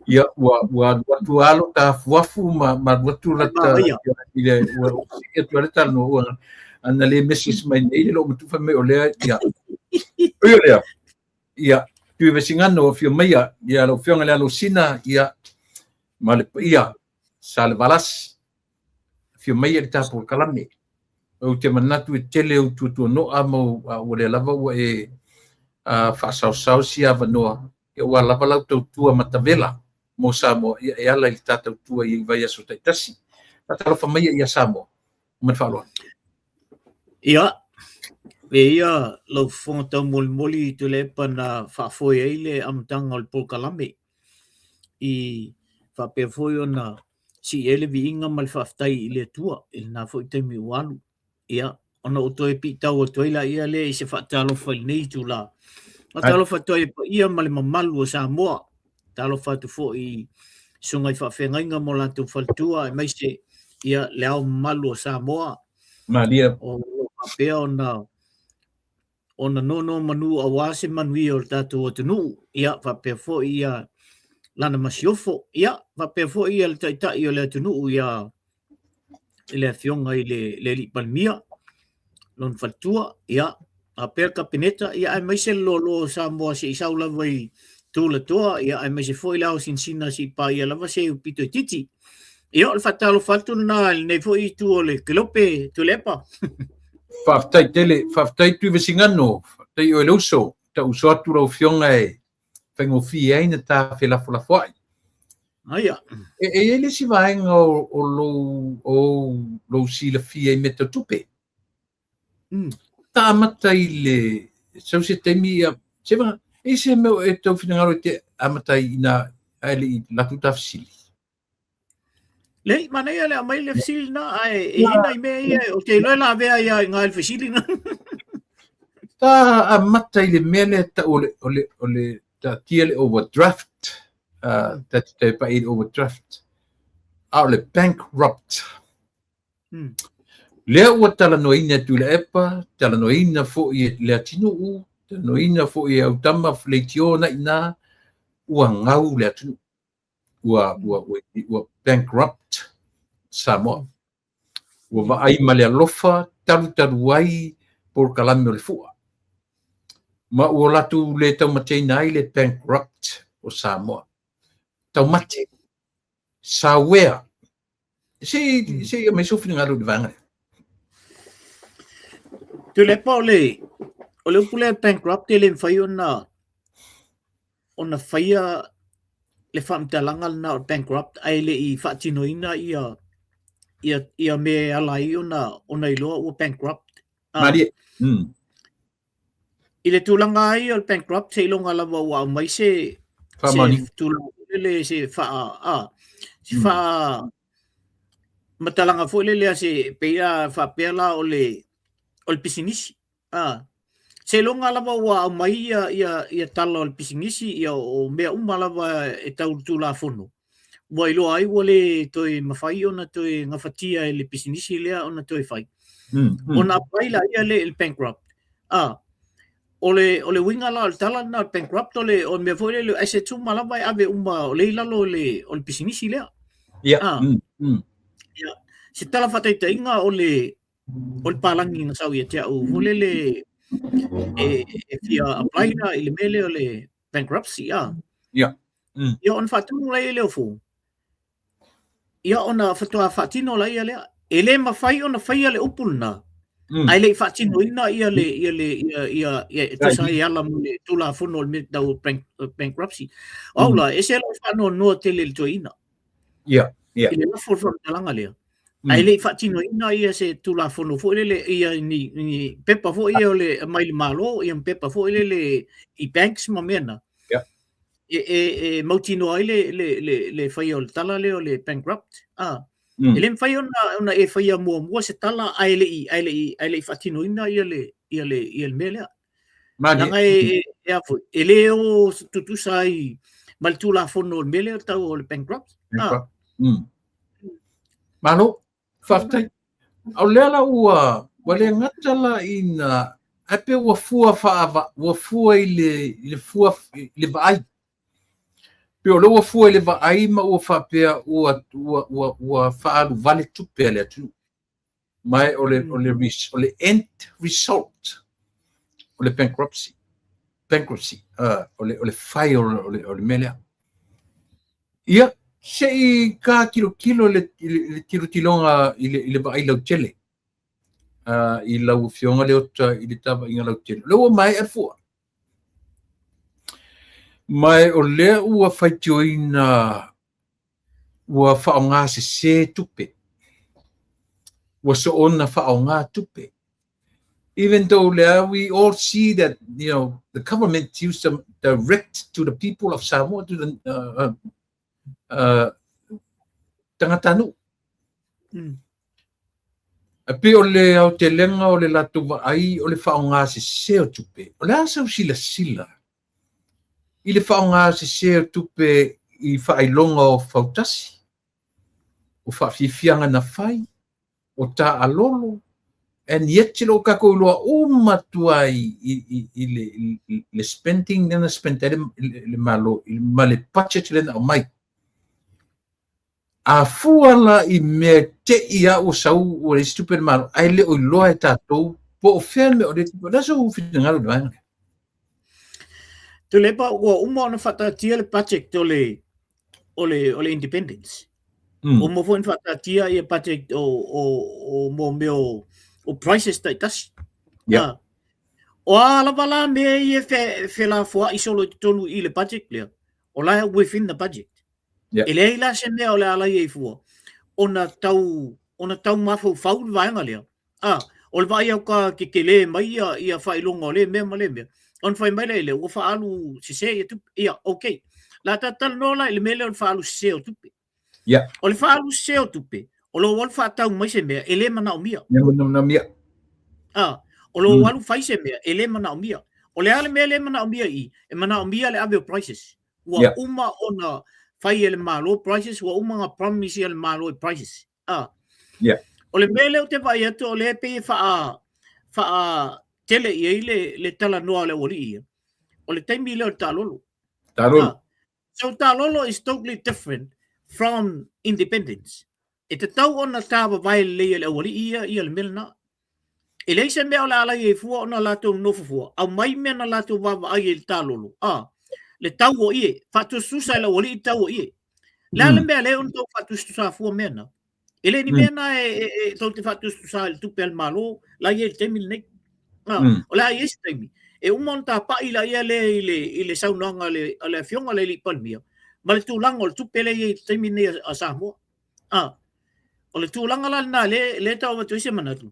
Ia, ua, ua alu atu lava lo ta afuafu ma, ma alu atu la ta, i le, ua sii atu le talanoa, ua, ana le message mai nei le loo matua fai mai o lea, ia. Ui o lea, ia, Tuivaisigano, afio maia, ia, lau afioga i le Alosina, ia, ma le paia, Salevalasi, afio maia i le ta polokalame. Ou te manatu e tele ou tuatuanoa ma ua lea lava ua e faasaosao sia avanoa, ia ua lava lau tautua matavela mo Samoa, ia e ala i le ta tautua i vaiaso taitasi. Faatalofa maia ia Samoa. Ma le faaaloalo. Ia, e ia lau fofoga taumolimoli i Tuilaepa na faafoe ai le amataga o le polokalame i faapea foi ona sii ai le viiga ma le faafetai i le Atua i lena foi taimi ua alu. Ia, ona ou toe piitau atu ai laia lea i se faatalofa i lenei itula. Faatalofa atu ai i le paia ma le mamalu o Samoa. Talofa atu foi i susuga i faafeagaiga ma o latou faletua aemaise ia le ao mamalu o Samoa. Malia. O lo o faapea ona ona nonomanu aua se manuia o le tatou atunuu, ia faapea foi ia lana masiofo, ia faapea foi ia le taitai o le atunuu ia i le afioga i le, le alii Palemia, lona faletua, ia faapea le Kapeneta, ia aemaise le loaloa o Samoa se i sau lava i Tulatoa, ia aemaise foi le ao sinasina se i paia lava se pito itiiti. Ia o le faatalofa atu lena i lenei foi itu o le Kelope Tuilaepa. Faafetai tele, faafetai Tuivasigano, faafetai i oe le uso, tau uso atu lau Afioga e faigofie ai na ta felafolafoai. Aia. E, e i ai le isi vaega o, o lou, o lou silafia i mea tau tupe. Ta amata i le, sau se taimi, ia, se vaga, e i se mea e tau finagalo e te amata ai ina, ae le i latou ta fesili. Leai, manaia le aumai le fesili lena, ae e i ai nai mea ia ou te iloa e lavea ai lava i ina i le fesili lena. Ta amata i le mea lea e tau o le, o le, o le taatia le overdraft, ta te pai i le overdraft. A o le bankrupt. Lea ua talanoaina e Tuilaepa, talanoaina foi e Leatinuu, talanoaina foi e Autama leitio na ina, ua gau le atunuu. Ua bankrupt Samoa. Ua vaai ma le alofa talutalu ai polokalame o le fua. Ma ua latou le taumateina ai le bankrupt o Samoa. Taumate, sauea. Se i aumai sou finagalo i le vaega lea. Tuilaepa o le upu lea bankrupt e le mafai ona faia le faamatalaga lena o le bankrupt ae le i faatinoina ia mea e ala ai ona iloa ua bankrupt. Malie. I le tulaga ai o le bankrupt seiloga lava ua aumai se tulaga foi lele se se faamatalaga foi lele a se pei a faapea la o le pisinisi. Seiloga lava ua aumai ia tala o le pisinisi ia o mea uma lava e tau le Tulafono ua iloa ai ua le toe mafai ona toe gafatia e le pisinisi lea ona toe fai. Ona apply laia lea i le bankrupt. O le uiga la o le tala lena o le bankrupt o le mea foi lele o assets uma lava e ave uma o lea i lalo o le pisinisi lea. Ia, se tala faataitaiga o le palagi na sau ia te au foi lele e fia apply la i le mea lea o le bankruptcy. Ia ona faatumu laia lea o form. Ia ona faatoa faatino laia lea. E le mafai ona faia le upu lena. Ae le i faatinoina ia le ia le ia ia ia e tusa ai ala ma le Tulafono o le mea tau bankruptcy. O au la, e ese lou faanoanoa tele i le toeaina. Ia. I le lafo o le faamatalaga lea. Ae le i faatinoina ia se Tulafono foi lele ia ni pepa foi ia o le mai le Malo ia ma pepa foi lele i banks ma mea na. E mautinoa ai le faia o le tala lea o le bankrupt. E le mafai ona e faia muamua se tala ae le i faatinoina ia le mea lea. Leaga e le o tutusa ai ma le Tulafono o le mea lea tau o le bankrupt. Malo, faafetai. O lea la ua le gata la ina ae pe ua fua faava, ua fua i le fua i le vaai. Pe o lea ua fua i le vaai ma ua faapea ua faaalu vale tupe a le atunuu. Ma o le end result o le bankruptcy, o le file o le mea lea. Ia, se i ka tilotilo le tilotiloga i le vaai lautele i lau afioga Leota i le tavaiga lautele. O lea ua maea le fua. Ma o lea ua faitioina ua faaaoga sese tupe. Ua soona faaaoga tupe. Even though we all see that, you know, the government used them direct to the people of Samoa, to the tagatanuu. E pei o le aotelega o le latou vaai o le faaaoga sese o tupe. O le a sau silasila i le faaaoga sese o tupe i faailoga o fautasi, o faafiafiaga na fai, o taalolo, and yet le o tatou iloa uma atu ai i le spending lea na spend ai le Malo ma le budget lea na aumai. A fua la i mea te i a ua sau ua leai se tupe a le Malo, ae le o iloa e tatou po o fea le mea o lea tupe. O le a sou finagalo i le vaega lea? Tuilaepa, ua uma ona faataatia le budget o le independence. Ua uma foi ona faataatia ia budget o mo mea o prices taitasi. O a lava la mea ia e felafoai solo i totonu i le budget lea, o la e within the budget. E leai la se mea o le a laia i fua, ona tau mafaufau le vaega lea. O le vaai au ka tetele mai ia faailoga o lea mea ma lea mea, ona fai mai lea, ua faaalu sese ia tupe. Ia, okay. La talanoa la i le mea lea o le faaalu sese o tupe. O le faaalu sese o tupe, o lou alu faatau mai se mea e le manaomia. Le manaomia. O lou alu fai se mea e le manaomia. O le a le mea le manaomia i, e manaomia le ave o prices. Ua uma ona Fai e le Malo prices, ua uma ona promise ia le Malo i prices. Ah. Yeah. O le mea lea ou te vaai atu o lea e pei e faa faa tele i ai le le talanoa a le aualii ia. O le taimi lea o le taalolo. Taalolo. Ah. So taalolo is totally different from independence. E tatau ona tāvavae lelei e le aualii ia ia le mea lena. E leai se mea o le a alaia ai fua ona latou nonofo fua, aumai mea na latou vaavaai ai i le taalolo, a, le tau o ie, faatusatusa e le aualii le tau o ie. Le a le mea lea ona tau faatusatusa fua mea na? E le ni mea na e, e, e tou te faatusatusa i le tupe a le Malo la i ai i le taimi lenei. A, o le a i ai se taimi e uma ona tapa'i laia lea i le, i le saunoaga a le, a le Afioga i le Alii Palemia ma le tulaga o le tupe lea e i ai i le taimi lenei a, a Samoa. A, o le tulaga la lena lea, lea e tau avatu ai se manatu,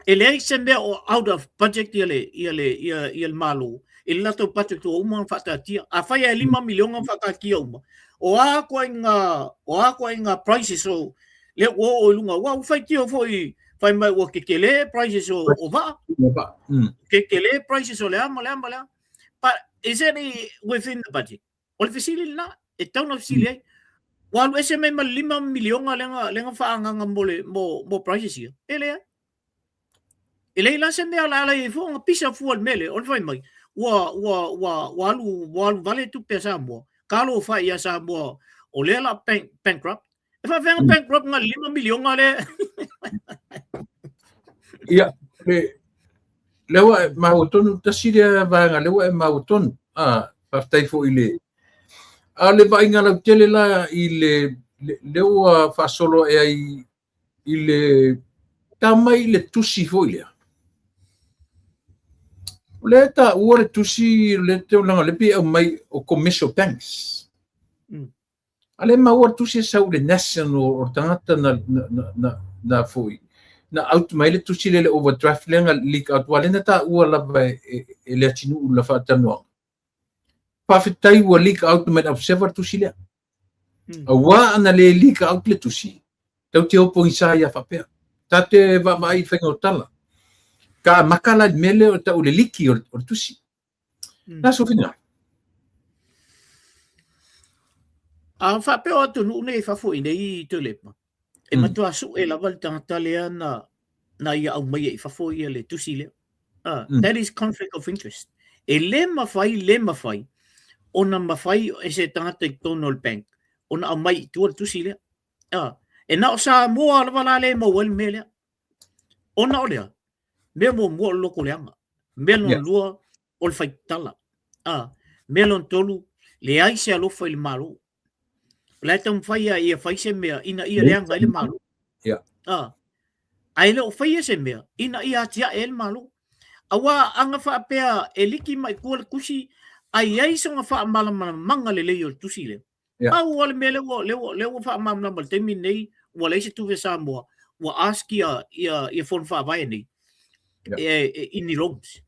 e leai se mea o out of budget ia le, ia le, ia, ia le Malo i le latou budget ua uma ona faataatia. Afai e $5 miliona faataatia uma, o a ituaiga, o a ituaiga prices o lea ua oo i luga, aua ua faitio foi fai mai ua kekele prices o, o vaa, kekele prices o le a ma le a ma le a. But is it within the budget? O le fesili lena, e tatau ona fesili ai. Ua alu ese mai ma le $5 miliona lea na, lea na faaagaaga mo, le, mo, mo prices ia. E leai. E leai la se mea o le a ala ai fua ona pisa fua i le mea lea, o le fai mai, ua, ua, ua, ua alu, ua alu vale tupe a Samoa, talofa ia Samoa, o lea la bank, bankrupt. E faafefea ona bankrupt na le $5 miliona lea? Ia, le, lea ua e maua tonu, tasi lea vaega lea ua e maua tonu. Ah, faafetai foi i le... A o le vaaiga lautele la i le, le, lea ua faasolo ae ai i le ta mai i le tusi foi lea. O lea e taua le tusi, le tulaga o lea pei e aumai o commercial banks. A lea e maua le tusi e sau i le national o le tagata na, na, na, na, na foi, na out mai le tusi lea le overdraft lea na leak out, aua lea na taua lava e, e, e le atunuu la faatalanoaga. Faafetai ua leak out mai le Observer le tusi lea. Aua ana le leak out le tusi, tau te o pogisa ia faapea. Ta te vaavaai i faiga o tala. Ka amata la i le mea lea o tau le liki o le, o le tusi. Na sou finagalo. A faapea o atunuu nei i fafo i nei Tuilaepa, e matua sue lava le tagata lea na, na ia aumaia i fafo ia le tusi lea. That is conflict of interest. E le mafai, le mafai ona mafai e se tagata i totonu o le bank ona aumai i tua le tusi lea. E na o Samoa lava la lea e maua ai le mea lea. Ona o lea, mea muamua o le loto leaga. Mea lona lua, o le faitala. Mea lona tolu, leai se alofa i le Malo. O la e taumafai lava ia fai se mea ina ia leaga ai le Malo. Ae le o faia se mea ina ia atiae ai le Malo. Aua ana faapea e liki mai tua le tusi, a i ai sona faamalamalamaga lelei o le tusi lea. Pau lava le mea lea ua, lea ua, lea ua faamalamalama i le taimi lenei, ua leai se tupe a Samoa, ua ask ia, ia, ia fono faavae nei, e, i ni loans.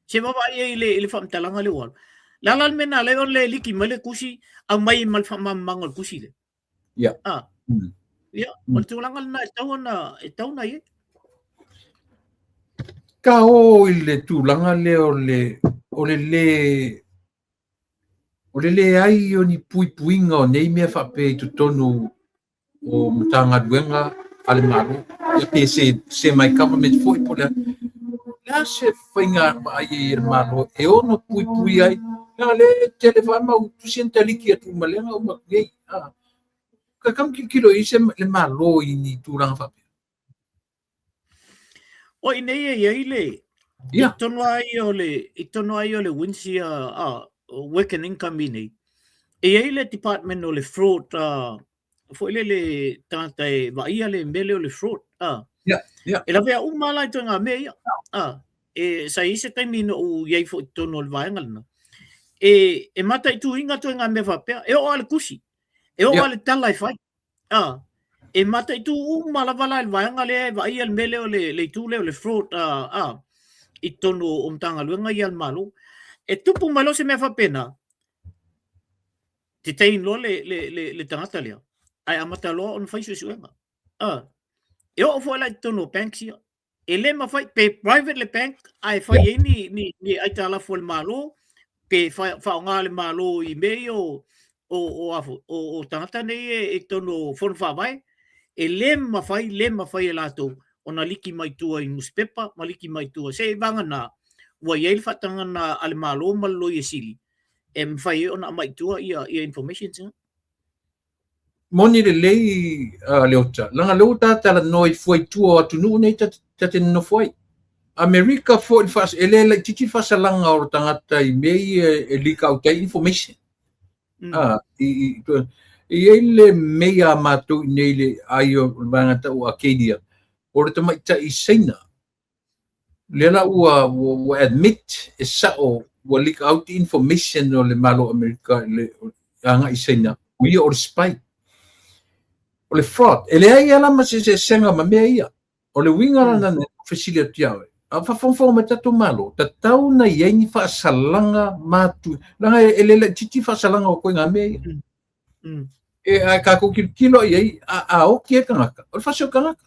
Se vaavaai ai i le, i le faamatalaga lea ua alu. Le a la le mea na ala ai ona le liki mai le tusi, aumai ma le faamalamalamaga o le tusi lea. Ia, o le tulaga lena e tatau ona, e tatau ona i ai. Ka o i le tulaga lea o le, o le lē, o le leai o ni puipuiga o nei mea faapea i totonu o Matagaluega a le Malo, ia pe se semi-government foi po o le a. O le a se faiga vaai ai a le Malo e ono puipui ai, leaga o lea e tele foi mau tusi na taliki atu ma lea na uma atu nei. Ka tau tilotilo i ai se le Malo i ni tulaga faapea. O i nei e i ai le, i totonu lava ia o le, i totonu lava ia o le WINZ ia, Work and Income i nei, e i ai le department o le fraud, foi lele tagata e vaaia le mea lea o le fraud. E lavea uma lava la i ituaiga mea ia. E, sa i ai se taimi na ou i ai foi i totonu o le vaega lena, e, e mataituina ituaiga mea faapea, e oo lava i le tusi, e oo lava i le tala e fai. E mataitu uma lava la i le vaega lea e vaaia le mea lea o le, le itu lea o le fraud i totonu o Matagaluega ia a le Malo. E tupu mai loa se mea faapena, detain loa le, le, le, le tagata lea, ae amata loa ona fai suesuega. E oo foi la i totonu o banks ia. E le mafai, pe private le bank ae fai ai ni, ni, ni aitalafu a le Malo, pe faaaoga le Malo i mea ia o O, o, a, o, o tagata nei e, i totonu o Fono Faavae, e le mafai, le mafai e latou ona liki mai tua i nusipepa ma liki mai tua. Se i vagana, ua i ai le faatagaga a le Malo ma le Loia Sili e mafai ai ona aumai i tua ia, ia informations ia. Moni lelei uh, Leota, leaga lea ua ta talanoa i fua i tua o atunuu nei ta, ta te nonofo ai. Amerika foi e le laitiiti le faasalaga o le tagata i mea ia e leak out ai information. Mm. Ah, i, i, e i ai le meia a matou i nei le ai o le vaega tau Arcadia, o le tamaitai Saina. Lea la ua, ua, ua admit e sao ua leak out information o le Malo Amerika i le agai i Saina, o ia o le spy. O le fraud, e leai lava ma se eseesega ma mea ia. O le uiga la na fesili atu ia oe, a o faafogafoga mai tatou Malo, tatau na i ai ni faasalaga matu, leaga e le laitiiti faasalaga o ituaiga mea ia. Mm. E a tatou tilotilo i ai, a, a oki ai tagata, o le fasi o tagata.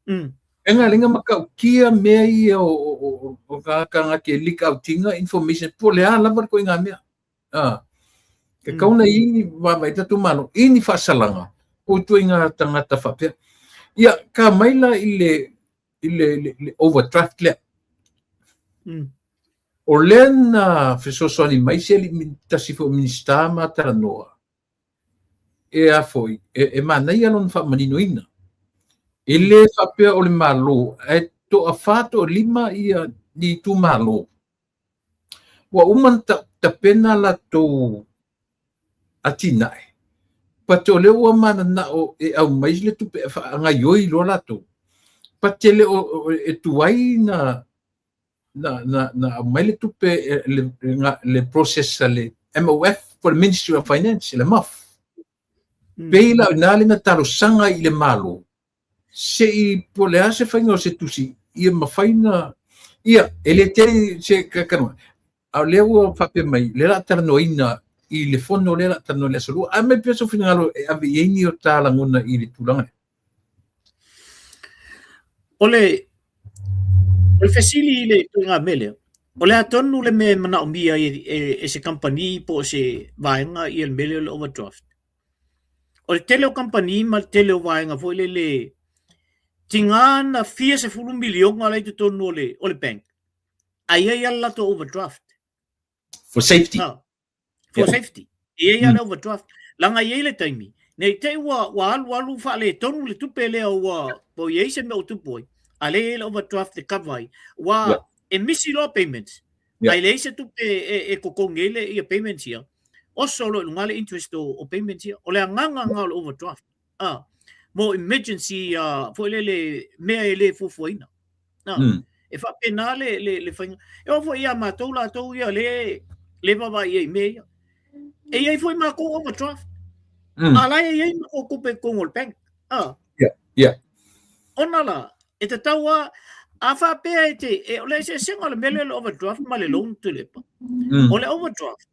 Mm. E ngā lenga matautia mea ia o, o, o, o tagata nga te leak outinga information, po o le a lava le ituaiga mea. Ah, e tatau ona i ai ni vaavaai tatou Malo i ni faasalaga o ituaiga tagata faapea. Ia, ka mai la i le, i le, le, le overdraft lea. Mm. O lea na fesoasoani mai se alii tasi foi o Minisita ma talanoa, e a foi, e, e manaia lona faamaninoina. E le faapea o le Malo, ae toafa toalima ia ni itumalo Ua uma ona tapena latou atinae, but o lea ua mananao e aumai le tupe e faagaioi loa latou, but e le o e tuai na na na na aumai le tupe le le process a le MOF po o le Ministry of Finance, le MOF. Pei la o i ina lea na talosaga ai i le Malo se i po o le a se faiga o se tusi ia mafai na ia e le tele se kakanoa a o lea ua faapea mai lea la talanoaina i le fono lea la talanoa i le aso lua a mai pea sou finagalo e ave i ai ni o ta lagona i le tulaga lea. O le o le fesili i le ituaiga mea lea, o le a tonu le mea e manaomia ai e, e, e se kamupani po o se vaega ia le mea lea o le overdraft? O le tele o kamupani ma le tele o vaega foi lele, tiga na fia sefulu miliona la i totonu o le, o le bank, ae i ai lava le latou overdraft. For safety. Ha, for yeah. safety. E i ai lava le overdraft. Leaga e i ai le taimi, ne i te i ua, ua alualu faaletonu le tupe lea ua, ua i ai se mea o tupu ai, a lea e i ai le overdraft e cover ai. Ua, yeah. e misi loa payments. Yeah. Ae leai se tupe e, e totogi ai le ia payments ia. Oso loa i luga le interest o, o payments ia. O le agaga lena o le overdraft. Ah, mo emergency uh, foi lele mea e le fuafuaina. Ah, mm. E faapena le, le, le faiga. E oo foi ia matou latou ia le, le vaavaai ai i mea ia. E i ai foi matou overdraft. Mm. A la e i ai matou tupe i totonu o le bank. Ah. Yeah, yeah. Ona la, e tatau a, a faapea e te, e, o le eseesega o le mea lea o le overdraft ma le loan Tuilaepa. Mm. O le overdraft,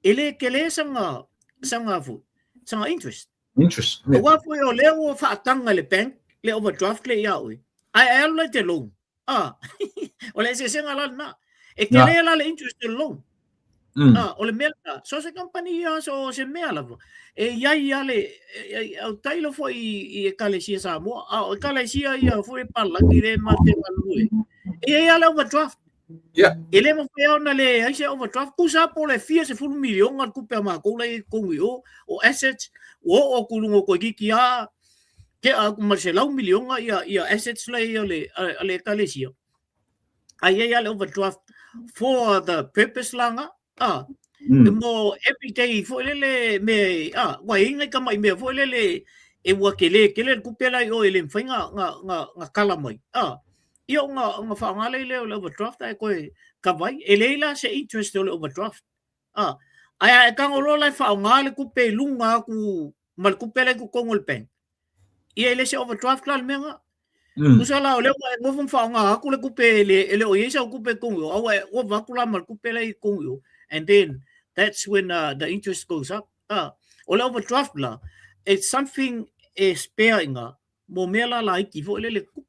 e le tele sanga, sanga foi, sanga interest. Interest. Yeah. Aua foi o lea ua faataga e le bank le overdraft lea ia oe. Ae e alu la i te loan. Ah, o le eseesega la lena. E tele la le interest o le loan. Mm. Ah, o le mea lena, so se company ia, so se mea lava. E i ai ia le, e, au tailo foi i, i Ekalesia Samoa, a o Ekalesia ia foi e palagi le ma te galulue. E i ai ia le overdraft. Yeah. E le mafai ona leai se overdraft. Tusa po o le fia sefulu miliona le tupe a matou la e i totonu i o, o assets, ua oo atu i luga o toeitiiti lava, tea atu ma le $100 miliona ia, ia assets la e i ai a le Ekalesia. Ae i ai lava le overdraft for the purpose la nga, ah, mm. mo everyday foi lele me, ah, ua i ai nai tamai mea foi lele e ua tele tele le tupe la i o e le mafai nga, nga, nga, nga kala mai. Ah, ia o nga, o nga faaaoga lea o le overdraft ae toe cover ai. E leai la se interest o le overdraft. Ah, ae a e tago loa la e faaaoga le tupe i luga atu ma le tupe la i totonu o le bank, ia e le se overdraft la le mea lena. Mm. Tusa la o lea ua e nofo ma faaaoga atu le tupe e le, e le o i ai sau tupe i totonu i o, a ua e ova atu la ma le tupe la i totonu i o. And then that's when uh, the interest goes up. Ah, o le overdraft la, it's something e spare i ina mo mea la laiti foi lele tupu.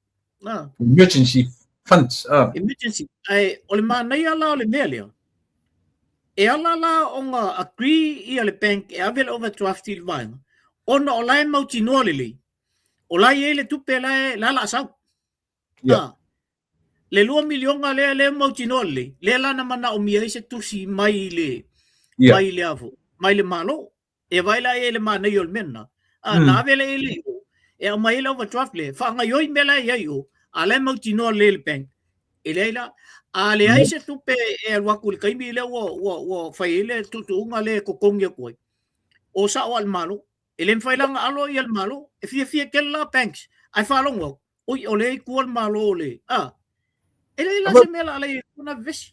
Ah. Emergency funds. Ah. Emergency. Ae o le manaia la o le mea lea. E ala la ona agree ia le bank e ave le overdraft i le vaega, ona o la e mautinoa lelei, o la e i ai le tupe la e la la sau. Yeah. Ah, le 2 miliona lea lea mautinoa lelei, lea la na manaomia ai se tusi mai le Yeah. mai le avo, mai le Malo. E vaai la i ai le manaia o le mea lena. A, na ave lea i le o, e aumai ai le overdraft lea, faagaoioi mea la e i ai o, a la e mautinoa lelei le bank. E leai la, a leai se tupe e alu atu i le taimi lea ua, ua, ua fai ai le tuutuuga lea e totogi atu ai, o sao lava le Malo. E le mafai la ona alo ia le Malo. E fiafia tele la banks, ae faalogo atu, oi, o lea e i tua le Malo o le, a, e leai la se mea o le a alai ai ona vevesi.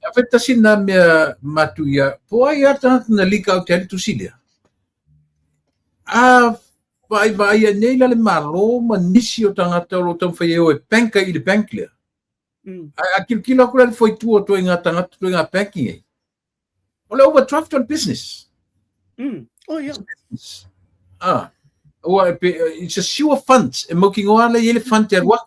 Afe tasi nā mea matuia, po ai a tagata na leak out ai le tusi lea. A vaaivaai nei la le Malo ma nisi o tagata o lo o taumafai e o e bank i le bank lea. Ae a tilotilo atu la le foitua o ituaiga tagata, ituaiga banking nei, o le overdraft o le business. Oh, yeah. Ah, ua e pe, it's a sure funds. E mautinoa la i ai le fund e alu atu.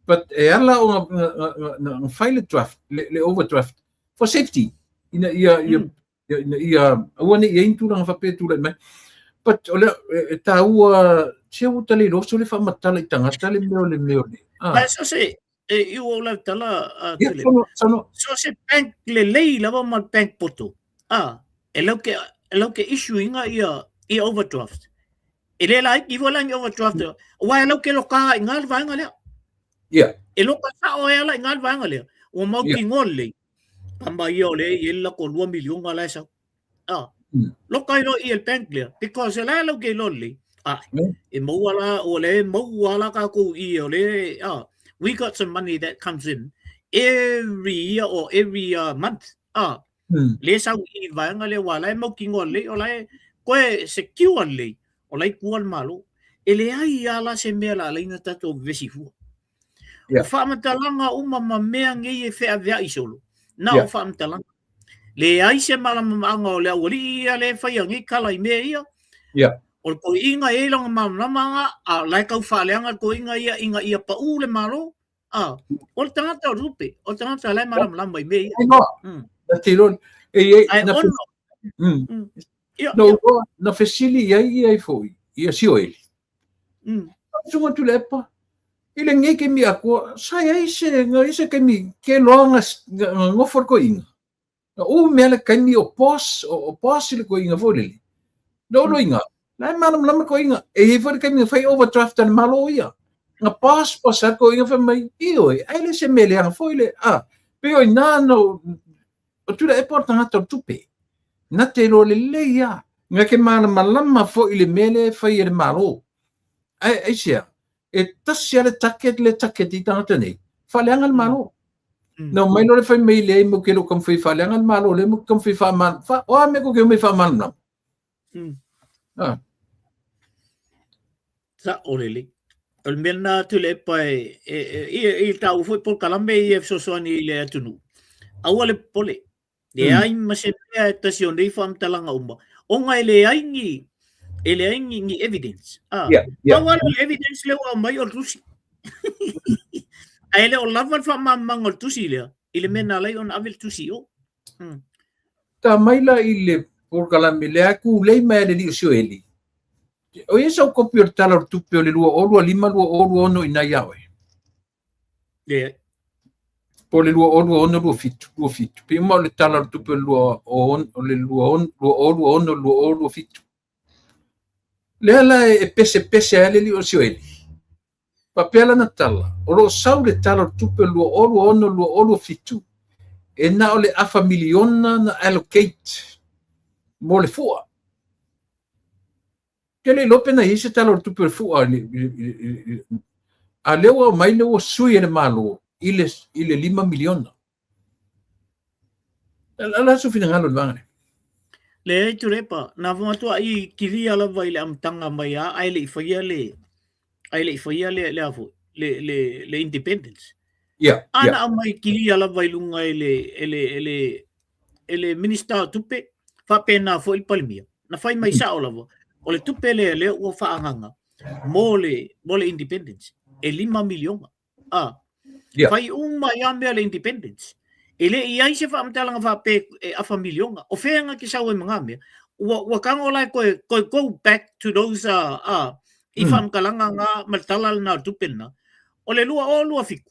But e ala o nga fai le draft, le overdraft, for safety. Ina ia, ia, ina ia, aua ne i ai ni tulaga faapea e tulai mai. But o le, e tāua, se ua ta le iloa se o le faamatala i tagata le mea o le mea o le. Ah. Ae so se, e i ua lau tala a Ia, Tule. sono, sono. So se bank lelei lava ma le bank poto. A, e lau ke, e lau ke issue inga ia, ia overdraft. E le laiti foi la ni overdraft. Aua e lau ke loka i ngā le vaega lea. Ia. E loka sao e ala i ngā le vaega lea. Ua mautinoa lelei. Tama ia o le i le lako 2 miliona la e sau. Ah. Loka ai loa i le bank lea, because e la e lau ke iloa lelei. Ah, e maua la, o le maua la kākou i o le, ah, we got some money that comes in every year or every month. Ah, le sau i vaega lea, ua la e mautinoa lelei, o la e koe secure lelei, o la e kua le Malo. E leai lava la se mea la alai na tātou vevesi fua. O faamatalaga uma ma mea nei e feaveai solo, na o faamatalaga. Leai se malamamaga o le aualii ia le faia nei tala i mea ia. O le toeaina e i ai lona malamalamaga, a o la e tau faaleaga le toeaina ia ina ia paʻū le Malo. A, o le tagata o le tupe, o le tagata la e malamalama i mea ia. Na te iloa, e i ai, Ae na ono. Ia, Na ia. uloa, na fesili i ai ia i foi, ia Sioeli. Susuga Tuilaepa, i lenei taimi atoa, sa i ai se, na i ai se taimi ke loa nga, nga nofo le toeaina. Na u mea le taimi o boss, o boss i le toeaina foi lele. Na olo inga, la e malamalama le toeaina. E i ai foi le taimi na fai overdraft a le Malo ia. Na boss boss a le toeaina fai mai, ioe, ai le se mea leaga foi le, a, pei o ina na, o Tuilaepa o le tagata o le tupe. Na te iloa lelei lava. Na ke malamalama foi i le mea lea e fai e le Malo. Ae aisea, e tasi lava le target le target i tagata nei, faaleaga le Malo. Na omai loa le fai mai leai mo ke lo taumafai e faaleaga le Malo, lea mo ke taumafai e faamalamalama. Fa, o a mea kou te omai e faamalamalama? Ah. Sa'o lelei. O le mea lena Tuilaepa e, e, e, e, i tāua foi polokalame ia e fesoasoani i le atunuu. Aua le popole. Leai ma se mea e tasi o nei faamatalaga uma, ona e leai ni, e leai ni, ni evidence. Ah, Yeah, yeah. Pau lava le evidence lea ua aumai o le tusi. Ae le o lava le faamalamalamaga o le tusi lea, i le mea na ala ai ona ave le tusi i o. Ta mai la i le polokalame lea e kūlei mai a le alii o Sioeli. O i ai sau kopi o le Tala o le Tupe o le 2025 2026 i ina ia oe? Leai. Po o le 2026 27, 27. Pei uma o le Tala o le Tupe o le 2026 2027. Lea la e pesepese ai le alii o Sioeli. Faapea lana tala, o lo o sau le Tala o le Tupe o le 2026 2027 e na o le afa miliona na allocate mo le fua. Ke le iloa pe na i ai se Tala o le Tupe o le fua a lea ua aumai lea ua sui e le Malo i le i le 5 miliona. O le a sou finagalo i le vaega lea? Leai Tuilaepa, na matuai kilia lava i le amataga mai lava ae le i faia le ae le i faia le le a foi le le le independence. A na aumai kilia lava i luga e le e le e le e le Minista o Tupe, faapena foi le Palemia. Na fai mai sao lava, o le tupe lea lea ua faaagaaga mo le mo le independence e 5 miliona. A Yeah. fai uma ai lava mea le independence. E le i ai se faamatalaga faapea e afa miliona. O fea na te sau ai ma na mea? Ua, ua tago la e toe, toe go back to those uh, uh, i faamatalaga na ma le tala lena o le tupe lena. O le 2027,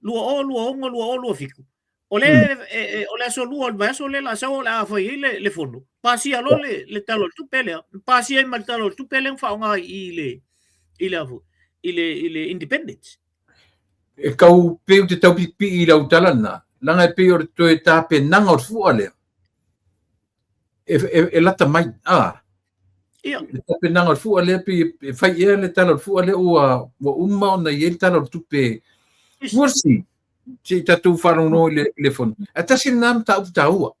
2026, 2027, o le, e, e, o le aso lua o le vaiaso lea o le a sau o le a fai ai le, le fono, pasia loa le, le tala o le tupe lea, pasia ai ma le tala o le tupe lea na faaaoga i le, i le, i le, i le independence. E kau pei ou te tau pipii i lau tala lena, leaga e pei o le toe tapenaga o le fua lea. E, e, e lata mai, a. Ia. Le tapenaga o le fua lea pei e fai ea le tala o le fua lea ua, ua uma ona i ai le tala o le tupe. We'll see. Se i tatou faalogologo i le, le fono. Ae tasi lena mataupu taua.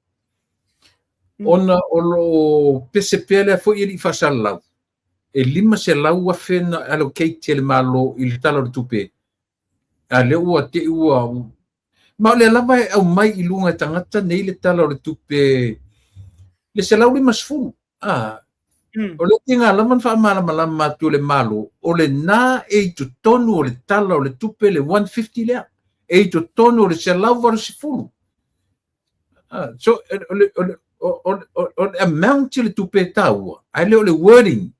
Ona o lo o pese pea lea foi e le i faasalalau. E 500,000 na allocate e le Malo i le Tala o le Tupe, a lea ua te i ua... Ma o lea lava e aumai i luga e tagata nei le Tala o le Tupe le 150. Ah, o le tiga lava na faamalamalama atu e le Malo, o lena e i totonu o le Tala o le Tupe le 150 lea, e i totonu o le 180. Ah, so, o le, o le, o le, o le amount le tupe e taua, ae le o le wording.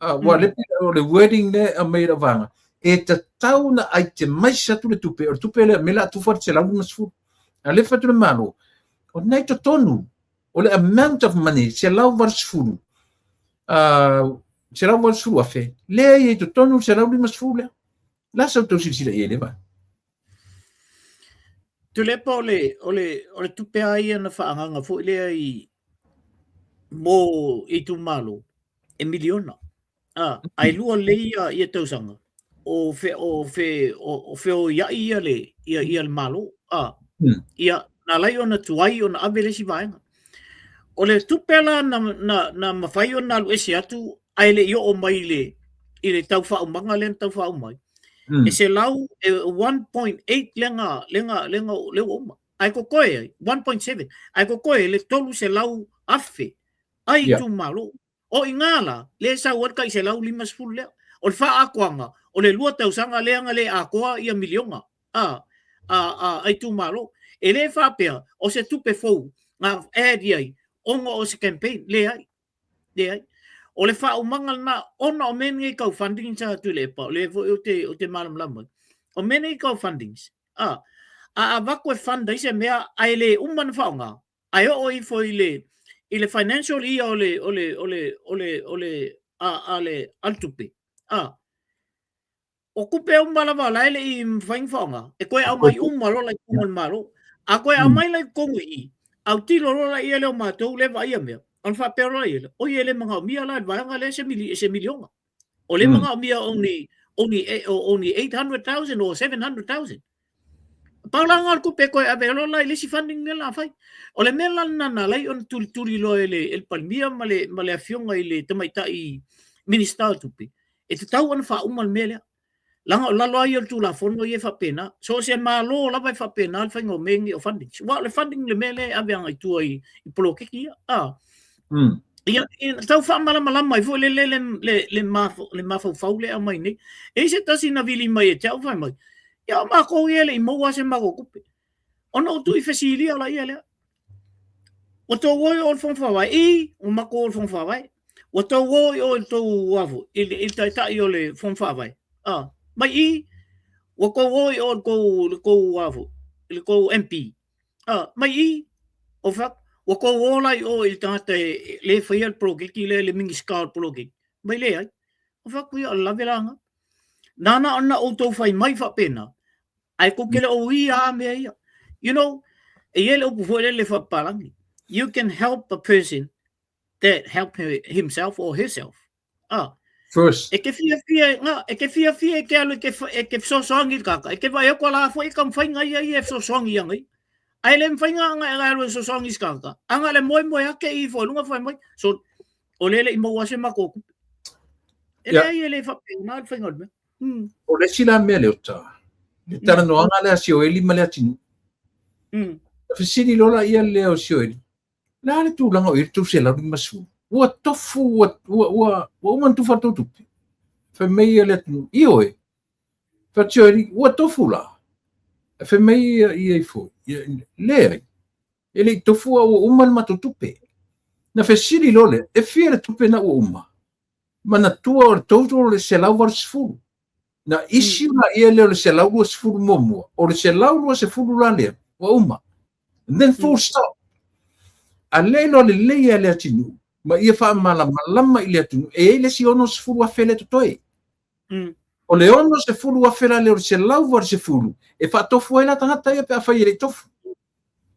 Ah, ua le o le wording le a mai la vanga. E tatau na itemize atu le tupe, o le tupe le me la tufa le 150. A le fatu le malo, o nei totonu, o le amount of money, 180, 180 afe, lea i totonu 150 lea. La sa outou silasila i ai le va. Tuilaepa o le, o le, o le tupe a ia na faaagaga foi lea i mo itumalo e miliona. A, ae lua lelei ia, ia tausaga o fe, o fe, o, o feoiai ia le, ia, ia le Malo. A, ia, na alai ona tuai ona ave le isi vaega. O le tupe la na, na, na mafai ona alu ese atu ae le i oo mai i le, i le tau faaumaga lea na tau faauma ai. E 100, e 1.8 lea na, lea na, lea na, lea ua uma. Ae totoe ai, 1.7, ae totoe le 300,000 a itumalo. O i ina la, lea e sau ai le tai 150 lea. O le faaatoaga, o le lua tausaga lea na le atoa ia miliona a, a, a, a itumalo. E le faapea o se tupe fou na add i ai ona o se campaign, leai. Leai. O le faaumaga lena, ona o mea nei tau fundings a Tuilaepa, o lea foi ou te, ou te malamalama ai. O mea nei tau fundings, a, a avatu e fund ai se mea ae le uma ona faaaoga, ae oo ifo i le, i le financial year o le, o le, o le, o le, o le, a, a le, a le tupe, a, O tupe uma lava la e le i mafai ona faaaoga, e toe aumai uma loa la i totonu o le Malo. A toe aumai la i totonu i i, autilo loa laia lea o matou lea e vaaia mea, ona faapea loa laia, oi e le manaomia la e le vaega lea se, mili, se miliona. O lea manaomia only, only, only 800,000 or 700,000. Pau la lena o le tupe e toe ave loa la i le isi funding lea o le a fai. O le mea la lena na ala ai ona tulituli loa e le, e le Palemia ma le, ma le afioga i le tamaitai Minisita o Tupe, e tatau ona faauma le mea lea. Leaga o lalo lava ia o le Tulafono ia e faapena. So o se Malo lava e faapena le faiga o mea nei o fundings. Aua o le funding le mea lea e ave agai i tua i, i poloketi ia. A. Ia, ia, tau faamalamalama ai foi le, le, le, le, le, mafo, le mafaufau lea e aumai nei. E i ai se tasi na vili mai ia te au fai mai, ia o makou ia e le i maua se matou tupe. Ona ou tuuifesilia laia lea. Ua tou o i o i le Fono Faavae? I, ua matou o i le Fono Faavae. Ua tou o i o i le tou a foi, i le, i le taitai o le Fono Faavae? A, mai i, ua tou o i o i le tou, le tou a foi, i le tou MP? A, mai i, o fea, ua tou o la i o i le tagata e, le faia le poloketi lea, le Minisita o le poloketi? Mai leai. O fea atu ia, o le lave la lena. Na ona outou fai mai faapena, ae tou te le o uia lava mea ia. You know, e i ai le upu foi lele faapapalagi, you can help a person that help himself or herself. Ah. First. E ke fiafia, nga, e ke fiafia e ke alu e ke, e ke fesoasoani i le tagata, e ke vaai atu a la foi ka mawhai ngai ia e fesoasoani ia ngai. Ae le mawhai nga nga e alu e fesoasoani i se tagata, a nga le moemoe ake i ifo i lunga fai mai, so, o le le i maua se matou tupe. E leai e le faapena le faiga o le mea. O le isi la mea Leota, le talanoaga lea a Sioeli ma Leatinuu. Na fesili loa laia lea o Sioeli, le a le tulaga o i ai le 350? Ua tofu, ua, ua, ua, ua uma ona tufa le tou tupe. Fai mai ia Leatinuu, ioe. Fai atu Sioeli, ua tofu la. Ae fai mai ia ia ifo, ia, leai, e le i tofu a ua uma le matou tupe. Na fesili loa lea, e fia le tupe na ua uma? Manatua o le total o le 180. Na issue la ia lea o le 120 muamua, o le 120 la lea ua uma. And then full stop. A lea iloa lelei e le atunuu, ma ia faamalamalama i le atunuu, e i ai le isi 60,000 lea totoe. O le 60,000 la lea o le 180, e faatofu ai la tagata ia pe afai e le i tofu.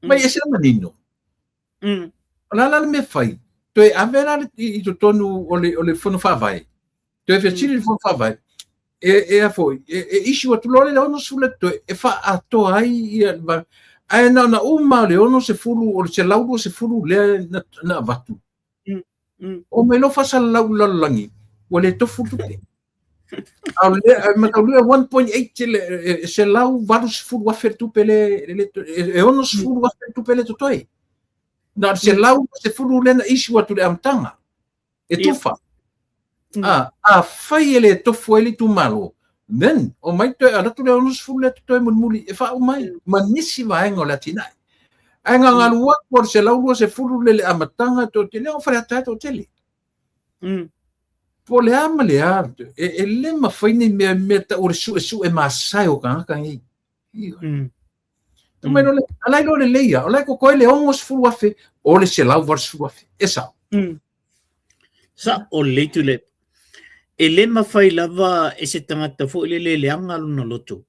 Mai e ese le manino. O le a la le mea fai? Toe ave la i totonu o le fono faavae. Toe fesili le fono faavae. E a foi, e issue atu loa le 60 le totoe, e faaatoa ai ia le vaega. Ae na ona uma o le 60, o le 120 lea na avatu. O mai loa faasalalau i le lalolagi, ua le tofu le tupe. A o le mataulia 1.8 le 180,000 le tupe le e 60,000 le tupe le totoe. Na o le 120 lea na issue atu i le amataga. E tufa. A fai e le tofu ai le itumalo, then o mai toe alu atu le 60 lea totoe mulimuli e faauma ai ma nisi vaega o le atinae. Ae gagalu atu o le 120 le le amataga toatele, o Faleata e toatele. Po o le a ma le a, e le mafai nei mea mea tau o le suesue masae o tagata nei. Mai loa le, a la e iloa lelei lava, o la e totoe le 60,000 o le 180,000. E sao. Sao lelei Tuilaepa. E le mafai lava e se tagata foi lele e leaga lona loto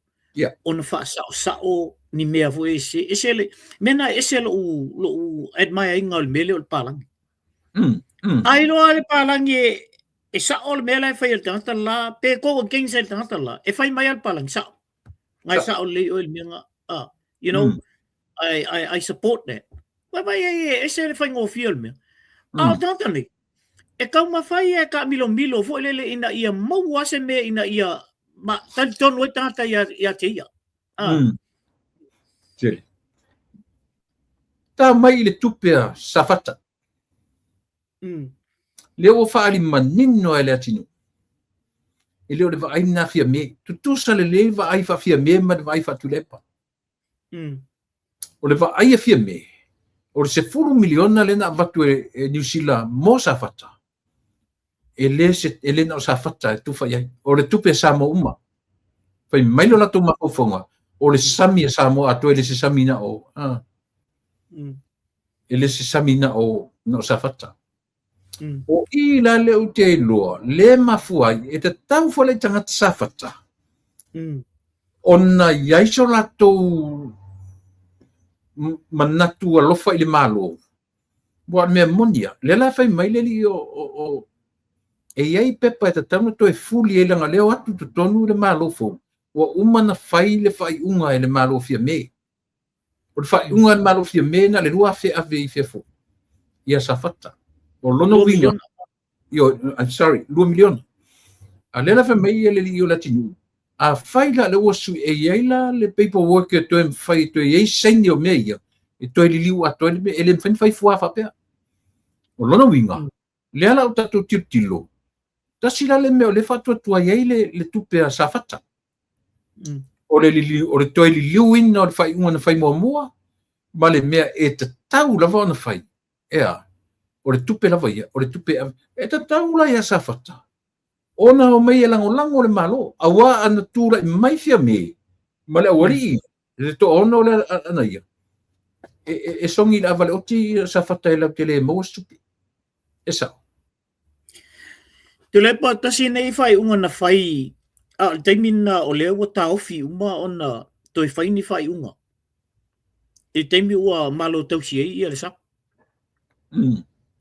ona faasaosao ni mea foi e se ese le mea na ese lou lou admire ina o le mea lea o le palagi. A iloa le palagi e sao le mea la e fai e le tagata la, pe go against e le tagata la, e fai mai lava le palagi, sao. Ngai sao lelei oe i le mea nga, you know, I support that. Vai vai e ese le faigofie o le mea. A o tagata nei, e taumafai e taamilomilo foi lele ina ia maua se mea ina ia ma talitonu ai tagata ia te ia. Tele. Ta mai i le tupe a Safata. Lea ua faaali manino e le atunuu. E le o le vaai lena Fiame. Tutusa lelei vaai faa-Fiame ma le vaai faa-Tuilaepa. O le vaai a Fiame, o le 10 miliona lea na avatu e Niu Sila mo Safata, e le, se, e le na o Safata e tufa i ai. O le tupe a Samoa uma. Fai mai lo latou mafaufauga, o le sami a Samoa atoa e le se sami na o, e le se sami na o, na o Safata. O i la le ou te iloa, le mafua ai, e tatau foi le tagata Safata, ona i ai so latou manatu alofa i le Malo. Aua o le mea moni lava, lea la e fai mai le alii o e i ai pepa e tatau ona toe fuli ai leaga o lea e o atu i totonu le Malo fou, ua uma ona fai le faaiuga e le Malo Fiame. O le faaiuga a le Malo Fiame na o le 2,000 ave i fea foi? Ia Safata. O lona uiga, ioe, I'm sorry, 2 miliona. A lea la fai mai le alii o Leatinuu, afai la lea ua sui, e i ai la le paperwork e toe mafai, e toe i ai saini o mea ia, e toe liliu atoa ai le mea, e le mafai ona fai fua faapea. O lona uiga, lea la ua tatou tilotilo, tasi la le mea o lea e faatuatuai ai le tupe a Safata. O le liliu, o le toe liliuina o le faaiuga na fai muamua, ma le mea e tatau lava ona fai, e a? O le tupe lava ia, o le tupe e ave. E tatau la ia Safata ona omai e lagolago le Malo, aua ana tulai mai Fiame ma le aualii, le toaono lea ana ia, e sogi i le ava le oti Safata e latou te le maua se tupe. E sao. Tuilaepa, tasi nei faaiuga na fai, a o le taimi lena o lea ua taofi uma ona toe fai ni faaiuga. I le taimi ua malo tausi ai ia le sa.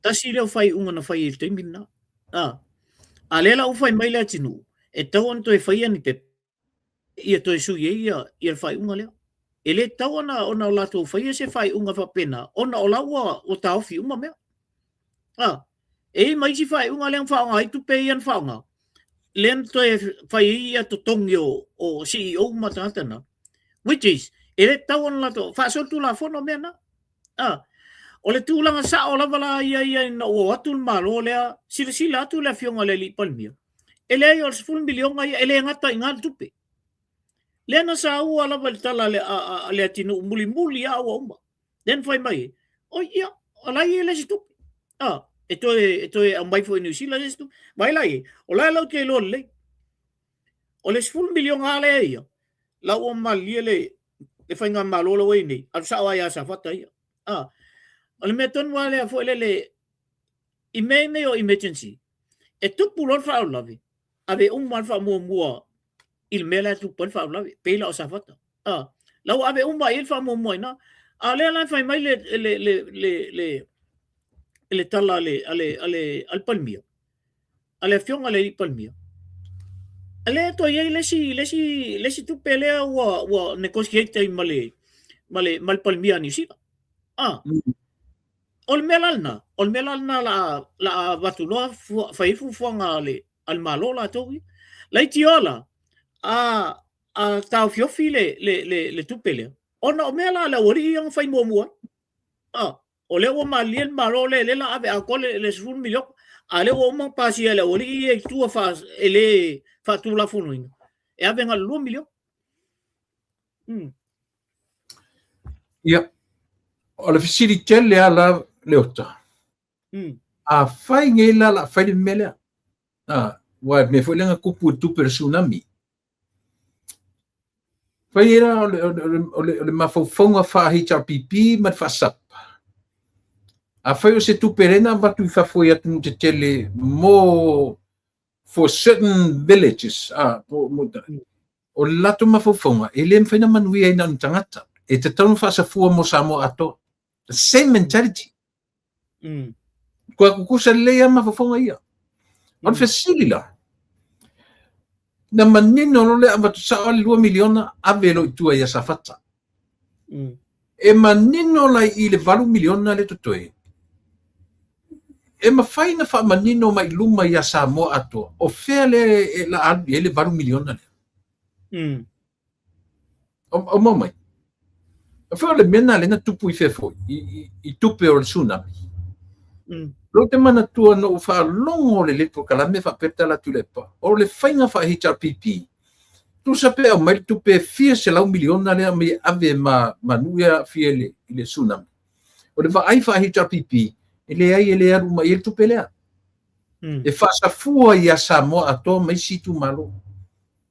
Tasi lea o faaiuga na fai i le taimi lena. A lea la ua fai mai Leatinuu, e tatau ona toe faia ni pepa ia toe sui ai ia, ia le faaiuga lea. E le tatau ona latou faia se faaiuga faapena, ona o la ua, ua taofi uma mea. E i ai ma isi faaiuga lea na faaaoga ai tupe ia na faaaoga, lea na toe fai ai ia totogi o CEO ma tagata na, which is, e le tatau ona latou, faasolitulafono mea na. O le tulaga sao lava la ia ia ina ua o atu le Malo lea, silasila atu le Afioga i le Alii Palemia, e leai o le 10 miliona ia, e le gata i ina le tupe. Lea na saua lava i le tala a le atinuu mulimuli a ua uma. Lea na fai mai, oi ia, o la e i le isi tupe. Ah, e toe, e toe aumai foi i Niu Sila le isi tupe. Vaai la i ai, o la e lau te iloa lelei. O le 10 miliona lea ia, la ua malilie le, le faigamalo la ua i nei, alu sao lava ia Safata ia. Ah, o le mea tonu lava lea foi lele, i mea nei o emergency, e tupu loa le faalavelave, ave uma le faamuamua i le mea la e tupu ai le faalavelave, pei la o Safata. Ah, la ua ave uma i ai le faamuamua i ina. A o lea la e fai mai le, le, le, le, le, le tala a le, a le, a le, a le Palemia, a le afioga i le alii Palemia, lea e toe i ai le isi, le isi, le isi tupe lea ua, ua negotiate ai ma le, ma le, ma le Palemia a Niu Sila. Ah. O le mea la lena, o le mea la lena la, la avatu loa fai ai fuafuaga a le, a le Malo latou ia. Laitioa la, a, a taofiofi le, le, le, le tupe lea, ona o mea la a le aualii ia na fai muamua ai. Ah, o lea ua malilie le Malo lea, lea la ave atoa le, le 10 miliona, a lea ua uma ona pasia e le aualii ia i tua faa, e le faatulafonoina, e ave na o le 2 miliona. Mm. Ia, o le fesili tele lava la Leota. Afai nei la o le a fai le mea lea, aua e mea foi lea na tupu i le tupe o le tsunami. Fai ai la o le, o le, o le, o le mafaufauga faa-HRPP ma le faa-SUP. Afai o se tupe lea na avatu i fafo i atunuu tetele mo for certain villages, po, mo, o le latou mafaufauga, e le mafai ona manuia ai na o ni tagata. E tatau ona faasafua mo Samoa atoa. The same mentality. Kua kukusa lelei lava mafaufauga ia. O le fesili la, na manino loa le avatu sao le 2 miliona ave loa i tua ia Safata. E manino la i le 8 miliona lea totoe, e mafai ona faamanino mai i luma ia Samoa atoa, o fea lea e la alu i ai le 8 miliona lea? O mau mai. O fea o le mea lena lea na tupu i fea foi, i tupe o le tsunami. Lou te manatua na ou faalogo lelei polokalame faapea le tala a Tuilaepa, o le faiga faa-HRPP, tusa pe aumai le tupe e fia selau miliona lea aumai e ave ma, ma nuu ia aafia i le, i le tsunami. O le vaai faa-HRPP, e leai e le alu uma i ai le tupe lea. E faasafua ia Samoa atoa ma isi itumalo.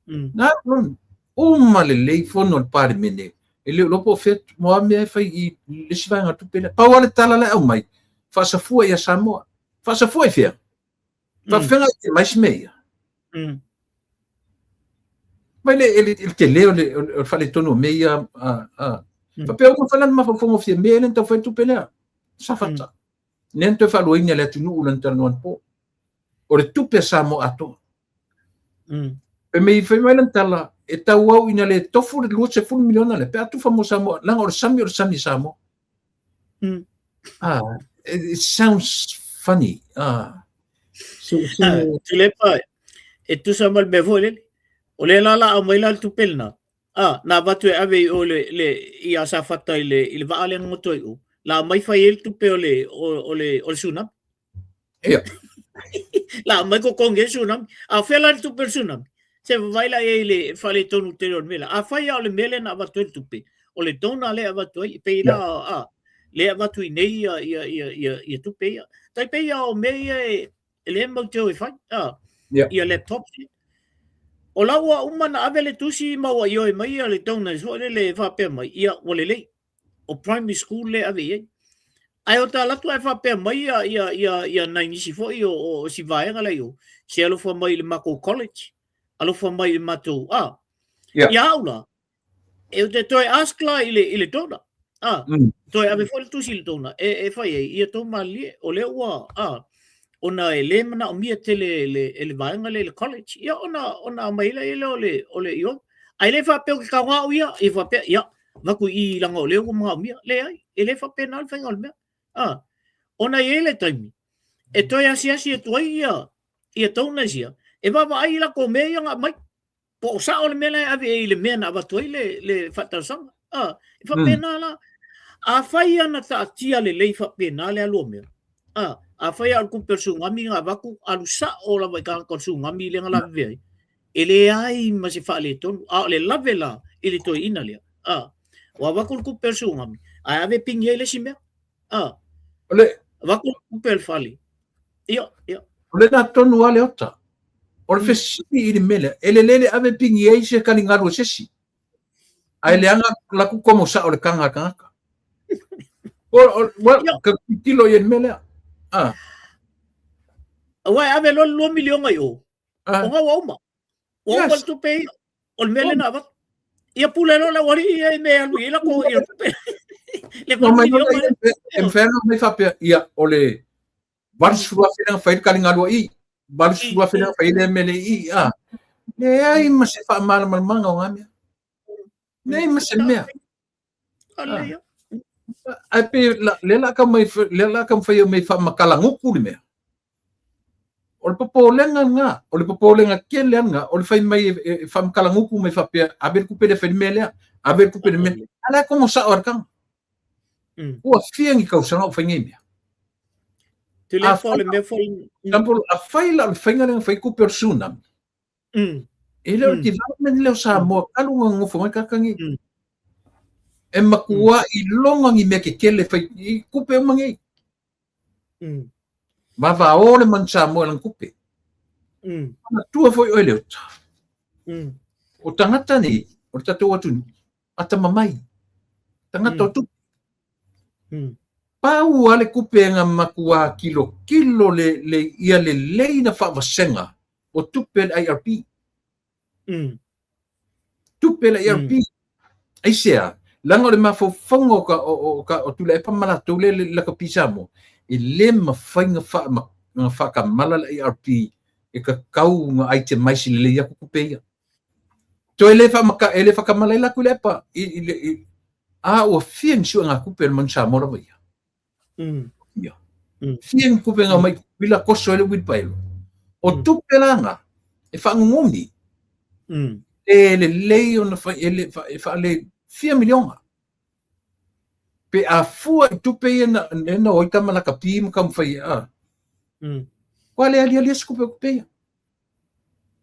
Na alu uma lelei fono a le Palemene, e le o iloa po o fea mo a mea e fai i le isi vaega o le tupe lea. Pau lava le tala la e aumai, faasafua ia Samoa. Faasafua i fea? Faafefea te mai isi mea ia? Mai le, le, le tele o le, o le faaletonu o mea ia, faapea uma fai lana mafaufauga fia mea lea na taufai le tupe lea. Safata. Lea na toe faaluaina e le atunuu lana talanoa anapo. O le tupe a Samoa atoa. Fai mai, fai mai lana tala, e tauau ina le tofu le 20 miliona lea, pe a tufa mo Samoa, leaga o le sami o le sami a Samoa. Ah, it sounds funny. Ah. So, so... Ah, Tuilaepa, e tusa ma le mea foi lele. O lea la la aumai la le tupe lena. Ah, na avatu e ave i o le, le, ia Safata i le, i le vaa lea na goto ai o. La aumai fai ai le tupe o le, o, o le, o le tsunami. Ia. La aumai totogi ai le tsunami. A o fea la le tupe o le tsunami? Se vaai la i ai i le faaletonu tele o le mea lea. Afai lava o le mea lea na avatu ai le tupe, o le donor lea e avatu ai, e pei la, a, lea e avatu i inei ia, ia, ia, ia, ia tupe ia. Tai pei lava o mea ia e, e le mau te o e fai, a, ia laptops ia. O la ua uma na ave le tusi ma ua ioe mai ia le donors foi lele e faapea mai, ia ua lelei. O primary school lea e ave i ai. Ae o ta alu atu ae faapea mai ia, ia, ia, ia nai nisi foi o, o, o si vaega la i o, se alofa mai i le matou college, alofa mai i le matou, a, ia au la, e te toe ask la i le, i le donor, a, toe ave foi le tusi i le donor, e, e fai ai, ia tou malilie, o lea ua, a, ona e le manaomia tele e le, e le vaega lea i le college, ia ona, ona aumai ai lea o le, o le ioe. Ae le faapea ou te tago au ia, ia faapea, ia, avatu i i leaga o lea ua manaomia. Leai, e le faapena le faiga o le mea. A, ona e i ai le taimi e toe asiasi atu ai ia, ia donors ia, e vaavaai i latou mea ia na aumai. Po o sao le mea la e ave ai i le mea na avatu ai le, le faatalosaga. A, e faapena la. Afai lava na taatia lelei faapena le alu o mea, a, afai lava o le tupe o le tsunami na avatu, alu sao lava i tagata o le tsunami lea na lavevea ai. E leai ma se faaletonu, a o le lave la i le toeaina lea, a, ua avatu le tupe a le tsunami, ae ave pigi ai le isi mea, a, O le, avatu le tupe a le fale, ia, ia. O lena tonu lava Leota. O le fesili i le mea lea, e lelei le ave pigi ai se taligalu a se isi, ae leaga latou komo sao i le taga a le tagata. O, o, well, ka tilotilo i ai i le mea lea. Ah. Aua e ave loa le 2 miliona i o, Ona ua uma. Ua uma le tupe ia. O le mea lea na avatu. Ia pule loa le aualii ia i mea e alu i ai latou ia tupe. Le 8 miliona lea. E mafai ona aumai faapea, ia, o le 80,000 lea na fai ai le taligalu i i, 80,000 lea na fai ai lea mea lea i i, a. Leai ma se faamalamalamaga o na mea. Leai ma se mea. Ae pei lea la taumai lea la taumafai mai faamatalagutu le mea. O le popolega lena, o le popolega tele lava lena, o le fai mai e faamatalagutu mai faapea, ave le tupe lea e fai le mea lea, ave le tupe le mea. A la e komo sao lava le taga. Ua fia ni tausaga o fai nei mea. Example, afai la o le faiga lea na fai tupe o le tsunami, E le o le development lea o Samoa talu ona nonofo mai tagata nei. E matua iloga ni mea tetele fai i tupe uma nei. Vavao le manu Samoa i lana tupe. Manatua foi oe Leota. O tagata nei, o le tatou atunuu, atamamai, tagata o tupe. Pau lava le tupe na matua tilotilo le, le, ia lelei na faavasega o tupe le IRP. Tupe le IRP. Aisea, leaga o le mafaufauga o ka, o, o, ka, o Tuilaepa ma latou le, le lakapi Samoa, e le mafai na, fa, na faatamala le IRP e tatau na itemize lelei atu tupe ia. Toe le faamata, e le faatamala ai la Tuilaepa i, i, i, a ua fia ni suegatupe a le manu Samoa lava ia. Ia. Fia ni tupe na mai wila koso ai le wheelbarrow. O tupe la na, e faanunumi. E lelei ona fai, e le, e faale, fia miliona. Pe a fua i tupe ia na, na o ai tama lakapi ma taumafai, a. Kua le aliali ai se tupe o tupe ia.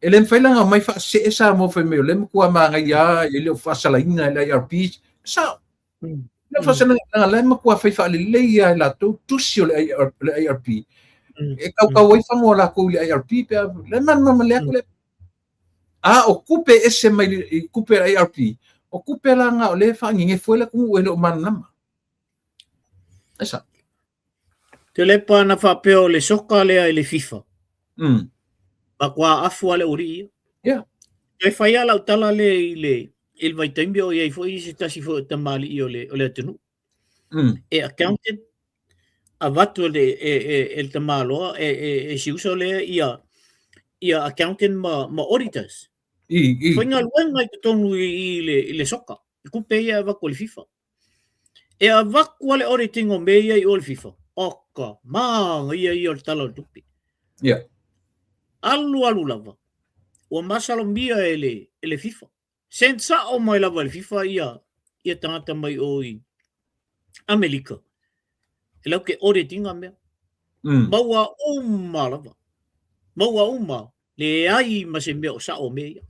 E le mafai la ona aumai faasee Samoa fai mai o lea e matua manaia e le o faasalaina e le IRP. Sao. Le faasalaina leaga la e matua fai faalelei lava e latou tusi o le IRP. E tautau ai fagu o latou i le IRP pe a le malamalama lelei atu le. A o tupe e ese mai i tupe a le IRP, o tupe la na o lea e faanenefu ai le atunuu e le o malamalama. E sao. Tuilaepa na faapea o le soka lea i le FIFA. Matua afu lava le aualii ia. Toe fai lava lau tala lea i le i le vaitaimi o i ai foi se tasi foi o tamalii o le o le atunuu. E accountant avatu e le e e e le tamaloa e e e si uso lea ia ia accountant ma ma auditors. Faigaluega i totonu i i le i le soka. I tupe ia e avatu e le FIFA. E avatu lava le auditing o mea ia i o i le FIFA. Oka, manaia ia o le Tala o le Tupe. Alu alu lava, ua masalomia e le, e le FIFA. Send sao mai lava e le FIFA ia, ia tagata mai o i Amelika. E latou te audit ina mea. Maua uma lava. Maua uma. Leai ma se mea o sao o mea ia.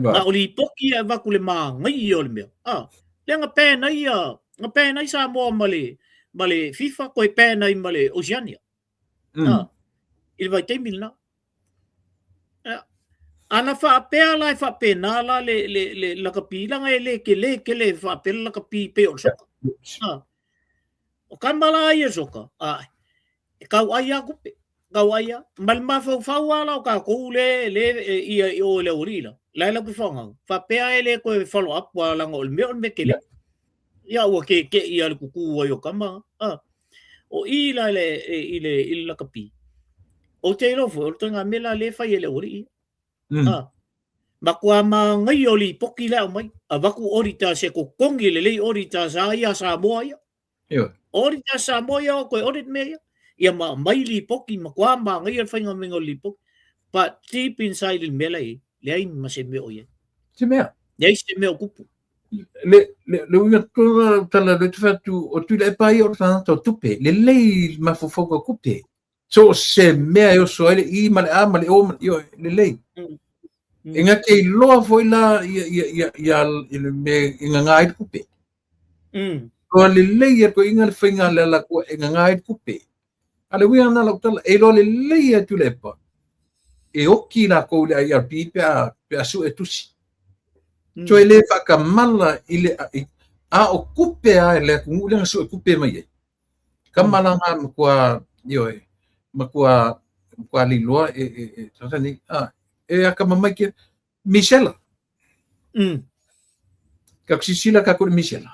Na o lipoti ia e avatu le manaia o le mea. A, lea na ban ai ia, na ban ai Samoa ma le, ma le FIFA, toe ban ai ma le Oceania. A, i le vaitaimi lena. Ia. A na faapea la e faapena la le, le, le lakapi, leaga e le tele tele e faapea le lakapi pei o le soka. A, o tama la ia soka, a, e tau ai lava tupe. Tau ai lava. Ma le mafaufau lava la o tatou le, le, ia i o i le aualii la, la e latou te faaaogaina, faapea e le toe follow up aua leaga o le mea o le mea tele. Ia ua keke'i lava i le tutu ai o tama, a. O i la i le, i le, i le lakapi, ou te iloa foi o le ituaiga mea la lea e fai e le aualii ia. A. Matua manaia o lipoti la e aumai, avatu auditors e totogi lelei auditors a ia a Samoa ia. Auditors Samoa ia o toe audit mea ia. Ia ma aumai lipoti, matua manaia le faiga maiga o le lipoti. But deep inside i le mea la e i ai, leai ma se mea o i ai. Se mea. Leai se mea o tupu. Le, le, le uiga tonu o lau tala, lea ou te fai atu, o Tuilaepa ia o le tagata o tupe, lelei mafaufauga o tupe. So o se mea e oso ai le I ma le A ma le O, ma, ioe, lelei. E nga te iloa foi la ia ia ia ia i le mea e nganga ai le kupe. Iloa lelei e toeaiina le faiga a le Alataua e nganga ai le kupe. A o le uiga lena o lau tala, e iloa lelei e Tuilaepa e oti lakou i le IRP pe a pe a sue tusi. Toe le faatamala i le a o kupe a le atunuu lea na sue kupe mai ai. Kama la na matua ioe matua matua liloa e e e tagata nei a e akamamai ke misela. Ka sisila ka ko misela.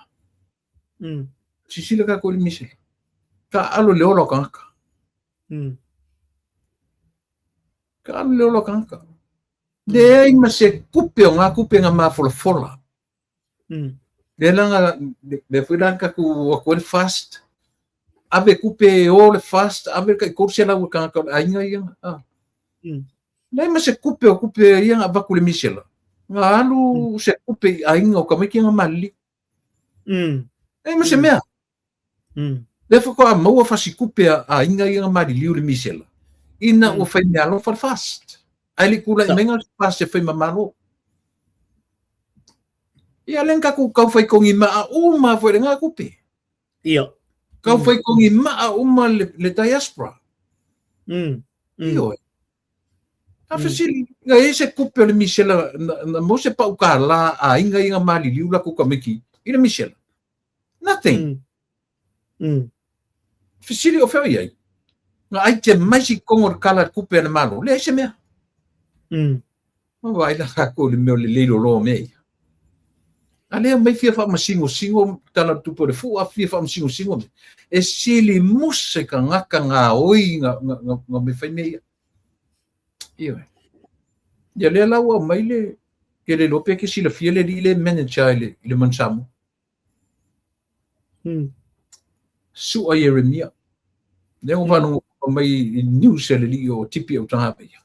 Sisila ka ko misela. Ka alo le ola o tagata. Ka alo le ola o tagata. Leai ma se kupe o ngā kupe nga mafolafola. Lea la nga, lea foi la ka ku aku ai le FAST. Ave kupe e o le FAST, ave le tai 300 i tagata o le aiga ia. Ah. Leai ma se kupe o kupe ia nga avatu i le misela. Nga alu se kupe i aiga o tamaiti nga maliliu. Leai ma se mea. Lea faatoa maua fasikupe a aiga ia nga maliliu i le misela. Ina ua fai meaalofa le FAST. Ae le i tulai mai nga FAST e fai ma Malo. Ia lea na tatou tau fai togi maa uma foi i lena tupe. Ia. Tau fai togi maa uma le, le diaspora. Ioe. A fesili, na i ai se kupe o le misela, na, na maua se pau kālā a aiga ia nga maliliu latou tamaiti i le misela. Nothing. Fesili o fea o i ai? Na ai te mai si kongo le kala kupe a le Malo. Leai se mea. Ma vaai la kākou i le mea o le lei loloa o mea ia. A lea mai fia faamasingosingo tala o le tupe o le fua, fia faamasingosingo mea. E sili musa i tagata gaoi nga, nga, nga, nga mea fai mea ia. Ioe. Ia lea la ua aumai le, ke le iloa pe ke silafia le alii lea e manager i le, i le Manu Samoa. Sua Ieremia. Lea ua faalogo mai i news a le alii o Tipi Autagavaia.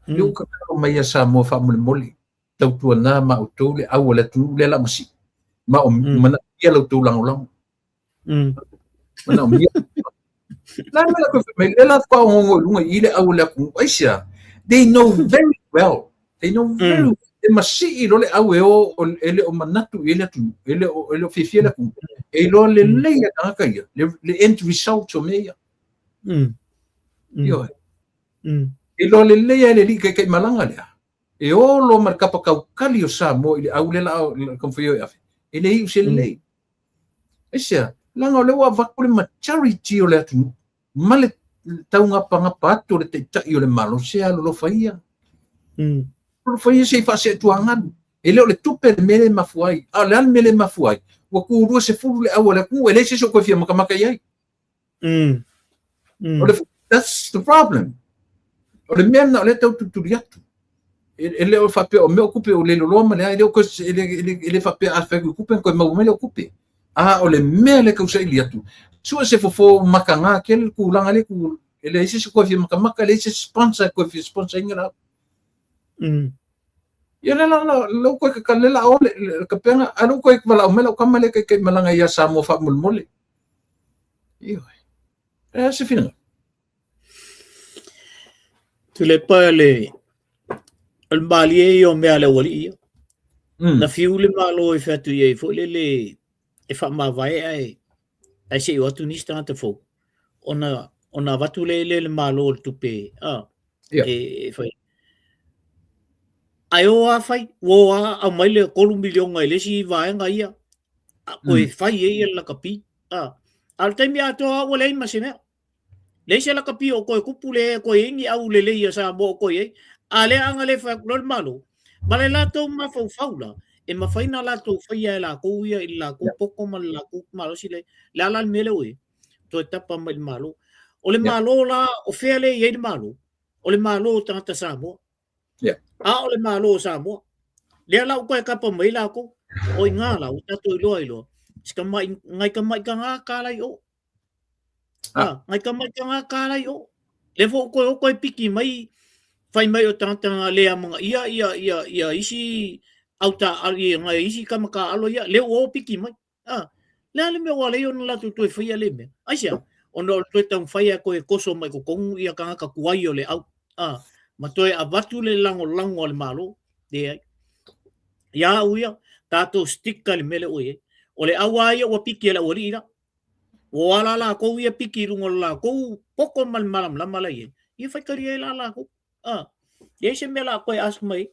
Lea ua tatalo mai ia Samoa faamolemole, tautuana ma outou le au a le atunuu lea la masii. Ma o manaomia la outou lagolago. Manaomia. La mea la koe fai mai, lea la faatoa ongoongo i luga i i le au o le atunuu. Aisea? They know very well. They know very well. E masii loa le au e o, e le o manatu i ai le atunuu, e le o, e le o fiafia le atunuu. E iloa lelei e tagata ia, le, le end result o mea ia. Ioe. E iloa lelei lava e le alii taitaimalaga lea. E o loa ma le kapa taukali o Samoa i le au lea la a taumafai e ave. E le iu se lelei. Aisea? Leaga o lea ua avatu le majority o le atunuu ma le taugapagapa atu o le taitai o le Malo, se alolofa ia. Alolofa ia se i faaseetuagalu. E le o le tupe le mea lea e mafua ai. A o le a le mea lea e mafua ai? Ua tu 20 le au a le atunuu, e leai se isi o toe fia makamaka i ai. O le, that's the problem. O le mea lena o lea e tau tulituli atu. E, e le o faapea o mea o kupe o le loloa ma le a, e le o koe, e le, e le, e le faapea a fai atu i kupe, ona toe maua mai lea o kupe. A o le mea lea e tau saili atu, sue se fofo makaga tele le tulaga lea tu, e leai se isi o toe fia makamaka, e leai se isi sponsor e toe fia sponsor ina la. Ia lea la, la, lea ua toe kakala, lea la o le, le kapega, a lea ua toe valaau mai lau tama lea e taitaimalaga ia Samoa faamolemole. Ioe. E a se finagalo? Tuilaepa le o le malie ia o mea a le aualii ia. Na fiu le Malo e fai atu i ai foi lele e faamavae ae ae se i o atu nisi tagata fou ona ona avatu lea e le Malo o le tupe a Yeah. e, e fai. Ae o a fai, ua o a aumai le 3 miliona i le isi vaega ia, a koe fai ai ia le lakapi. A, a o le taimi atoa ua leai ma se mea. Leai se lakapi o koe kupu le koe i ai ni au lelei a Samoa o koe i ai. A lea anga le fai atu loa le Malo, ma le latou mafaufau la, e mafai ona latou faia e latou ia i le latou poto ma le latou malosi le, le a la le mea lea ua i ai? Toe tapa mai i le Malo. O le Malo la, o fea lea e i ai le Malo? O le Malo o tagata Samoa. A o le Malo o Samoa. Lea la ua toe kapa mai latou. O i ngā la, ua tatou iloa ai loa. Si ka mai, ngai ka mai ka ngā kā lai o. Ah, ngai ka mai ka ngā kā lai o. Le fo koe o koe piki mai, whai mai o tangata ngā lea manga ia, ia, ia, ia isi auta, ia, ngai isi kama ka alo ia, le o piki mai. Ah, le a le mea ua ala ai ona latou toe faia lea mea? Aisea? Ona o le toe taumafai a koe e koso mai totonu ia tagata tuai o le au. Ah, ma toe avatu le lagolago a le Malo. Leai. Ia au ia, tatou stick i le mea lea ua i ai. O le au lava ia ua piki e le aualii la. Ua ala lakou ia piki i luga o le lakou poto ma le malamalama la e i ai. Ia faitalia ai la lakou. Ah, e leai se mea o le a toe ask mai ai.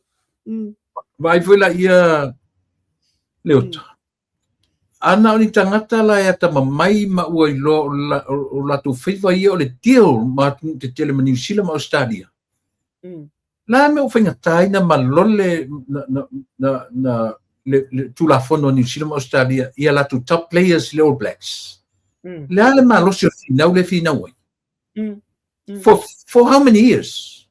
Vaai foi la ia Leota. A na o ni tagata la e atamamai ma ua iloa o latou faiva ia o le deal ma atunuu tetele ma Niu Sila ma Ausetalia. La mea ua faigata ai na malole na le Tulafono a Niu Sila ma Ausetalia ia latou top players le All Blacks. Le a le malosi o le finau lea e finau ai? For how many years?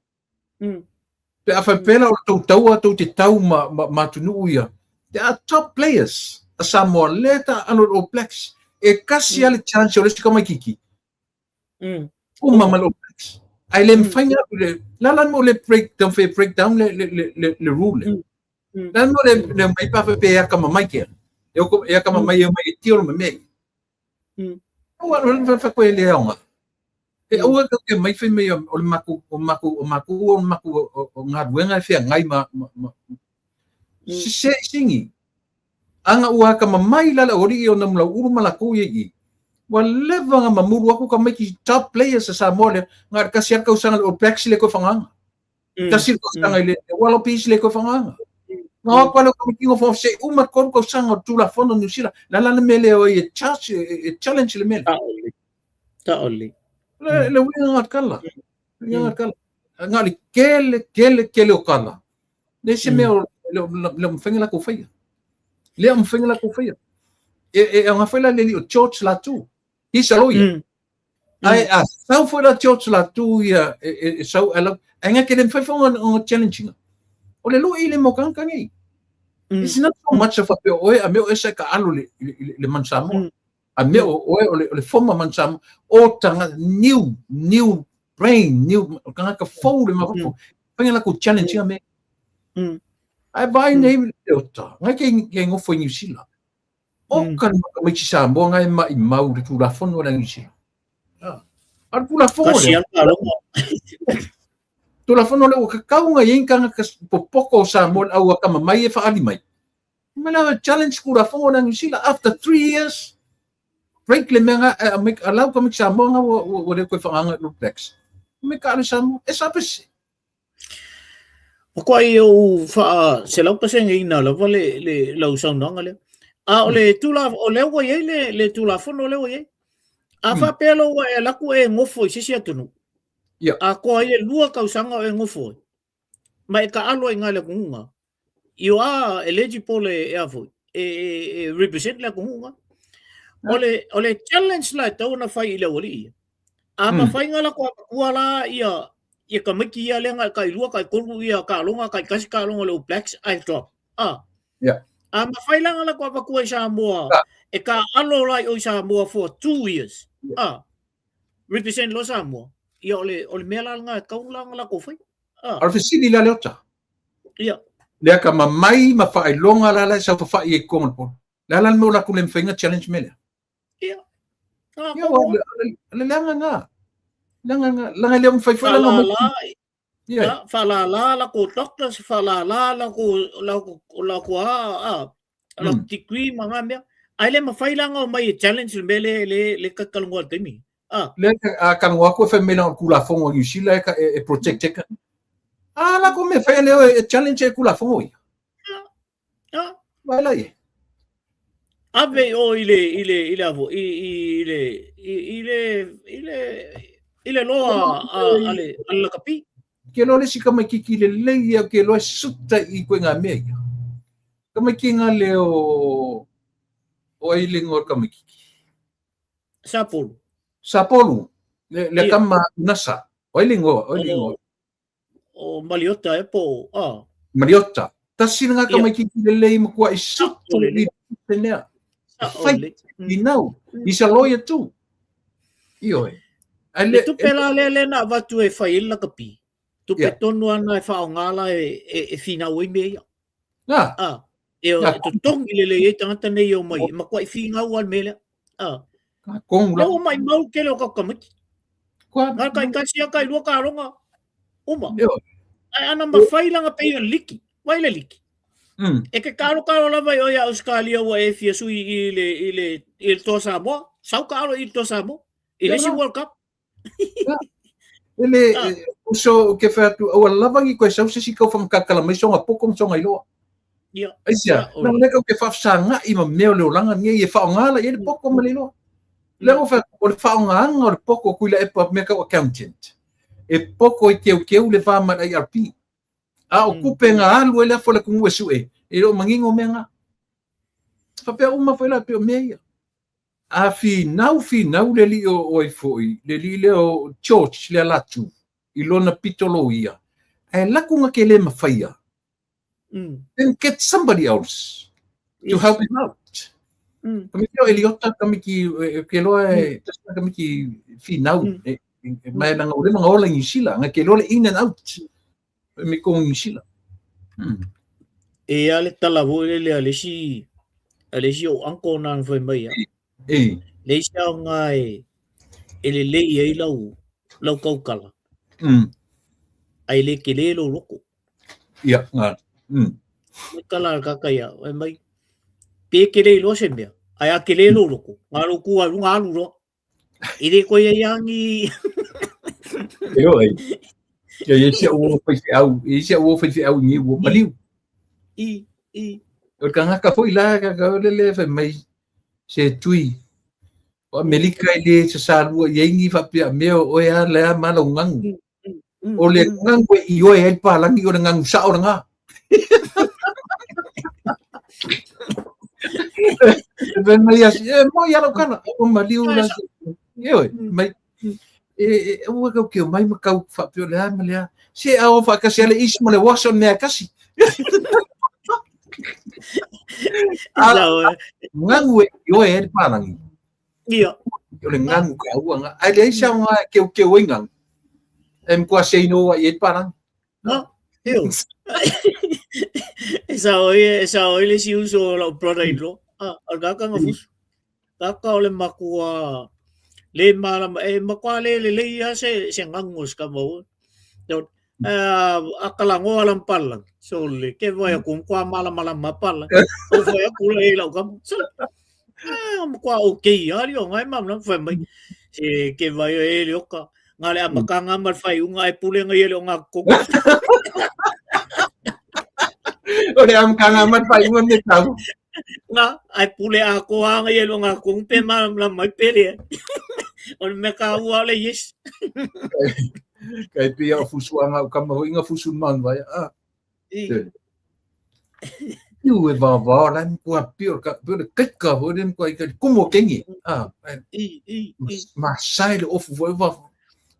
Pe a faapea la o le tou taua tou te tau ma, ma, ma atunuu ia, they are top players a Samoa lea taaalo i le All Blacks. E kasi lava le chance o le isi tamaititi. Uma ma le All Blacks. Ae le mafai na alu le, la la mo le break down, fe break down le, le, le, le, le rule. La mo le, le mai pa fe pe akamamai kea. E oko, e akamamai e mai e tio lo me mei. Ua le fa fa koe le aoga. E aua ka te mai fai mai o le maku o maku o maku o maku o galuega e feagai ma ma sese singi. Aga ua akamamai la le aualii ona ma ulu ma lakou ia i. Ua leva nga mamulu aku tamaiti top players a Samoa lea nga le tasi lava tausaga le All Blacks le koe whanganga. Tasi le tausaga i le Wallabies le koe whanganga. Nga mm. opa le tamaiti ngo se uma tolu tausaga o Tulafono New Zealand. La la le mele o i e charge e challenge le mele. Taole. Le le uiga nga kala. Uiga nga kala. Nga le kele kele kele o kala. Le se mea o le le mawhenga la kouwhaia. Le mawhenga la kouwhaia. E e nga whaila le li o George Latu. He's a lawyer. Ai a sau foi la George Latu ia e e sau ala ai nga kele mawhai whainga o challenging. O le lui le mo kanga ngi. It's not so much of a pe oe a me o esa ka alo le le le man Samoa. A mea o oe o le, o le former man Samoa, o tanga new, new brain, new, tangata fou le mafafo. Whainga la kou challenge nga me. Ai vai nei le ota, ngai kei, kei ngofo i New Zealand. O ka le matamaiti Samoa ngai mai mau le Tulafono la New Zealand. Ah. A le Tulafono Kasi le. ala aloga. Tulafono le ua kakau ngai ai kanga popoko o Samoa le au akama mai e whaali mai. Mena challenge Tulafono la New Zealand after 3 years break le mea nga a make allow ka make Samoa nga ua ua le koe whanganga i All Blacks. Me ka ale Samoa e sa pese. O koa i ou wha 100% ina lava le, le lau saunoaga lea. A o le tula, o lea ua i ai le, le Tulafono lea ua i ai. A faapea loa ua e alu atu e gofo i se isi atunuu. Yeah. A koa ai e lua tausaga o e gofo ai. Ma e taalo ai i le atunuu na. You are eligible e, e a foi, e, e, e represent le atunuu na. O le, o le challenge la e tatau ona fai i le aualii ia. A mafai nga latou avatua la ia, ia tamaiti ia lea na tailua, taitolu ia taaloga, taitasi taaloga o le All Blacks ae drop. A. Yeah. A mafai la nga latou avatua i Samoa, e taalo la i o i Samoa for 2 years. Yeah. A. Represent loa Samoa. Ia o le, o le mea la lena e tatau la ona latou faia. A. O le fesili la Leota. Ia. Lea ka mamai ma faailoga la la e saofafai ai i totonu o le polo. Le a la le mea o latou le mafai ona challenge mea lea? Ia. Ah, Ia, o le, le leaga nga. Leaga nga. Leaga e le mafai foi la Faalala, Ia. ah, faalala latou doctors, faalala latou, latou, latou a, a, latou degree ma nga mea. Ae le mafai la ona omai e challenge le mea lea, le, le talanoa i le taimi. Ah. Lea a talanoa atu e fai mai leaga o le Tulafono a Niu Sila e, e, e protect e ka. A latou mea fai lea e challenge e Tulafono ia. Ah. Vai la ia. Ave i o i le i le i le avo i i le i i le i le i le loa a a le a le lakapi. Ke loa le isi tamaititi lelei ia ke loa e suta i koe ngā mea ia. Tamaiti ngā leo o ai le ngoa tamaititi. Sapolu. Sapolu, le, le kama nasa. O ai le ngoa, o ai le ngoa. O Mariota e po, a. Mariota. Tasi nga tamaititi lelei matua i suta i te nea. Fight, you know, he's a lawyer too. Ioe. Ai le, tupe la le le na avatu e fai ai le lakapi. Tupe tonu ana e whaonga la e, e, e whinau ai mea ia. Nā. Ah, e, e totogi lelei ai tagata nei e omai, e makuai finau a le mea lea. Ah. Ka kongu la. Lea ua maimau le tele o tatou tamaiti. Kua. Nga taitasi a tailua taaloga, uma. Ioe. Ae ana mafai la ona pei o le liki. Vai le liki. E ke kalokalo lava i oe a Australia ua e fia sui i le, i le, i le Toa Samoa. Sau kaalo i le Toa Samoa. I le isi World Cup. Ele uso ke fai atu aua lava ni koe sau se si kau whamakakala mai songa poko ma songa iloa. Ia. Aisia, na le kau ke whaafsanga'i ma mea o le olanga ni e whaongala i le poko ma le iloa. Le o wha, o le whaongaanga o le poko kui la epa mea kau accountant. E poko i keu keu le wā ma le IRP. A o kupe ngā alu e le afo le kungu e sue, e leo mangingo mea ngā. Whapea uma whai la pe o mea ia. A finau finau le alii o ai foi, le alii lea o George Lealatu i lona pito loia, ae laku nga ke le mafaia. Then get somebody else to help him out. Kamiki o Eliota, kamiki ke loa e, tasina kamiki finau, e, e, mai langa o leva nga ola i New Zealand, nga ke loa le in and out, me ko New Zealand. E ia le tala foi lele a le isi, a le isi o uncle na na fai mai ia. E. Le isi aoga e, e lelei ai lau, lau kaukala. Ai le kele lou loko. Ia, nga. Le tala a kaka ia, fai mai, pe kele i loa se mea, ai a kele lou loko, ngā lou kua lunga alu loa. E le koe ai angi. E oi. Ia e sia o fai feau, e sia o fai feau ni ua maliu. I, i. O ka ngaka foi la ka ka le le fai mai se tui. O Amerika i le sa sa lua i ni fa pia mea o e a le a ma lau ngangu. O le ngangu e i oe ai le palangi o le ngangu sao le ngā. E fai mai asi, e moi a lau kala, o maliu la se. E oe, mai, e, e, ua kau keu mai ma kau whapeo le a ma le a. Se a o whakasi ale isi ma le wasa o mea kasi. A, ngangu e i oe ai le palangi. Ia. O le ngangu ka ua nga. Ai le aisa o ngā keu keu ai ngangu. E mkua sei no ai e palangi. No, io. E sa oi, e sa oi le si uso lau brother-in-law. Ah, al kaka nga fusu. Kaka o le makua le malama e makua le le le ia se se ngangu se ka mau. Yo a kalango ala mpala. So le ke vai ku kwa malama la mapala. O vai ku le lau kam. So ah kwa okay ari o ngai mam na fai mai. Se ke vai e le oka. Nga le amakanga ma le faiuga ae pule nga ia le o ngā koko. O le amakanga ma le faiuga me tau. Nga, ae pule a koa nga ia le o ngā koko pe ma la mai pere. O le mea ka ua le yes. Kai pia o fusu anga o kama hoi nga fusu man vai. Ah. I. Iu e vava la kua pio ka pio le kaika ho le kua i ka kumo kengi. Ah. I i i. Ma sai le ofu foi va.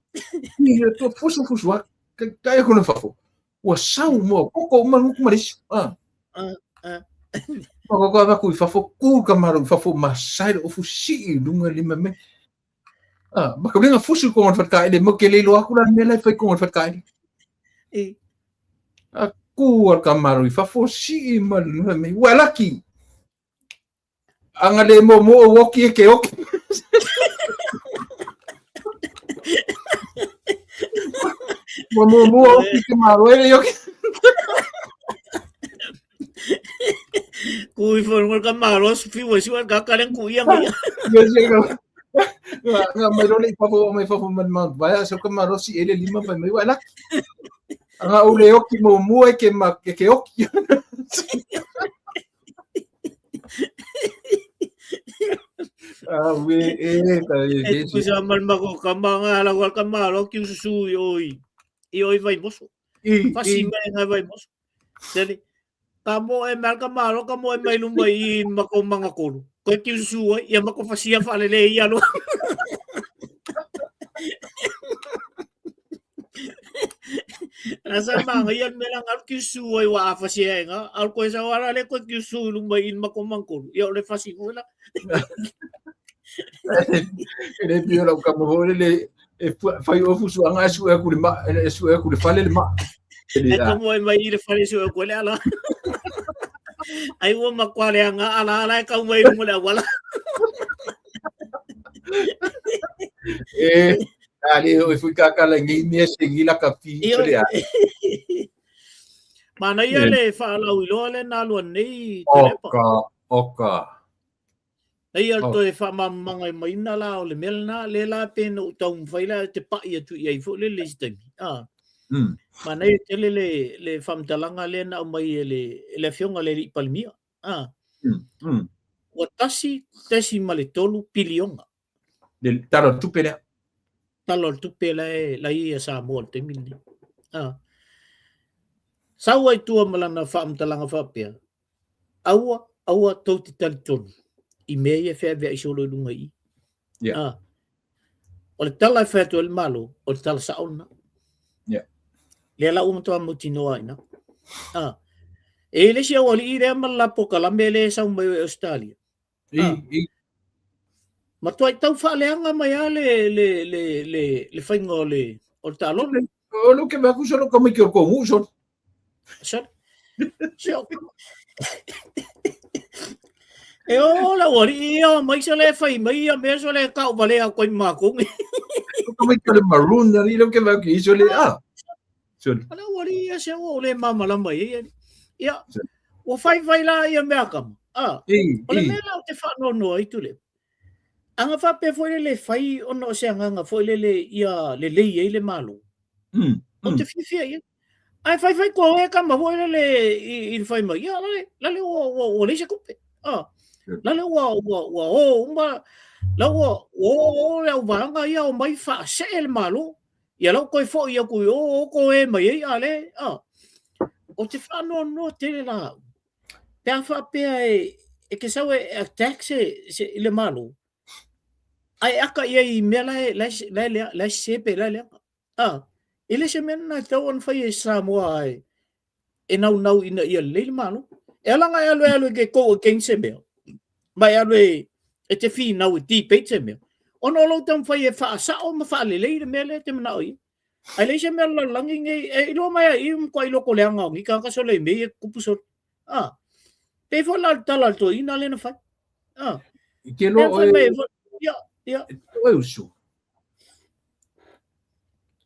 I e to fusu fusu a ka ka e kona fafo. Ua sau mo koko ma nguku maris. Ah. Ah ah. Ma ko ka ku i fafo ku ka maru fafo ma sai le ofu si i lunga lima me. Ah, ma ka lenga fusu ko ngon fatka ele mo ke le lo aku la me la fai ko ngon fatka ele. I. A ku al ka maru i fafo si i ma le me ua laki. Anga le mo mo o oki e ke oki. Mo mo mo oki ke maru ele oki. Ku i fo ngol ka malo fi wo si ka ka len ku ia ngai. Ia se ka. Nga nga mai role i fafo mai fafo man mount vai so ka malo si ele lima fai mai wala. Anga o le oki mo mo e ke ma ke ke oki. Ah we e ka e E tu sa mal ma ko ka ma nga la wal ka malo ki usu i oi. I oi vai moso. I Fasi mai ngai vai moso. Sele ka mo e mal ka malo ka mo e mai luma i mako manga kolu. Koe ki usu ai, ia mako fasia whalele i alo. Nasa manga ia mela ngalu ki usu ai wa fasia e nga. Al koe sa wala le koe ki usu i luma i mako manga kolu. Ia o le fasi koe la. E le pio lau ka mo le e fai o fusu anga e su e ku le ma e su e ku le fale le ma. E ka mo e mai i le fale su e koe le ala. Ai ua makoa le anga ala ala e kau mai lunga le awala. E a le o fui ka ka la ngi me se ngi la ka fi Io. le a. Manaia le faalauiloa lea na alu nei Tuilaepa. Oka, oka. Eia le toe faamalamalamaga maiga la o le mea lena, lea la pe na ou taumafai la te pai atu i ai foi lele i se taimi. Ah. Manaia tele le faamatalaga lea na aumai e le afioga i le alii Palemia. Ah. Ua 1.3 piliona. Le tala o le tupe lea. Tala o le tupe la e la i a Samoa i le taimi lenei. Ah. Sau ai tua ma lana faamatalaga faapea, aua, aua tou te talitonu i mea ia e feaveai solo i luga i i. Yeah. Ah. O le tala e fai atu ai le Malo, o le tala sao lena. Yeah. Lea la ua matua mautinoa ai ina. Ah. E i le isi aualii lea ma le la polokalame lea e sau mai o Australia. I, Ah. i. Matuai tau faaleaga mai lava le faiga o le taaloga. O lo ke mea ku solo ka mai ke o kongu solo. Solo. E o la aualii ia mai sole e fai mai ia mea sole e kau valea koe mākou. Ka mai ke le maroon na ni lo ke mea ki sole ah. Sole. Ala aualii ia se o le mamalama ia. Ia. Ua fai fai la ia mea kama. Ah. O le mea la o te whaanoanoa i tule. Aga faapea foi lele fai ona o se agaga foi lele ia lelei ai le Malo. Ou te fiafia i ai. Ae faifai koa e kama foi lele i le fai mai, ia lale, lale ua, ua, ua leai se tupe. Ah, lale ua, ua, ua o uma, la ua, ua o o le auvaega ia omai faasee le Malo. Ia la ua toe foi atu i o, o toe mai ai, a le, ah. Ou te faanoanoa tele la au. Pe a faapea e te sau e attack se, se, i le Malo, ae aka i ai i mea la e, la e, la e, la e sese pe la e leaga. Ah, e le se mea lena e tatau ona fai e Samoa e, e naunau ina ia lelei le Malo. E ala ona e alu e alu e te go against se mea, ma e alu e, e te finau e debate se mea, ona o lou taumafai e faasao ma faalelei le mea lea e te manao i ai. Ae leai se mea o le lalolagi nei, e iloa mai ai i matuai loto leaga o nei tagata sole i mea ia e tutupu sole. Ah, pei foi la o le tala a le toeaina lea na fai. Ah, I te loa lea na fai oe, mai ai foi, ia, ia. oe uso.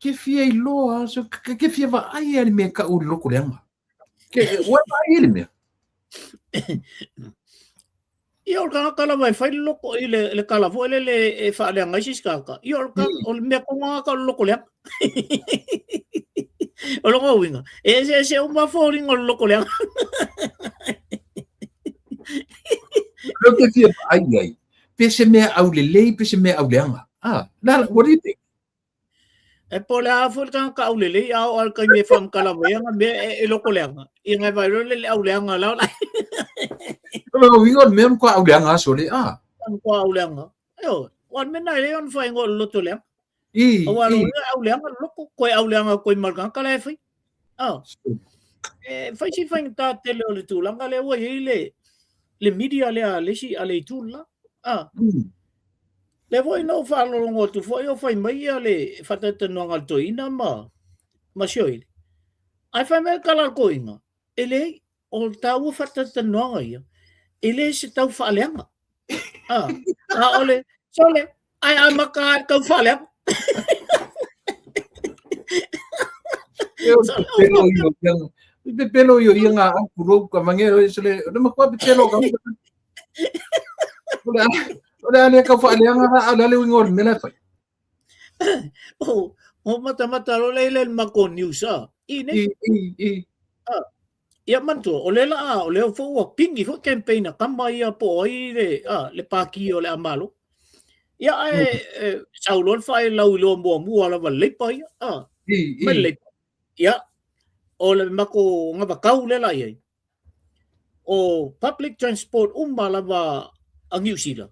Ke fia iloa, so, ke, ke fia vaai a le mea kau o le loko leaga. Ke, ua vaai le mea. Ia o le tagata lava e fai le loko i le, le tala foi lele e faaleaga ai se isi tagata. Ia o le, o le mea tonu lava o le loko leaga. O lona uiga, e eseese uma foliga o le loko leaga. Leo te fia vaai ai, pe se mea aulelei, pe se mea auleaga. Ah, la, what do you think? E po o le a foi le tagata aulelei, a oo lava i le taimi e faamatala mai ana mea e loko leaga, ia na e vaai loa lea i le auleaga la ola. O lona uiga o le mea matua auleaga aso le, ah. Matua auleaga. Ioe, aua o le mea lena e leai ona faaigoa o le loto leaga. I, Aua o i. lona uiga e auleaga le loto, toe auleaga atu ai ma le tagata la e fai. Ah. E fai si faigata tele o le tulaga lea ua i ai le media lea a le isi, a le itu le la. Ah. Lea foi na ou faalogologo atu foi o fai mai ia le faatalatalanoaga a le toeaina ma Sioeli. Ae fai mai le tala a le toeaina, e leai, o le taua faatalatalanoaga ia, e le se tau faaleaga. A, a o le, sole, ae amata lava i le tau faaleaga. Pepelo io ia, pepelo io ia ngā au kurou ka mange o sole, o le matua pepelo ka. O le a le kau whaaleanga rā, o le a le uinga o le mea la e fai. O matamata loa lea i le mako news a. I nei. I, i, i. A, ia manatua, o le la a, o lea foi ua pigi foi campaign a kama ia po o ai le, a, le pāki o le a Malo. Ia ae, e, sau loa le faelauiloa muamua lava le Leipa ia, a, I, i. mai le Leipa. Ia, o le mako gavakau lea la i ai. O public transport uma lava a Niu Sila.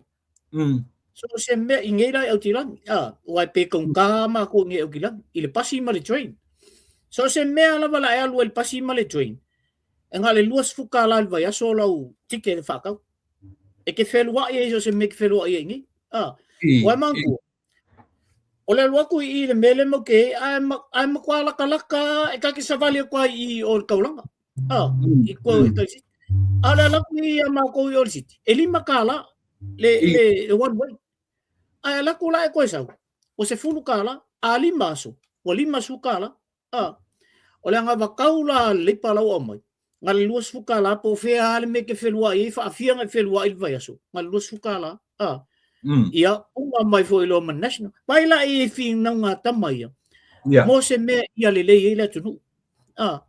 So se mea i nei la i Aotearoa, a, ua e pe kaugata mākou i nei Aotearoa, i le pasi ma le train. So se mea lava la e alu ai le pasi ma le train, e na o le $20 i le vaiaso lau ticket e faatau. E te feluai ai so o se mea e te feluai ai nei. A, ua e manatua, o le alu atu i i le mea lea matou te i ai, ae matua latalata e ta te savali atu ai i o i le taulaga. A, i ko i tai city. A o le alu atu i a matou i o le city, e $5 le one way. Ae alu atu la e toe sau, ua $10, a 5 aso, ua $50. A. O le anavatau la a le Leipa la ua aumai, na o le 20 tala po o fea lava le mea e te feluai ai, faafia ona e feluai i le vaiaso, na o le 20 tala. A. Ia, uma mai foi loa ma National. Vai la i finauga a tama ia, mo se mea ia lelei ai le atunuu. A,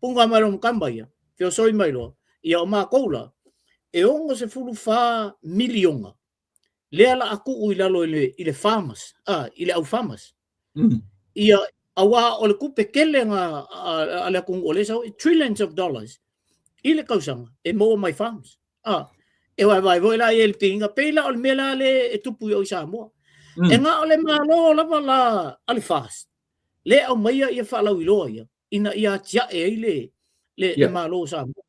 punga mai loa ma tama ia, feosoi mai loa, ia o matou la, e 64 miliona lea la a tuu i lalo i le farmers, a, i le au farmers. Ia, aua o le tupe tele na a le atunuu o lea e sau, trillions of dollars i le tausaga e maua mai farms. A, e vaevae foi la i le pigiga, pei la o le mea la lea e tupu i o i Samoa. E na o le Malo lava la a le FAST, lea e aumaia ia faalauiloa ia, ina ia atiae ai le, le, le Malo o Samoa.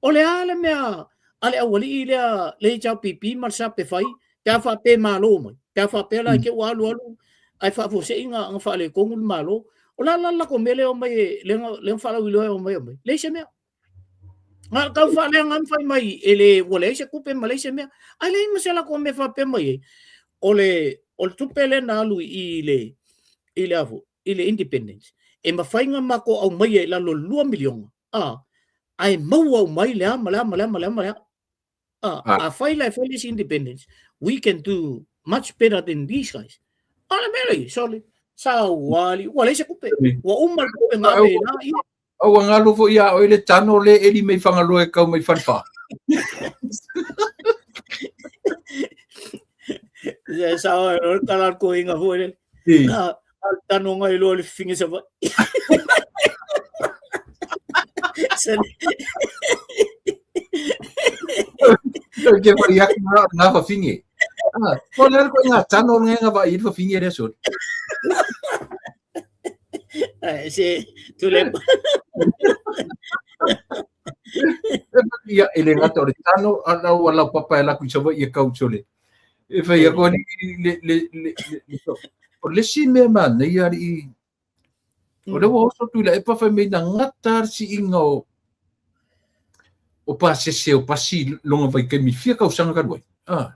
O le a le mea a le aualii lea le HRPP ma le SAP e fai, pe a faapea e malo mai, pe a faapea la te ua alu alu ae faafuasei na faaletonu le Malo. O le a la le latou mea lea e omai e, lea na faalauiloa e omai omai? Leai se mea. Na o le tau faaleaga ma fai mai e le, ua leai se tupe ma leai se mea. Ae leai ma se latou mea faapea mai ai. O le tupe lea na alu i le, i le a foi, i le independence, e mafai ona matou aumaia i lalo o le 2 miliona, a, ae maua uma ai le a ma le a ma le a ma le a ma le a. A, afai la e fai le isi independence, we can do much better than these guys. A le mea lea, sorry, sauali, ua leai se tupe, ua uma le tupe na ave la, ia. A ua galo foi ia oe le tano le eli mai Fagaloa e kau mai Falefa. Ia sa o le tala ko inga foi le. A tano ngai lo le finge sa vai. Ke whai aku ngā, ngā whawhinge. Ah, ko le ko ngā tano ngā ngā whai i whawhinge rea sori. Ai, se tule. Ia, e le gata o le tano, a lau a lau papa e laku i Savaii e kau sole. E whai ako ali le, le, le, le, le, o le si mea manaia ali o le ua oso tu i la epa whai mei na ngata le siiga o o pasese o pasi longa vai kaimi fia kausanga ka luai. Ah.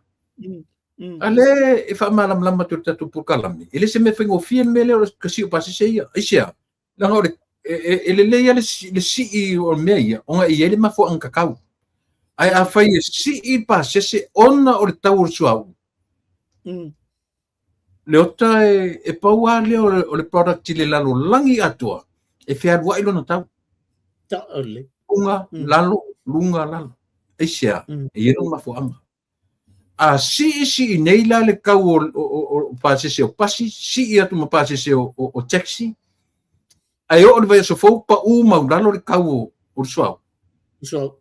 A le e whaamalamalama atu i le tatou polokalame. E le se mea faigofie le mea lea o le ka sii o pasese ia. Aisea? Leaga o le, e, e, e lelei lava le, le sii o le mea ia, ona e i ai le mafuaaga tatau. Ae afai e sii le pasese ona o le tau o le suauu, Leota e, e pau lava lea o le, o le product i le lalolagi atoa e fealuai lona tau. Ta'ole. Luga, lalo, luga, lalo. Aisea? E i ai lona mafuaaga. A siisii nei la le tau o, o, o, o pasese o pasi, sii atu ma pasese o, o, o taxi, ae oo le vaiaso fou, paʻu maulalo le tau o, o le suauu. Suauu.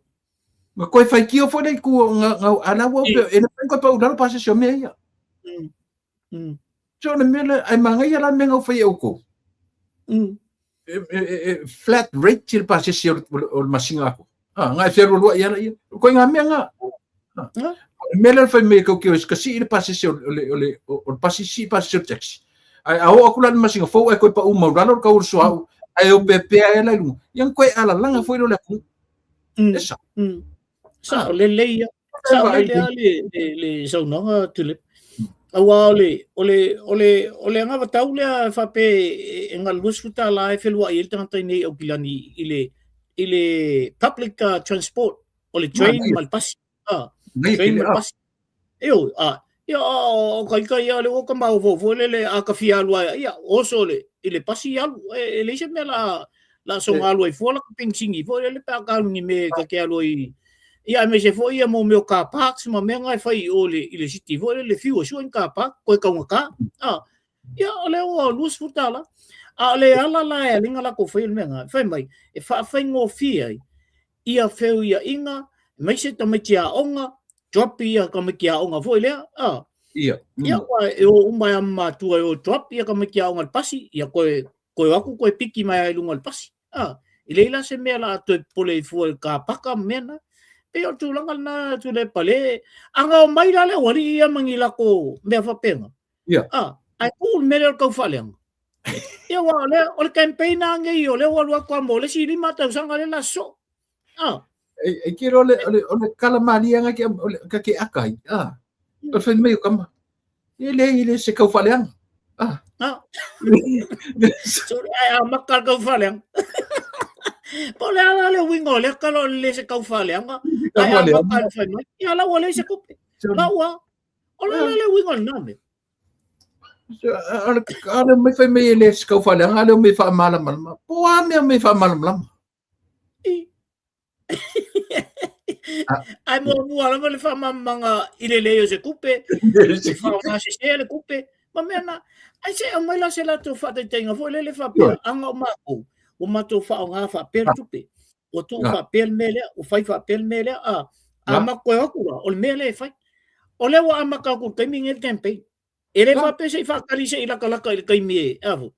Ma koe faitio foi le itu o nga, nga, a la ua e le koe paʻu lalo pasese o mea ia. So le mea lea, ae manaia la le mea na ou fai e outou. E, e, e, flat rate le pasese o, o, o le masina aku. Ah, nga e fealualuai ala ia. Koe ngā mea ngā. Ah. O le mea lea le fai mai kau ke ka sii le pasese o le, o le, o le pasi, sii pasese o le taxi. Ae a oo atu la le masina fou ae koe paʻu maulalo le kau o le suauu, ae o pea ai la i luga. Ia koe alalaga foi lea o le atunuu. E sao. Sao lelei ia. Sao lelei lava le, le, le saunoaga Tulip. Aua o le, o le, o le, o le anavatau lea e faapea e, e na o le $20 e feluai ai le tagata i nei Aukilani i le, i le public transport, o le train ma le pasi. Ah, train ma le pasi. Ioe, a, ia, o ka ika ia le ua ka mafaufau foi lele a ka fia alu ai, ia, oso le, i le pasi alu, e leai se mea la, la soga alu ai fua la ka penisini foi lele pe a ka alu ni mea ka te alu ai, ia, aemaise foi ia mo mea o car parks ma mea na e fai i o le, i le city foi lele, fiu e sue ni car park, koe taugata, a, ia, o lea ua $20. A o le ala la e ala ai ona latou faia le mea lena, fai mai, e faafaigofie ai ia feuiaiga, aemaise tamaiti aoga, drop ia tamaiti aoga foi lea, a. Ia. Ia, ua e o uma ai lava ma matua e o drop ia tamaiti aoga i le pasi, ia koe, koe o atu koe piki mai lava i luga o le pasi, a. E leai la se mea o le a toe popole ai fua i le kapaka ma mea na. Pei o le tulaga lena Tuilaepa le, a na omai la le aualii ia ma ni latou mea faapena, Ia. A, ae tuu le mea lea o le tau faaleaga. Ia aua o lea, o le campaign lava nei o lea ua alu atu lava mo le isi 5 tausaga lea o le a sosoo. A. E ke o le, o le, o le kala malie nga ke, o le, ka ke aka ai. A. O le fai mai o kama. E le, e le se kau faaleaga. A. A. Sorry, ai a maka le kau faaleaga. Po o le a la le uiga o lea tala o le le se tau faaleaga, ae amata i le fai mai, ia la ua leai se tupe. La ua, o le a la le uiga o lena mea? A le mai fai mai e le se tau faaleaga, a le o mai faamalamalama. Po o a mea mai faamalamalama? Ae muamua lava le faamalamalamaga i le leai o se tupe, le faaaoga le tupe, ma mea na. Ae se i aumai la se latou faataitaiga foi lele faapea, ana o matou, ua matou faaaoga faapea le tupe, ua tuu faapea le mea lea, ua fai faapea le mea lea, a a matou toe o atu la, o le mea lea e fai. O lea ua amata atu i le taimi lenei le campaign. E le faapea se i faatali se i latalata i le taimi e avo.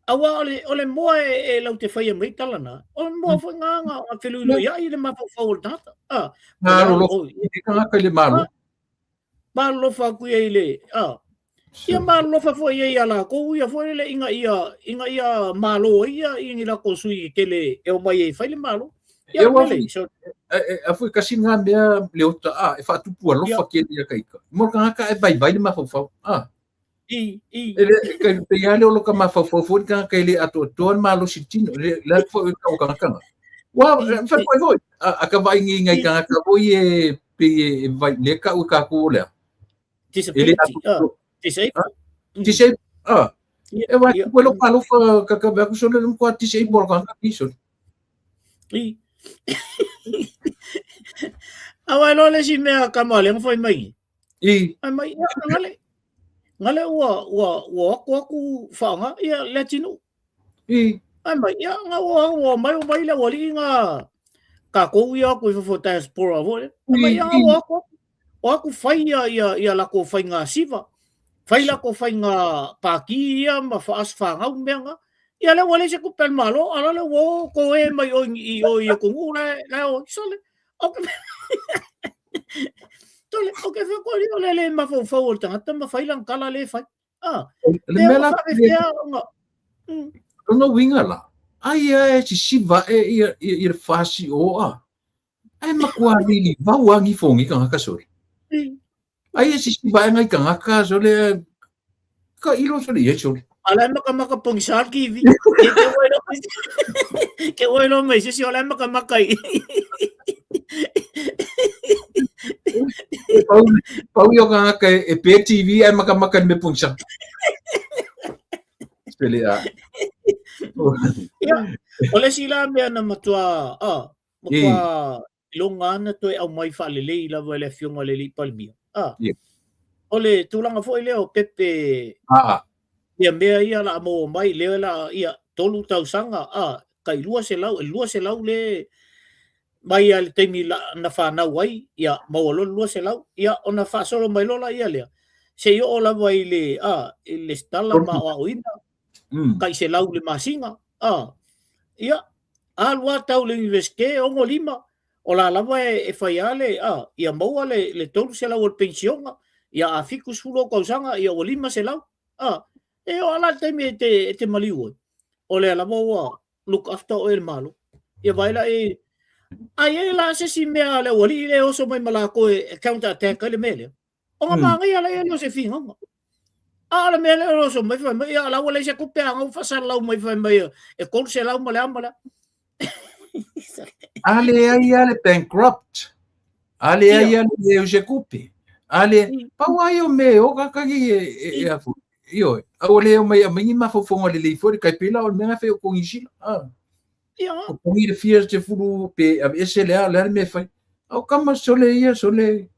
Aua o le, o le moa e, e lau te faia mai tala na, o le moa foi ngā ngā ngā feluilui ai le mafaufau o le tagata. Ah, Malolofa i tagata i le malo. Malolofa atu ia i le, ah, ia malolofa foi ia ia latou ia foi le ina ia, ina ia malo ai ia i ni latou sui kele e o mai e fai le malo. Ia, mele, so, a foi kasi ngā mea le ota a e whaatupu alofa ke ia kaika. Mo ka ngaka e vai vai le mafaufau. A. I, i. E le kai pe ia le olo ka mafaufau foi ka ka le ato to ma lo sitino le la fo ka ka ka. Wa fa foi foi a ka vai ngi ngai ka ka foi e pe e vai le ka u ka ku le. Disability. Disabled. Disabled. Ah. E vai ku lo ka lo ka ka ba ku so le ko disabled ka ka ki so. I. Awa lo le si mea ka ma le fai mai. I. Ai mai ia ngale. Ngale ua ua ua aku aku whaanga ia le tinu. I. Ai mai ia nga ua ua mai o mai le ua li nga ka kou ia ku fo diaspora fo. Ai mai ia ua aku o aku fai ia ia ia la ko fai nga siva. Fai la ko fai nga paki ia ma fa as fa ngau mea nga. Ia le ua leai se tupe a le Malo, a la le ua o ko e mai o i o i ko nuu la la o sole. O ke Tole, o ke fa ko o le le mafaufau o le tagata ma fai lana tala le fai. Ah, Le mea la faapefea ona Lona uiga la, aia e sisiva e ia ia le fasi o a. Ae matua lili vau a ngifongi tagata sole. Ai e sisi vae ngai tagata sole ka ilo sole ia sole. Ala maka maka pongisa kiwi. Ke ke oi lo ke oi lo mai sisi ala maka maka i. Pau pau yo ka e pe TV ai maka maka me pongisa. Sele a. Ia, o le isi la mea na matua, ah, matua iloga ana toe aumai faalelei lava e le Afioga i le Alii Palemia. Ah, Yeah. o le tulaga foi lea o pepe Ah, ia mea ia la a maua mai, lea la ia 3 tausaga, ah, tai 200, e 200 le mai lava i le taimi la, na fanau ai, ia maua loa le 200, ia ona faasolo mai loa laia lea, seia oo lava i le, ah, i le lesitala ma aoaoina, tai 100 i le masina, ah, ia, alu lava tau i le Iunivesite, 65, o la lava e, e fai lava le, ah, ia maua le, le 300 o le penisiona, ia a 70 ou tausaga, ia ua 500, ah, e oo lava la i le taimi e te, e te maliu ai, o lea lava ua look after oe e le Malo. Ia vaai la i, a i ai la se isi mea a le aualii lea e oso mai ma latou e counter attack ai le mea lea, ona manaia lea lea o se finauga. A o le mea lea o oso mai fai mai, ia la ua leai se tupe a gau faasalalau mai fai mai e 300 ma le a ma le a. A leai a le bankrupt. A leai a le leai o se tupe. A le, pau ai o me o kakagi e, e, e afu. Ioe, a ua le omai e aumai ni mafaufauga lelei foi le kai pela o le mea na fai o ko Niu Sila. Ah. Ia. O pongi le fia te fulu pe aveese le a, le a le mea e fai. A o kama sole ia, sole.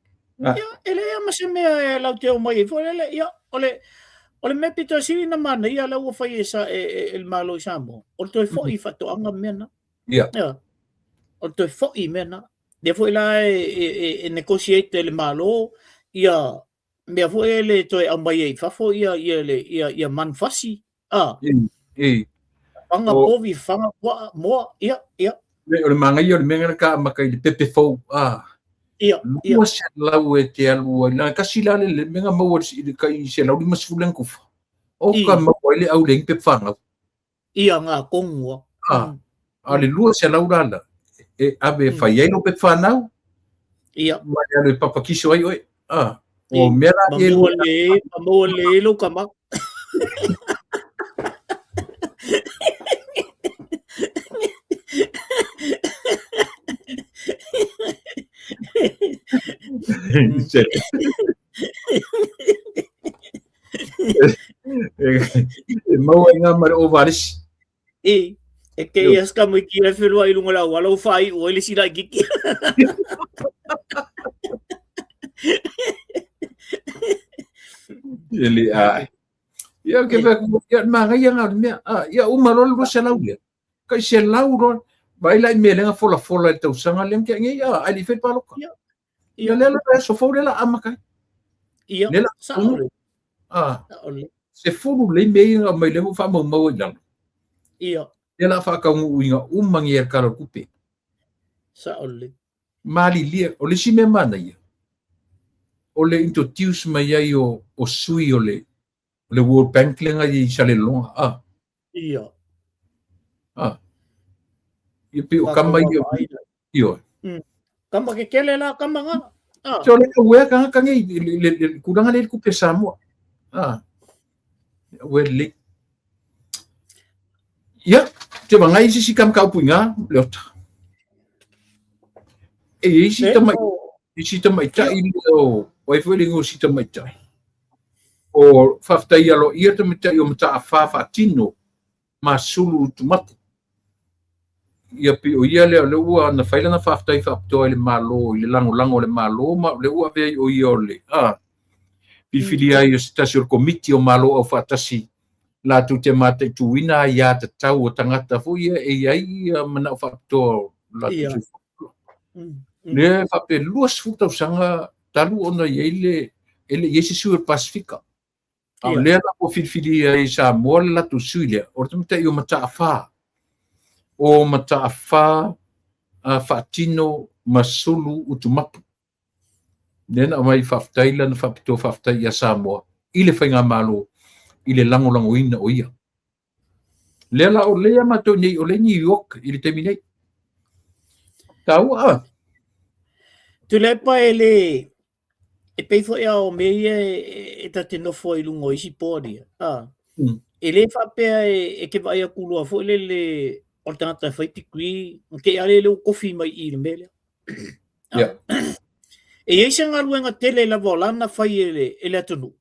Ah. Ia, e leai ma se mea e lau te omai ai foi lele. Ia, o le, o le mea pito sili na manaia lea ua fai e, sa, e, e, e le Malo i Samoa, o le toe foi i faatoaga ma mea na. Ia. Ia. O le toe foi i mea na. Lea foi la e, e, e, e negotiate e le Malo ia mea foi e le toe aumai ai i fafo ia ia le ia ia manufasi a I. Fanga povi, fanga puaa, moa, ia, ia. O le manaia o le mea lena ka amata i le pepe fou, a. Ia, ia. 200 e te alu ai. Na kasi la le le mea maua i le kai 150 le kufa. O ka maua ai le au le pepe whangau. Ia ngā kongua. A, a le 200 la la, e ave e fai ai lo pepe whanau. Ia. Ma le alu e papakiso ai oe. A, o mea la e lua. Ma maua le lo kama. E maua i ngā mare o Valesi. E, e te ia ska mai ki le whenua i lunga lau, alo whai o ele sila i kiki. Ele ai. Ia ke pe ia mangaia ngā mea. Ah, ia uma loa le 200 lea. Kai 100 loa. Vai la i mea lenga fola fola i tausaga lea ke ngi ia ai li fe paloka. Ia. Ia le la so fou le la amaka. Ia. Le la Sa ole. Ah. Sa ole. Se fulu le mea ia mai le fa mau mau i lalo. Ia. Le la fa ka uinga uma ngi e kala kupe. Sa ole. Malilie, o le isi mea manaia, o le introduce mai ai o, o sui o le, o le World Bank lea ngai i Salelologa. Ah. Ia. Ah. Ia pe o kama ia. Ia. Kama ke kele la kama nga. Ah. So le uea ka ka ngi le le kulanga le kupe Samoa. Ah. Ue le. Ia, te wa ngai sisi kam ka upu nga le ota. E isi tamai isi tamai tai le o wai foi le ngo si tamai tai. O whaftai alo ia tamai tai o mata a wha tino ma sulu utumate. Ia pi o ia lea o le ua na whai lana whaftai whaapitoa i le malo, i le langolango o le malo, ma o le ua avea i o ia o le, a, filifili ai o se tasi o le komiti o Malo Aufaatasi latou te mataituina aiā tatau o tagata foi ia e i ai ia manao faapitoa o latou soifua. Lea e faapea 20 tausaga talu ona i ai le, e le i ai se sui o le Pasifika. A o lea la ua filifilia ai e Samoa le latou sui lea, o le tamaitai o Mataafa. O Mataafa Faatino Masulu Utumapu. Lea na aumai faafetai lana faapitoa faafetai ia Samoa i le faigamalo i le lagolagoina o ia. Lea la o lea matou nei o le New York i le taimi nei. Taua a. Tuilaepa e le e pei foi a o mea ia e ta te nofo ai i luga o isi board ia. A. E le faapea e te vaai atu loa foi lele o le tagata e fai degree, te i a le ua tofi mai i i le mea lea. E i ai se galuega tele lava o lana fai e le, e le atunuu,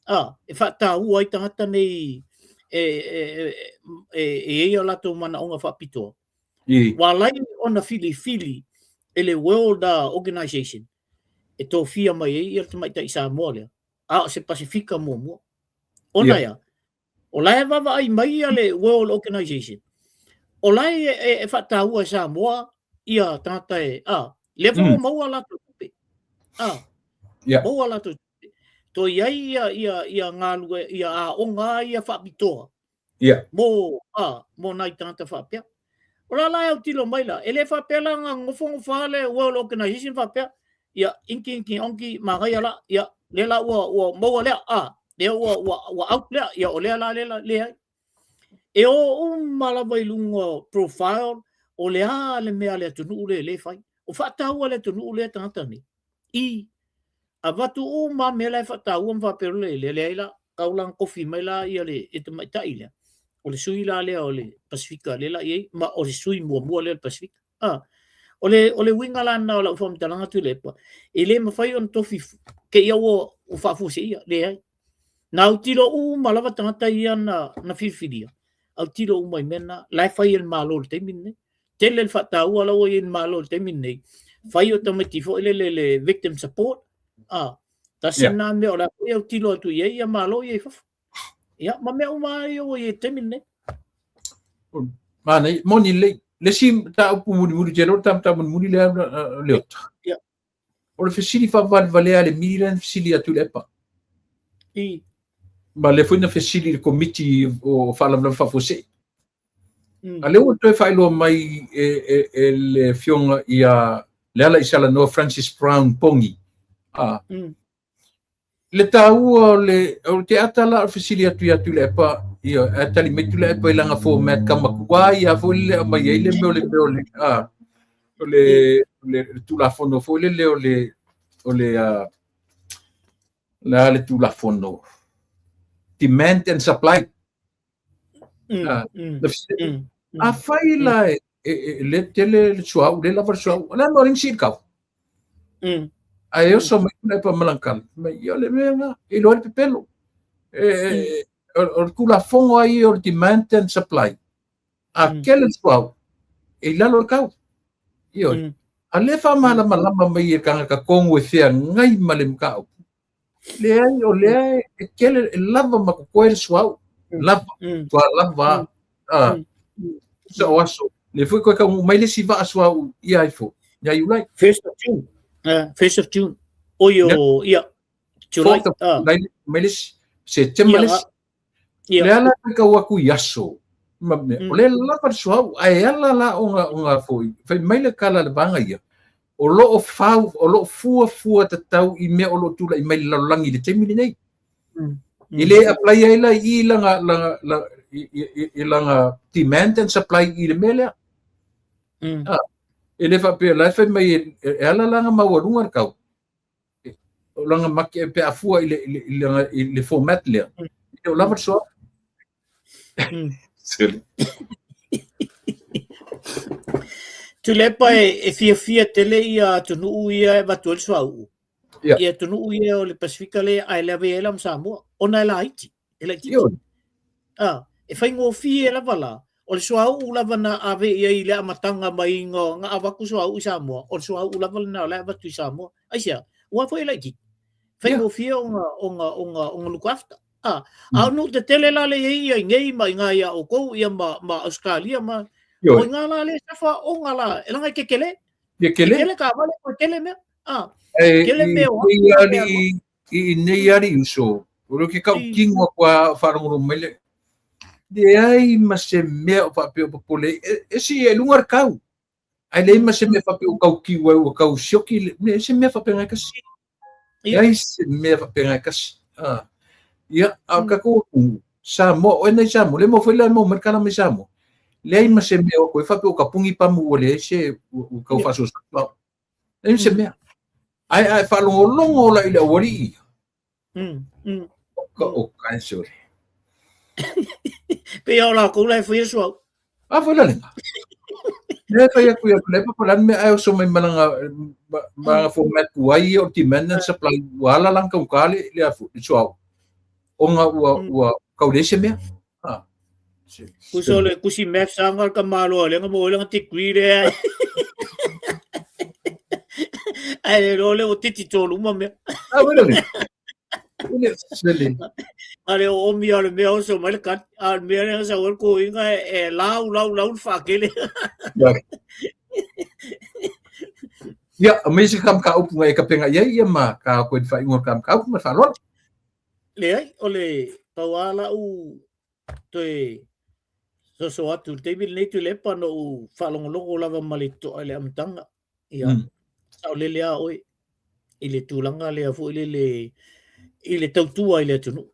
a, e faataua ai tagata nei e i ai o latou manaoga faapitoa. Ua ala ai ona filifili e le World Organization e tofia mai ai ia le tamaitai Samoa lea, a o se Pasifika muamua. Ona ea, O la e vaavaai mai ia le World Organization, o la e faataua e Samoa ia tagata e, a, lea foi ua maua latou tupe, a, maua latou tupe. Toe i ai ia, ia, ia galue, ia aoga ia faapitoa mō, a, mō nai tagata faapea. O la la e autilo mai la, e le faapea la nga nofonofo le World Organization faapea, ia inki inki onki magaia la, ia lea la ua, ua maua lea, a, lea ua, ua, ua out lea, ia o lea la lea la, leai. E o uma lava i luga o profile, o le a le mea a le atunuu lea e le fai. O faataua le atunuu lea tagata nei. I avatu uma lava mea la e faataua ma faapea loa le leai la, tau la na tofi mai la ia le tamaitai lea, o le sui la lea o le Pasifika lea la i ai, ma o le sui muamua lea o le Pasifika. Ah, o le, o le uiga la lena o lau faamatalaga Tuilaepa, e le mafai ona tofi te i a ua, ua faafuaseia, leai. Na autilo uma lava tagata ia na, na filifilia, autilo uma i mea na, la e fai e le Malo i le taimi lenei. Tele le faataua la ua i ai le Malo i le taimi lenei, fai o tamaiti foi lele le victim support, a, tasi lena mea o le a foi autilo atu i ai ia Malo ia i fafo. Ia, ma mea uma lava ia ua i ai i le taimi lenei. Manaia, moni lelei. Le isi mataupu mulimuli, te iloa le ta mataupu mulimuli lea Leota. O le fesili faavalevalea a le Mi lea na fesili atu i le EPA. I. Ma lea foi na fesili i le Komiti o Faalavelave Faafuasei. A lea ua toe faailoa mai e le Afioga ia Lealaisalanoa Francis Brown Pongi. A. Le taua o le, o te ata la o fesili atu ia Tuilaepa, ia, ae tali mai Tuilaepa i lana format kamatua ia foi lele aumai ai le mea o le mea o le, a, o le, o le Tulafono foi lele o le, o le, a, le a le Tulafono, demand and supply. Afai la e le tele le suauu, le lava le suauu, o le a le mea o lea na sii le kau? Ae oso mai Tuilaepa ma lana tala, mai, ia o le mea lena, e iloa ai le pepelo. E, o le tulafono lava ia o le demand and supply. A tele le suauu, e i lalo le tau. Ioe. A lea e faamalamalama mai e le tagata tonu e feagai ma le mataupu, leai, o lea e tele, e lava ma totoe le suauu. Lava, matua lava. A, tusa o aso, lea foi toe taunuu mai le isi vaa suauu ia ifo, ia Iulai. First of June. First of June. Oi o, ia, July. Fourth of July mai le isi, Setema le isi. Lea la e tau atu i aso, ma mea, o lea lava le suauu, ae ala la ona foi, fai mai le tala a le vaega ia, o lo o fau, o lo o fuafua tatau i mea o lo o tulai mai i le lalolagi i le taimi lenei. E le apply ai la i i lana, lana, lana, i, i, i lana demand and supply i le mea lea. Ah, e le faapea la e fai mai e, e ala la ona maualuga le tau. O lana make pe a fua i le, i le, i le, i le format lea. E o lava le suauu. Sele. Tuilaepa e, e fiafia tele ia atunuu ia e avatu ai le suauu. Ia atunuu ia o le Pasifika lea ae le ave ai la ma Samoa. Ona e laiti, e laitiiti. Ah, e faigofie lava la, o le suauu lava na ave i ai i le amataga mai na avatu suauu i Samoa, o le suauu lava lena o la e avatu i Samoa. Aisea? Aua foi e laitiiti. Faigofie ona, ona, ona, ona look after. Ah, a o nuu tetele la le i ai ia i nei ma i ngā ia outou, ia ma, ma Australia ma, o i ngā la le safa ona la, e langa e kekele. Kekele. Kekele ka vale, ko kele mea. Ah, E, kele i mea o nei atu, ali, mea loa. i nei ali uso, o le ke kau kingo kua whaalongolo mai le, leai ma se mea o faapea o popole, e, e si e lunga le kau. Ai leai ma se mea faapea o kau kiu ai ua kau sioki, le, leai se mea faapea ngai kasi. Leai se mea faapea ngai kasi. Ah. Ia, a o tatou atunuu, Samoa, o nei Samoa, le mo foi la mo mai kala mai Samoa. Leai ma se mea o koe faapea o ka pungi pamu ua leai se ua kau faasoasoa. Leai ma se mea. Ae a e faalogologo la i le aualii ia. O ka o ka e sore. Pei o lakou la e faia suauu. A foi la lenga. Le fai aku ia le pa lan me ai so mai malanga malanga format tuai o demand and supply ua ala lang kau kale le afu le suauu. Ona ua ua kau le se mea. Ah. Kuso le kusi maths anga ka malo le nga mo le nga degree le ai. Ai le lo le o titi tolu ma mea. Ah, wena le. Wena sele. A le o mi a le mea o so mai le kat a le mea le sa o ko inga e lau lau lau le whakele. Ya. Ya, me se kam ka upu ngai ka penga ia ia ma ka ko i whainga kam ka upu ma whaloa. Leai, o le pau a lau toe soso atu i le taimi lenei Tuilaepa na ou faalogologo lava ma le totoa i le amataga. Ia, saolele lava oe i le tulaga lea foi lele i le tautua i le atunuu.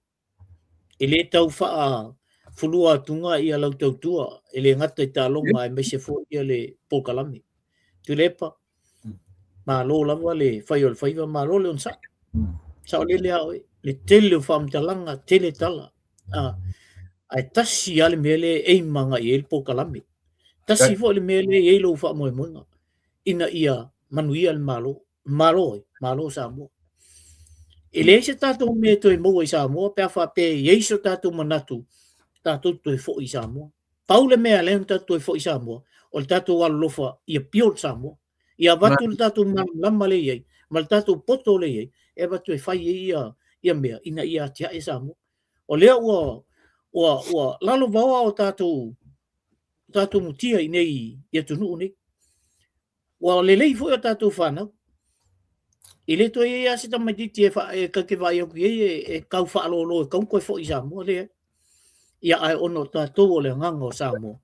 E le tau faafulua atuga ia lau tautua, e le gata i taaloga aemaise foi ia le polokalame. Tuilaepa, malo lava le fai o le faiva, malo le onosai. Saolele lava oe, le tele o faamatalaga, tele tala. A, ae tasi lava le mea lea e aim agai i ai le polokalame. Tasi foi le mea lea e i ai lou faamoemoega ina ia manuia le Malo. Malo e, Malo Samoa. E leai se tatou mea e toe maua i Samoa pe a faapea e i ai so tatou manatu tatou toe foi i Samoa. Pau le mea lea na tatou toe foi i Samoa, o le tatou alolofa ia build Samoa. Ia avatu le tatou malamalama lea e i ai ma le tatou poto lea e i ai e avatu e fai ai ia, ia mea ina ia atiae Samoa. O lea ua, ua, ua lalovaoa o tatou, tatou mutia i nei i atunuu nei. Ua lelei foi o tatou fanau. E le toe i ai lava se tamaitiiti e, fa, e tatou te vaai atu i ai e, e tau faalolo e tatau ona toe foi i Samoa, leai. Ia ae ona o tatou o le agaga o Samoa,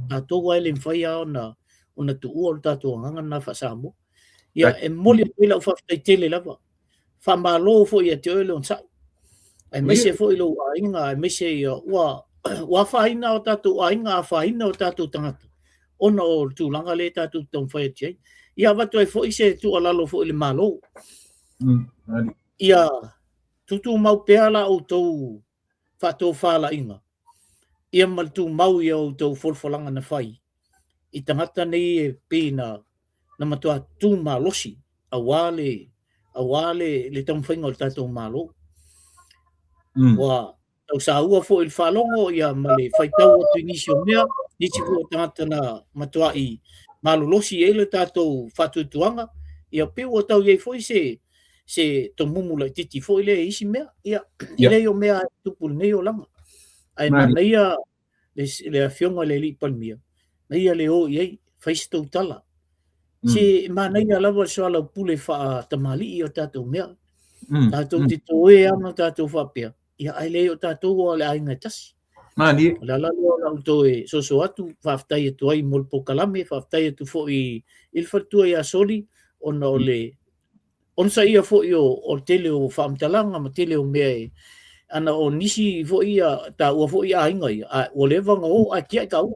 tatou lava e le mafai lava ona, ona tuua lo tatou agaga lena faa-Samoa. Ia, e momoli atu ai lau faafetai tele lava. Faamalo foi ia te oe le onosai. Aemaise foi lou aiga, aemaise ia, ua, ua afaina o tatou aiga, afaina o tatou tagata, ona o le tulaga lea tatou te taumafai atu ai. Ia avatu ai foi se tuualalo foi i le Malo. Ia tutumau pea la outou faatofalaiga, ia ma le tumau i a outou folafolaga na fai i tagata nei e pei na, na matua tu malosi aua le, aua le, le taumafaiga o le tatou Malo. Ua tausaua foi i le faalogo ia ma le faitau atu i nisi o mea, nisi foi o tagata na matuai malolosi i ai le tatou faatuatuaga, ia pei ua tau i ai foi se se tomumu laitiiti foi lea i isi mea. Ia, e leai o mea e tupu i lenei olaga. Ae manaia le, le afioga i le alii Palemia, na ia le o i ai, fai se tou tala. Se manaia lava le soalaupule faatamalii o tatou mea. Tatou te toe ana tatou faapea, ia ae leai o tatou o le aiga e tasi. Malie. O le ala lea o lau toe soso atu, faafetai atu ai mo le polokalame, faafetai atu foi i le faletua ia Soli, ona o le onosaia foi o, o le tele o faamatalaga ma tele o mea e, ana o nisi foi ia taua foi aiga ia, a ua leva ona o ae tiai taua.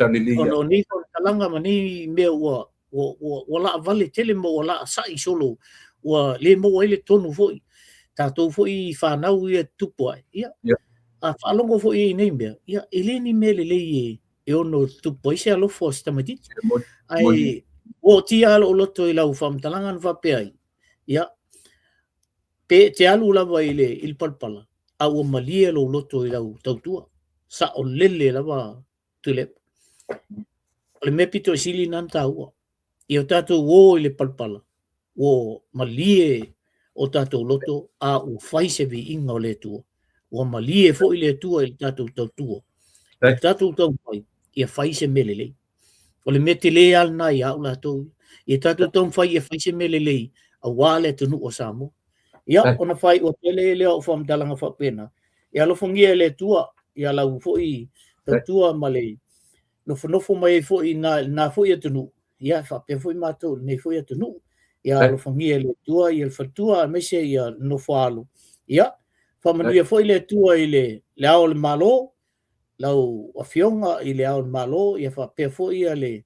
Ona o nei faamatalaga ma nei mea ua, ua, ua, ua laavale tele ma ua laasa'i solo, ua le maua ai le tonu foi. Tatou foi fanau ia tupu ae, ia, a faalogo foi i nei mea, ia, e le ni mea lelei e, e ono tupu ai se alofa o se tamaitiiti. Ae ua ootia lava lou loto i lau faamatalaga na faapea ai, ia, pe e te alu lava i le, i le palapala, a ua malie lou loto i lau tautua. Saolele lava Tuilaepa. O le mea pito i sili lena na taua. Ia o tatou o i le palapala, ua malie o tatou loto a ua fai se viiga o le Atua. Ua malie foi le Atua i le tatou tautua. I le tatou taumafai, ia fai se mea lelei. O le mea tele lava lena ia au latou. Ia tatou taumafai ia fai se mea lelei aua le atunuu o Samoa. Ia, ona faaiu atu ai lea o faamatalaga faapena. Ia alofagia e le Atua ia lau foi tautua ma le nofonofo mai ai foi i lena foi atunuu, ia faapea foi matou i lenei foi atunuu. Ia alofagia e le Atua ia le faletua aemaise ia le nofo a alo. Ia faamanuia foi le Atua i le, le Ao o le Malo, lau Afioga i le Ao o le Malo, ia faapea foi ia le,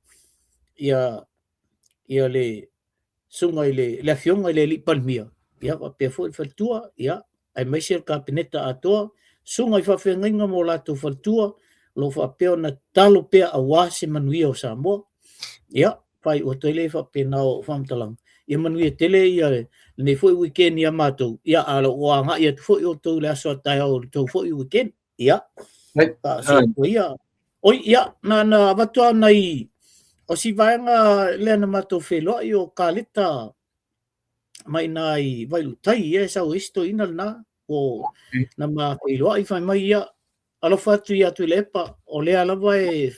ia, ia le susuga i le, le Afioga i le Alii Palemia, ia faapea foi le faletua, ia aemaise le Kapeneta atoa, susuga i faafeagaiga ma o latou faletua, o lo o faapea ona tatalo pea aua se manuia o Samoa. Ia, faaiu atu ai lea faapena o faamatalaga. Ia manuia tele ia lenei foi weekend ia matou, ia a o lo o agai atu foi outou i le aso a taeao i le tou foi weekend. Ia, ia. Oi, ia, na, na avatu lava nai, o si vaega lea na matou feiloai o Kaleta mai nā i Vailuutai, ia e sau ai si toeaina lena, o na ma feiloai fai mai ia, alofa atu ia Tuilaepa, o lea lava e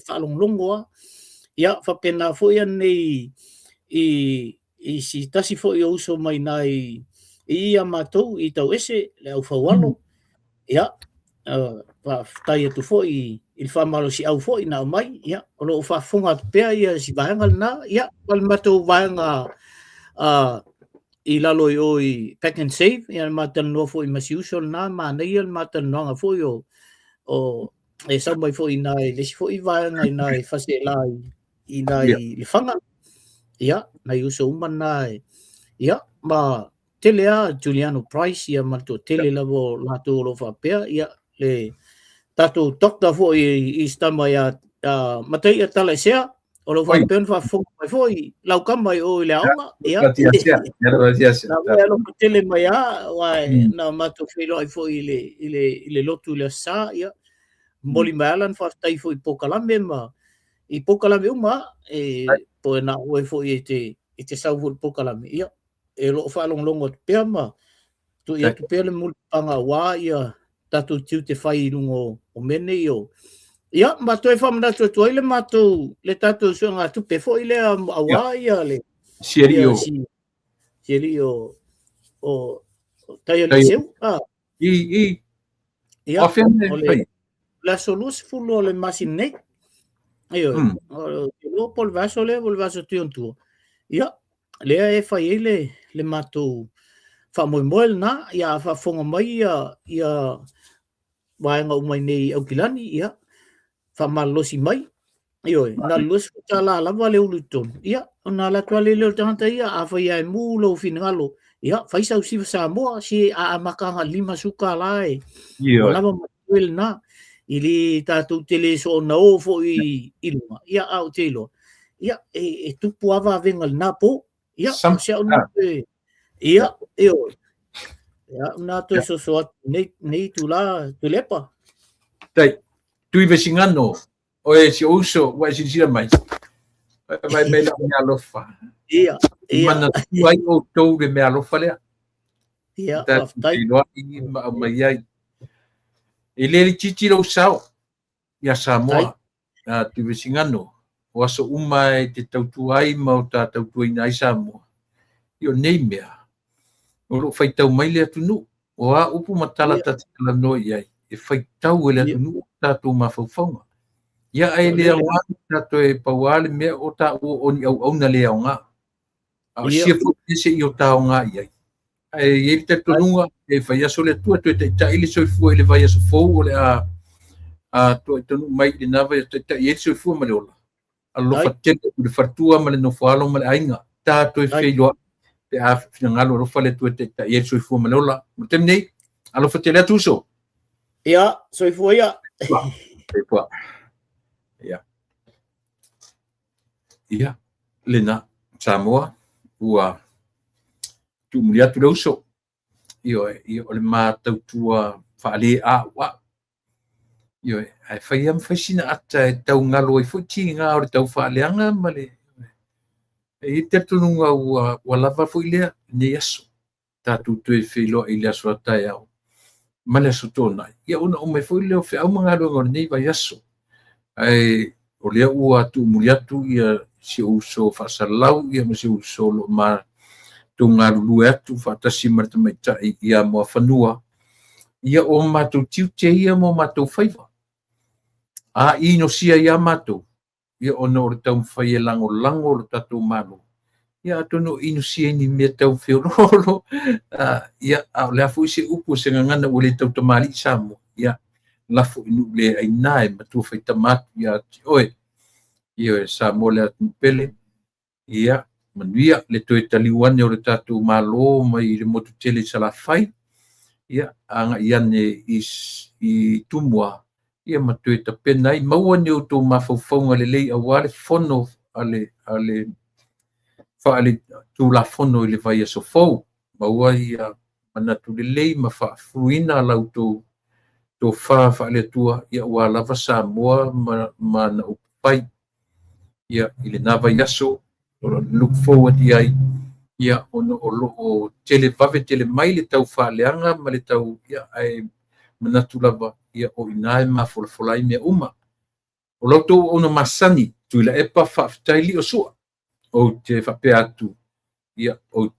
faalogologo lava. Ia, faapena foi anei i, i si tasi foi o uso mai nā i, i ia matou i Tauese, le au faualo. Ia, faafetai atu foi i le faamalosiau foi na aumai, ia, o lo o faafofoga atu pea ia si vaega lena, ia, ma le matou vaega i lalo i o i Pack and Save, ia, na matalanoa foi ma si uso lena, manaia le matalanoaga foi o, o e sau mai foi i ina i le isi foi vaega i ina i Fasiailā i, i ina i Lefaga, ia, nai uso uma na, ia, ma tele lava Juliano Price ia ma le toatele lava o latou o lo o faapea, ia le tatou doctor foi i si tama ia Mataia Talaesea, o lo o faapea ona faafofoga mai foi lau kama i o i le aoga, ia. Na mea alofa tele mai lava, aua na matou feiloai foi i le, i le, i le lotu i le Aso Sa, ia, momoli mai lava lana faafetai foi i polokalame ma i polokalame uma lava, e, po o na oe foi e te, e te sau foi i le polokalame, ia, e lo o faalogologo atu pea ma tui atu pea le mulipapaga aua ia tatou tiute fai i luga o, o mea nei o. Ia, ma toe faamanatu atu ai le matou, le tatou suegatupe foi lea aua ia le Si alii o. si, si alii o, o, o Taialii-Seu. Ah. I, i. Ia, O afea mea o e le, fai? le aso 20 o le masina nei. Ioe, o te iloa po o le vaiaso lea po o le vaiaso atu i ona tua. Ia, lea e fai ai le, le matou faamoemoe lena, ia a faafofoga mai ia, ia vaega uma i nei i Aukilani, ia, faamalolosi mai. Ioe, na o le $20 lava le ulu i totonu. Ia, ona alu atu lava lea o le tagata ia, afai lava e mu lou finagalo, ia, fai sau siva Samoa, si a amata agai i le $50 e, ua lava ma totoe lena. I le tatou te le soona o foi i luga, ia, a ou te iloa, ia, e, e tupu lava vavega i lena po. Ia, o si au nuu e, Ia, ioe. Ia, na toe soso atu nei, nei itulā Tuilaepa. Tai, Tuivesigano, oe si ou uso, ua e silasila mai. Vai mai lau mea alofa. Ia, ia. Manatua ai outou le mea alofa lea. Ia, Ta faafetai. feiloai ma aumai ai. E le itiiti lou sao ia Samoa, a Tuivesigano, o aso uma e te tautua ai ma o ta tautuaina ai Samoa. I o nei mea, o lo o faitau mai le atunuu, o a upu ma tala ta te talanoa i ai, e faitau e le atunuu o tatou mafaufauga. Ia ae le aoga tatou e pau lava le mea o taua o ni auauna le aoga. A o sia foi mea se i o ta aoga i ai. Ae i ai le talitonuga e fai aso le Atua toe taitai le soifua i le vaiaso fou o le a a toe taunuu mai i lena vaiaso taitai ai le soifua ma le ola. Alofa tele atu i le faletua ma le nofoalo ma le aiga. Ta toe feiloai pe a finagalo alofa le Atua e taitai ai le soifua ma le ola. Mo le taimi nei, alofa tele atu uso. Ia, soifua ia. Soifua. Ia. Ia, lena, Samoa, ua tuumuli atu le uso. Ioe, ia, o le ma tautua faale-a'ua'u. Ioe, ae fai lava ma fai sina ata e tau galo ai foi tiga o le tau faaleaga ma le... E i ai le talitonuga ua, ua lava foi lea lenei aso. Tatou toe feiloai i le aso a taeao ma le aso Toonai, ia ona uma ai foi lea o feau ma galuega o lenei vaiaso. Ae o lea ua tuumuli atu ia si ou uso faasalalau ia ma si ou uso o lo o matou galulue atu faatasi ma le tamaitai ia Moafanua, ia o matou tiute ia ma o matou faiva. A inosia ia matou, ia ona o le taumafai e lagolago lo tatou Malo, ia atonu o inosia i ni mea tau feoloolo, ia, a o le a foi se upu o se gagana ua le tautamalii Samoa, ia, lafo i nuu le aina e matua faitama atu ia te oe. Ioe, Samoa le atunuu pele, ia, manuia le toe taliu ane o le tatou Malo mai le motu tele i Salafai, ia, agai ane i, i Tumua, ia ma toe tapena ai, maua ni outou mafaufauga lelei aua le fono a le, a le faale-tulafono i le vaiaso fou, maua ia manatu lelei ma faafuluina la outou tofa faale-Atua, ia aua lava Samoa ma, ma ana upu fai. Ia, i lena vaiaso, look forward i ai, ia, ona o lo o tele vave tele mai le tau faaleaga ma le tau, ia, ae manatu lava, ia, o i ina e mafolafola ai mea uma. O la outou auauna masani, Tuilaepa, faafetai Liosua. Ou te faapea atu, ia, ou te.